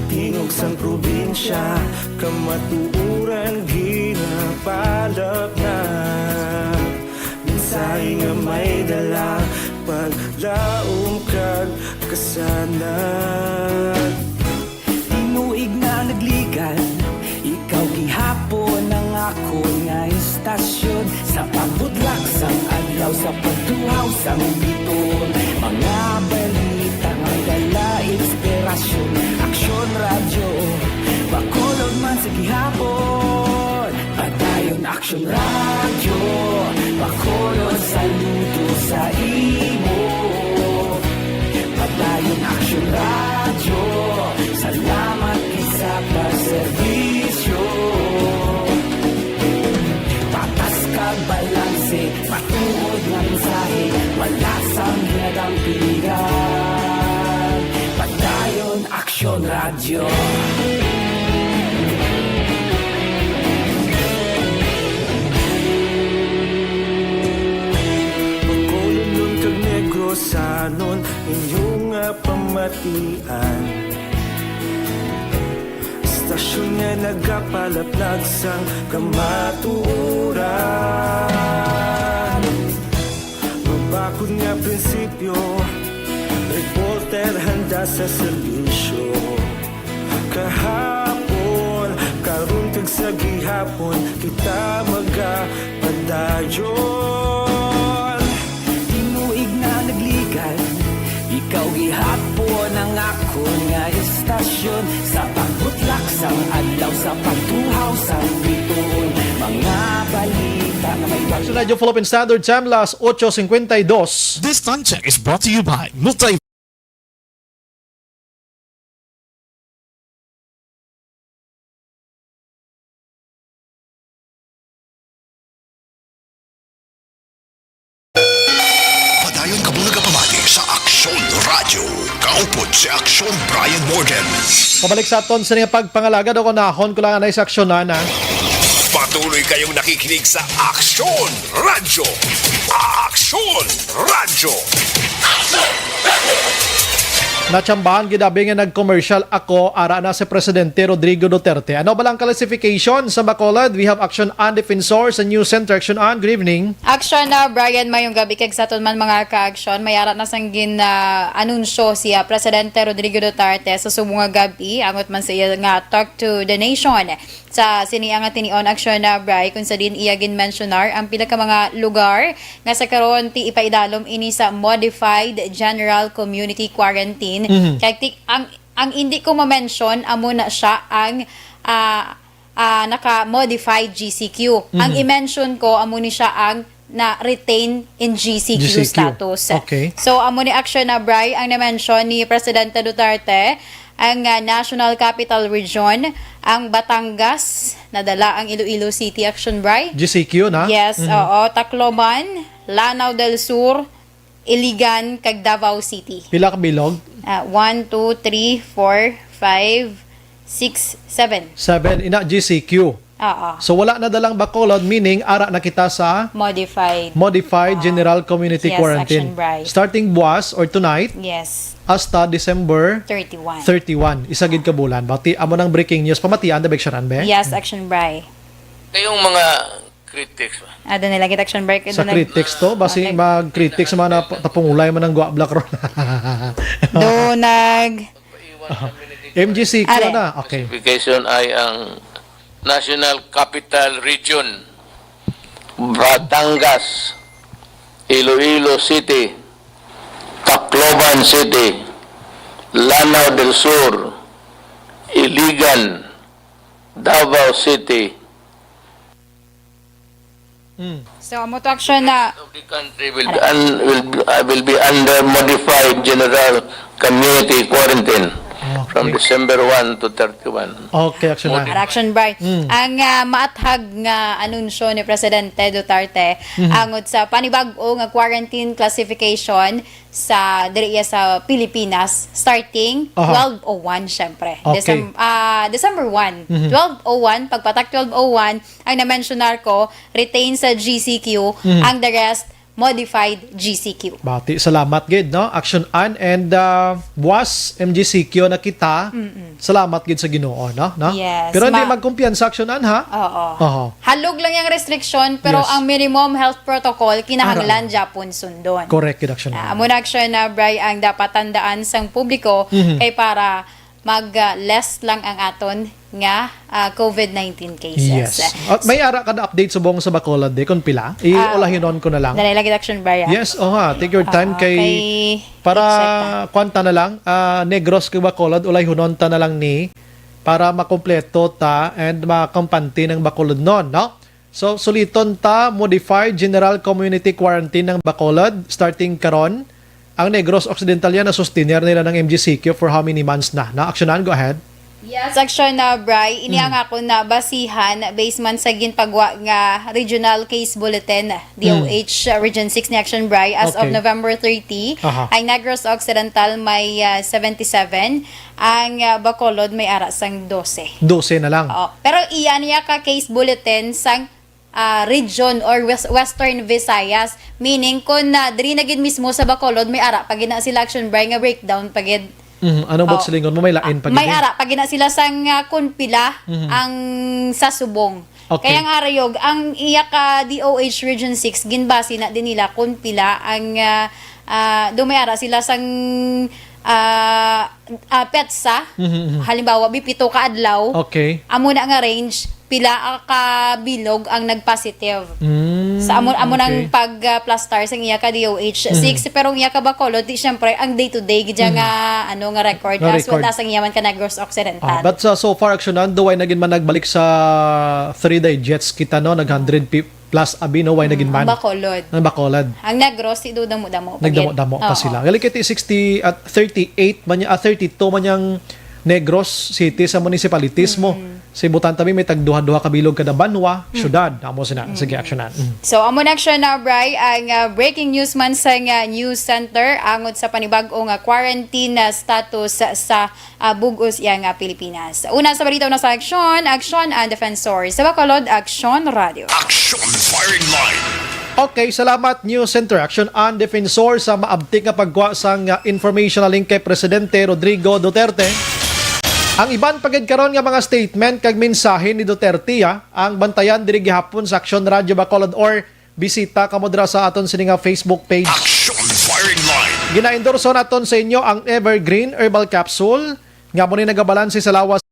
Tingog sang probinsya, kamatuoran ginapalapnag. Mensahe nga may dala, paglaom kag kasanag. Tinuig na nagligan, ikaw gihapon ang akon nga istasyon. Sa pagbudlak sang adlaw, sa pagtuhaw sang bituon, mga balita nga dala inspirasyon. Aksyon Radyo, Bacolod man sa gihapon. Padayon Aksyon Radyo, Bacolod saludo sa imo. Padayon Aksyon Radyo, salamat gid sa pagserbisyo. Patas kag balanse, matuod nga mensahe, wala sang ginadampigan. Padayon Aksyon Radyo. Bacolodnon kag Negrosanon, inyo nga pamatian. Istasyon nga nagapalaplag sang kamatuoran. Mabakod nga prinsipyo, reporter handa sa serbisyo. Kahapon, karon kag sa gihapon, kita magapadayon. Tinuig na nagligan, ikaw gihapon ang akon nga istasyon. Sa pagbutlak sang adlaw, sa pagtuhaw sang bituon, mga balita nga may Aksyon Radyo Philippine Standard Time, las ocho cincuenta y dos. This time check is brought to you by Multi Padayon kamo nagapamati sa Aksyon Radyo. Kaupod si Aksyon Brian Morgan. Pabalik sa aton sa nga pagpangalagad, ako nahon ko lang anay sa aksyonan, ha? Patuloy kayong nakikinig sa Aksyon Radyo. Aksyon Radyo. Natsambahan gid abi nga nag-commercial ako, ara na si Presidente Rodrigo Duterte. Ano ba lang classification sa Bacolod? We have Action An Defensor sa News Center. Action An, good evening. Action na, Brian, mayong gabi kag sa aton man mga ka-aksyon. May ara na sang gin, ah, anunsyo si, ah, Presidente Rodrigo Duterte sa subong nga gabi, angot man sa iya nga Talk to the Nation. Sa sini nga tinion, Action na, Bri, kung sa din iya ginmensyonar ang pila ka mga lugar nga sa karon ti ipaidalom ini sa modified general community quarantine. Mhm. Kay ti-, ang, ang hindi ko ma-mention, amo na siya ang, ah, ah, naka-modified G C Q. Ang Mhm. i-mention ko, amo ni siya ang na-retain in G C Q G C Q status. Okay. So, amo ni Action na, Bri, ang na-mention ni Presidente Duterte, ang, ah, National Capital Region, ang Batangas, nadala ang Iloilo City, Action, Bri. G C Q na? Yes, Mhm. oo. Tacloban, Lanao del Sur, Iligan, kag Davao City. Pila ka bilog? Ah, one, two, three, four, five, six, seven. Seven. Ina, G C Q. Oo. So, wala na dalang Bacolod, meaning ara na kita sa Modified. Modified Ah, General Community yes, Quarantine. Action, Bri. Starting buwas or tonight Yes. hasta December Thirty-one. thirty-one. Isa gid ka bulan. Bati, amo nang breaking news. Pamatian, the big sharan, be? Yes, Action, Bri. Kayong mga critics ba? Ah, doon nila kita, Action, Bri. Sa Doon nag- critics to, basi Ah, nag- mag-critics man na tapungulay man ang Guablak ron. Doon nag- M G C Q Are. na. Okay. Classification ay ang National Capital Region, Batangas, Iloilo City, Tacloban City, Lanao del Sur, Iligan, Davao City, Mm. So, amo to, Action, na of the country will be un-, will, uh, will be under modified general community quarantine from Okay. December one to thirty-one. Okay, Action na. Modi- Action, Bri. Mm. Ang, ah, maathag nga anunsyo ni Presidente Duterte Mhm. angot sa panibag-o nga quarantine classification sa diri iya sa Pilipinas, starting Aha. twelve oh one, syempre. Okay. Decem-, ah, December one. Mhm. Twelve oh one, pagpatak twelve oh one, ang na-mentionar ko, retain sa G C Q, Mhm. ang the rest, modified G C Q. Bati, salamat gid, no? Action Ann and, ah, Buwas, M G C Q na kita. Mm-mm. Salamat gid sa Ginoo, no? No? Yes, Pero hindi ma- magkumpiyansa, Action Ann, ha? Oo. Oho. Halog lang yung restriction, pero Yes. ang minimum health protocol kinahanglan Ara. Japon sundon. Correct gid, Action Ann. Ah, amo na, Action Ann, Bri, ang dapat tandaan sang publiko Mhm. kay para mag, ah, less lang ang aton nga, ah, covid nineteen cases. Yes. At may ara ka na update subong sa Bacolod, di, kung pila? Ah, I-ulahinon ko na lang. Dali lang gid, Action Bri, ah. Yes, oh ha. Take your time Ah, kay kay para i-check ta. Kwan ta na lang, ah, Negros kay Bacolod, ulahinon ta na lang ni para makompleto ta and makampante ng Bacolod nun, no? So, suliton ta, modified general community quarantine ng Bacolod, starting karon. Ang Negros Occidental yan, na-sustiner nila ng M G C Q for how many months na? Na-actionan, go ahead. Yes, Action Ann, Bri. Ini Mm. ang akon na basihan based man sa ginpagwa nga regional case bulletin, Mm. D O H, uh, Region six ni Action Bri. As of Okay. November thirty, Aha. ang Negros Occidental may, uh, seventy-seven, ang, uh, Bacolod may ara sang dose. Dose na lang. Oo. Pero iya niya ka case bulletin sang ah, region or wes-, Western Visayas. Meaning, kung na, diri na gid mismo sa Bacolod, may ara pa gid na sila, Action Bri, nga breakdown pa gid. Mhm. Anong buot Oh. silingon mo? May lain pa May gid, eh. Ara pa gid na sila sang, ah, kung pila Mhm. ang sa subong. Okay. Kaya nga, Rayog, ang iya ka D O H Region six, ginbase na din nila kung pila ang, ah, ah, do may ara sila sang, ah, ah, petsa. Mhm, mhm. Halimbawa, bi pito ka adlaw. Okay. Amo na nga range, pila ka bilog ang nag-positive. Mm, Sa amo, amo nang okay. pag, ah, plastar sang iya ka D O H six, Mhm. pero ang iya ka Bacolod, di, syempre, ang day-to-day gid siya Mhm. nga, ano, nga record. Nga As well record. as ang iya man ka Negros Occidental. Ah, but sa so far, Action Ann, do way na gid man nagbalik sa three digits kita, no? Nag hundred pi-, plus abi, no? Way na gid Mm, man. Ang Bacolod. Ang Bacolod. Ang Negros, di do damo-damo pa gid. Nagdamo-damo pa Oo. sila. Gali kay sixty at thirty-eight man niya, ah, thirty-two man yang Negros City sa municipalities mo. Mm. Sa Butan tabi may tagduha-duha ka bilog kada banwa, Mm. syudad. Amo sina. Mm. Sige, Action Ann. Mm. So, amo na, Action Ann, Bri, ang, ah, breaking news man sa nga news center angot sa panibag-o nga quarantine na status sa, ah, bug-os iya nga Pilipinas. Una sa balita, una sa Action, Action Ann Defensor. Sa Bacolod, Action Radio. Action Firing Line. Okay, salamat, News Center. Action Ann Defensor, sa maabtik nga pagkuha sang, ah, information halin kay Presidente Rodrigo Duterte. Ang iban pa gid karon nga mga statement kag mensahe ni Duterte, ah, ang bantayan diri gihapon sa Action Radio Bacolod or bisita kamo dira sa aton sini nga Facebook page. Action Firing Line. Ginaendorso naton sa inyo ang Evergreen Herbal Capsule, nga amo ni nagabalanse sa lawas.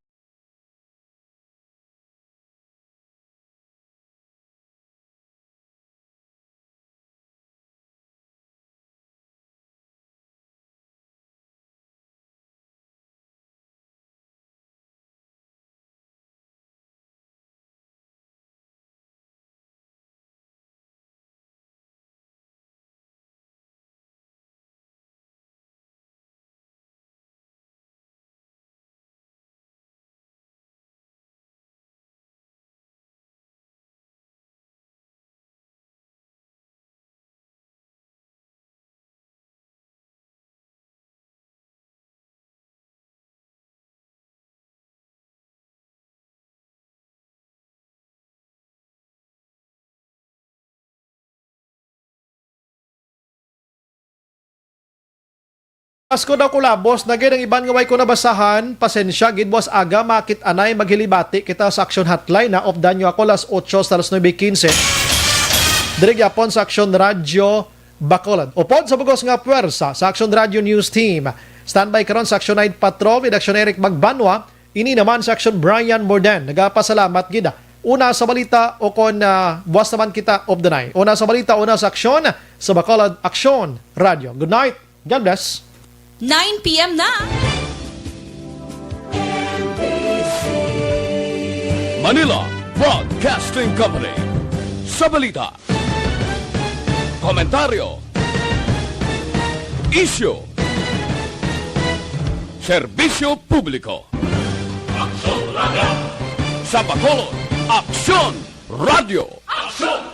Pasko daw kulabos na gid ang iban nga way ko nabasahan. Pasensya gid, buwas aga makit-anay maghilibati kita sa Action Hotline, na updan nyo ako las otso sa las nuebe quince. Diri gyapon sa Action Radio Bacolod. Upod sa bugos nga puwersa sa Action Radio News Team. Standby karon sa Action Night Patrol with Action Eric Magbanwa. Ini naman sa Action Brian Morden. Nagapasalamat gid. Una sa balita o kon, ah, buwas naman kita of the night. Una sa balita, una sa aksyon, sa Bacolod Action Radio. Good night. God bless. Nine P M na. Manila Broadcasting Company. Sa balita, komentaryo, isyu, serbisyo publiko. Aksyon Radio. Sa Bacolod, Aksyon Radio. Aksyon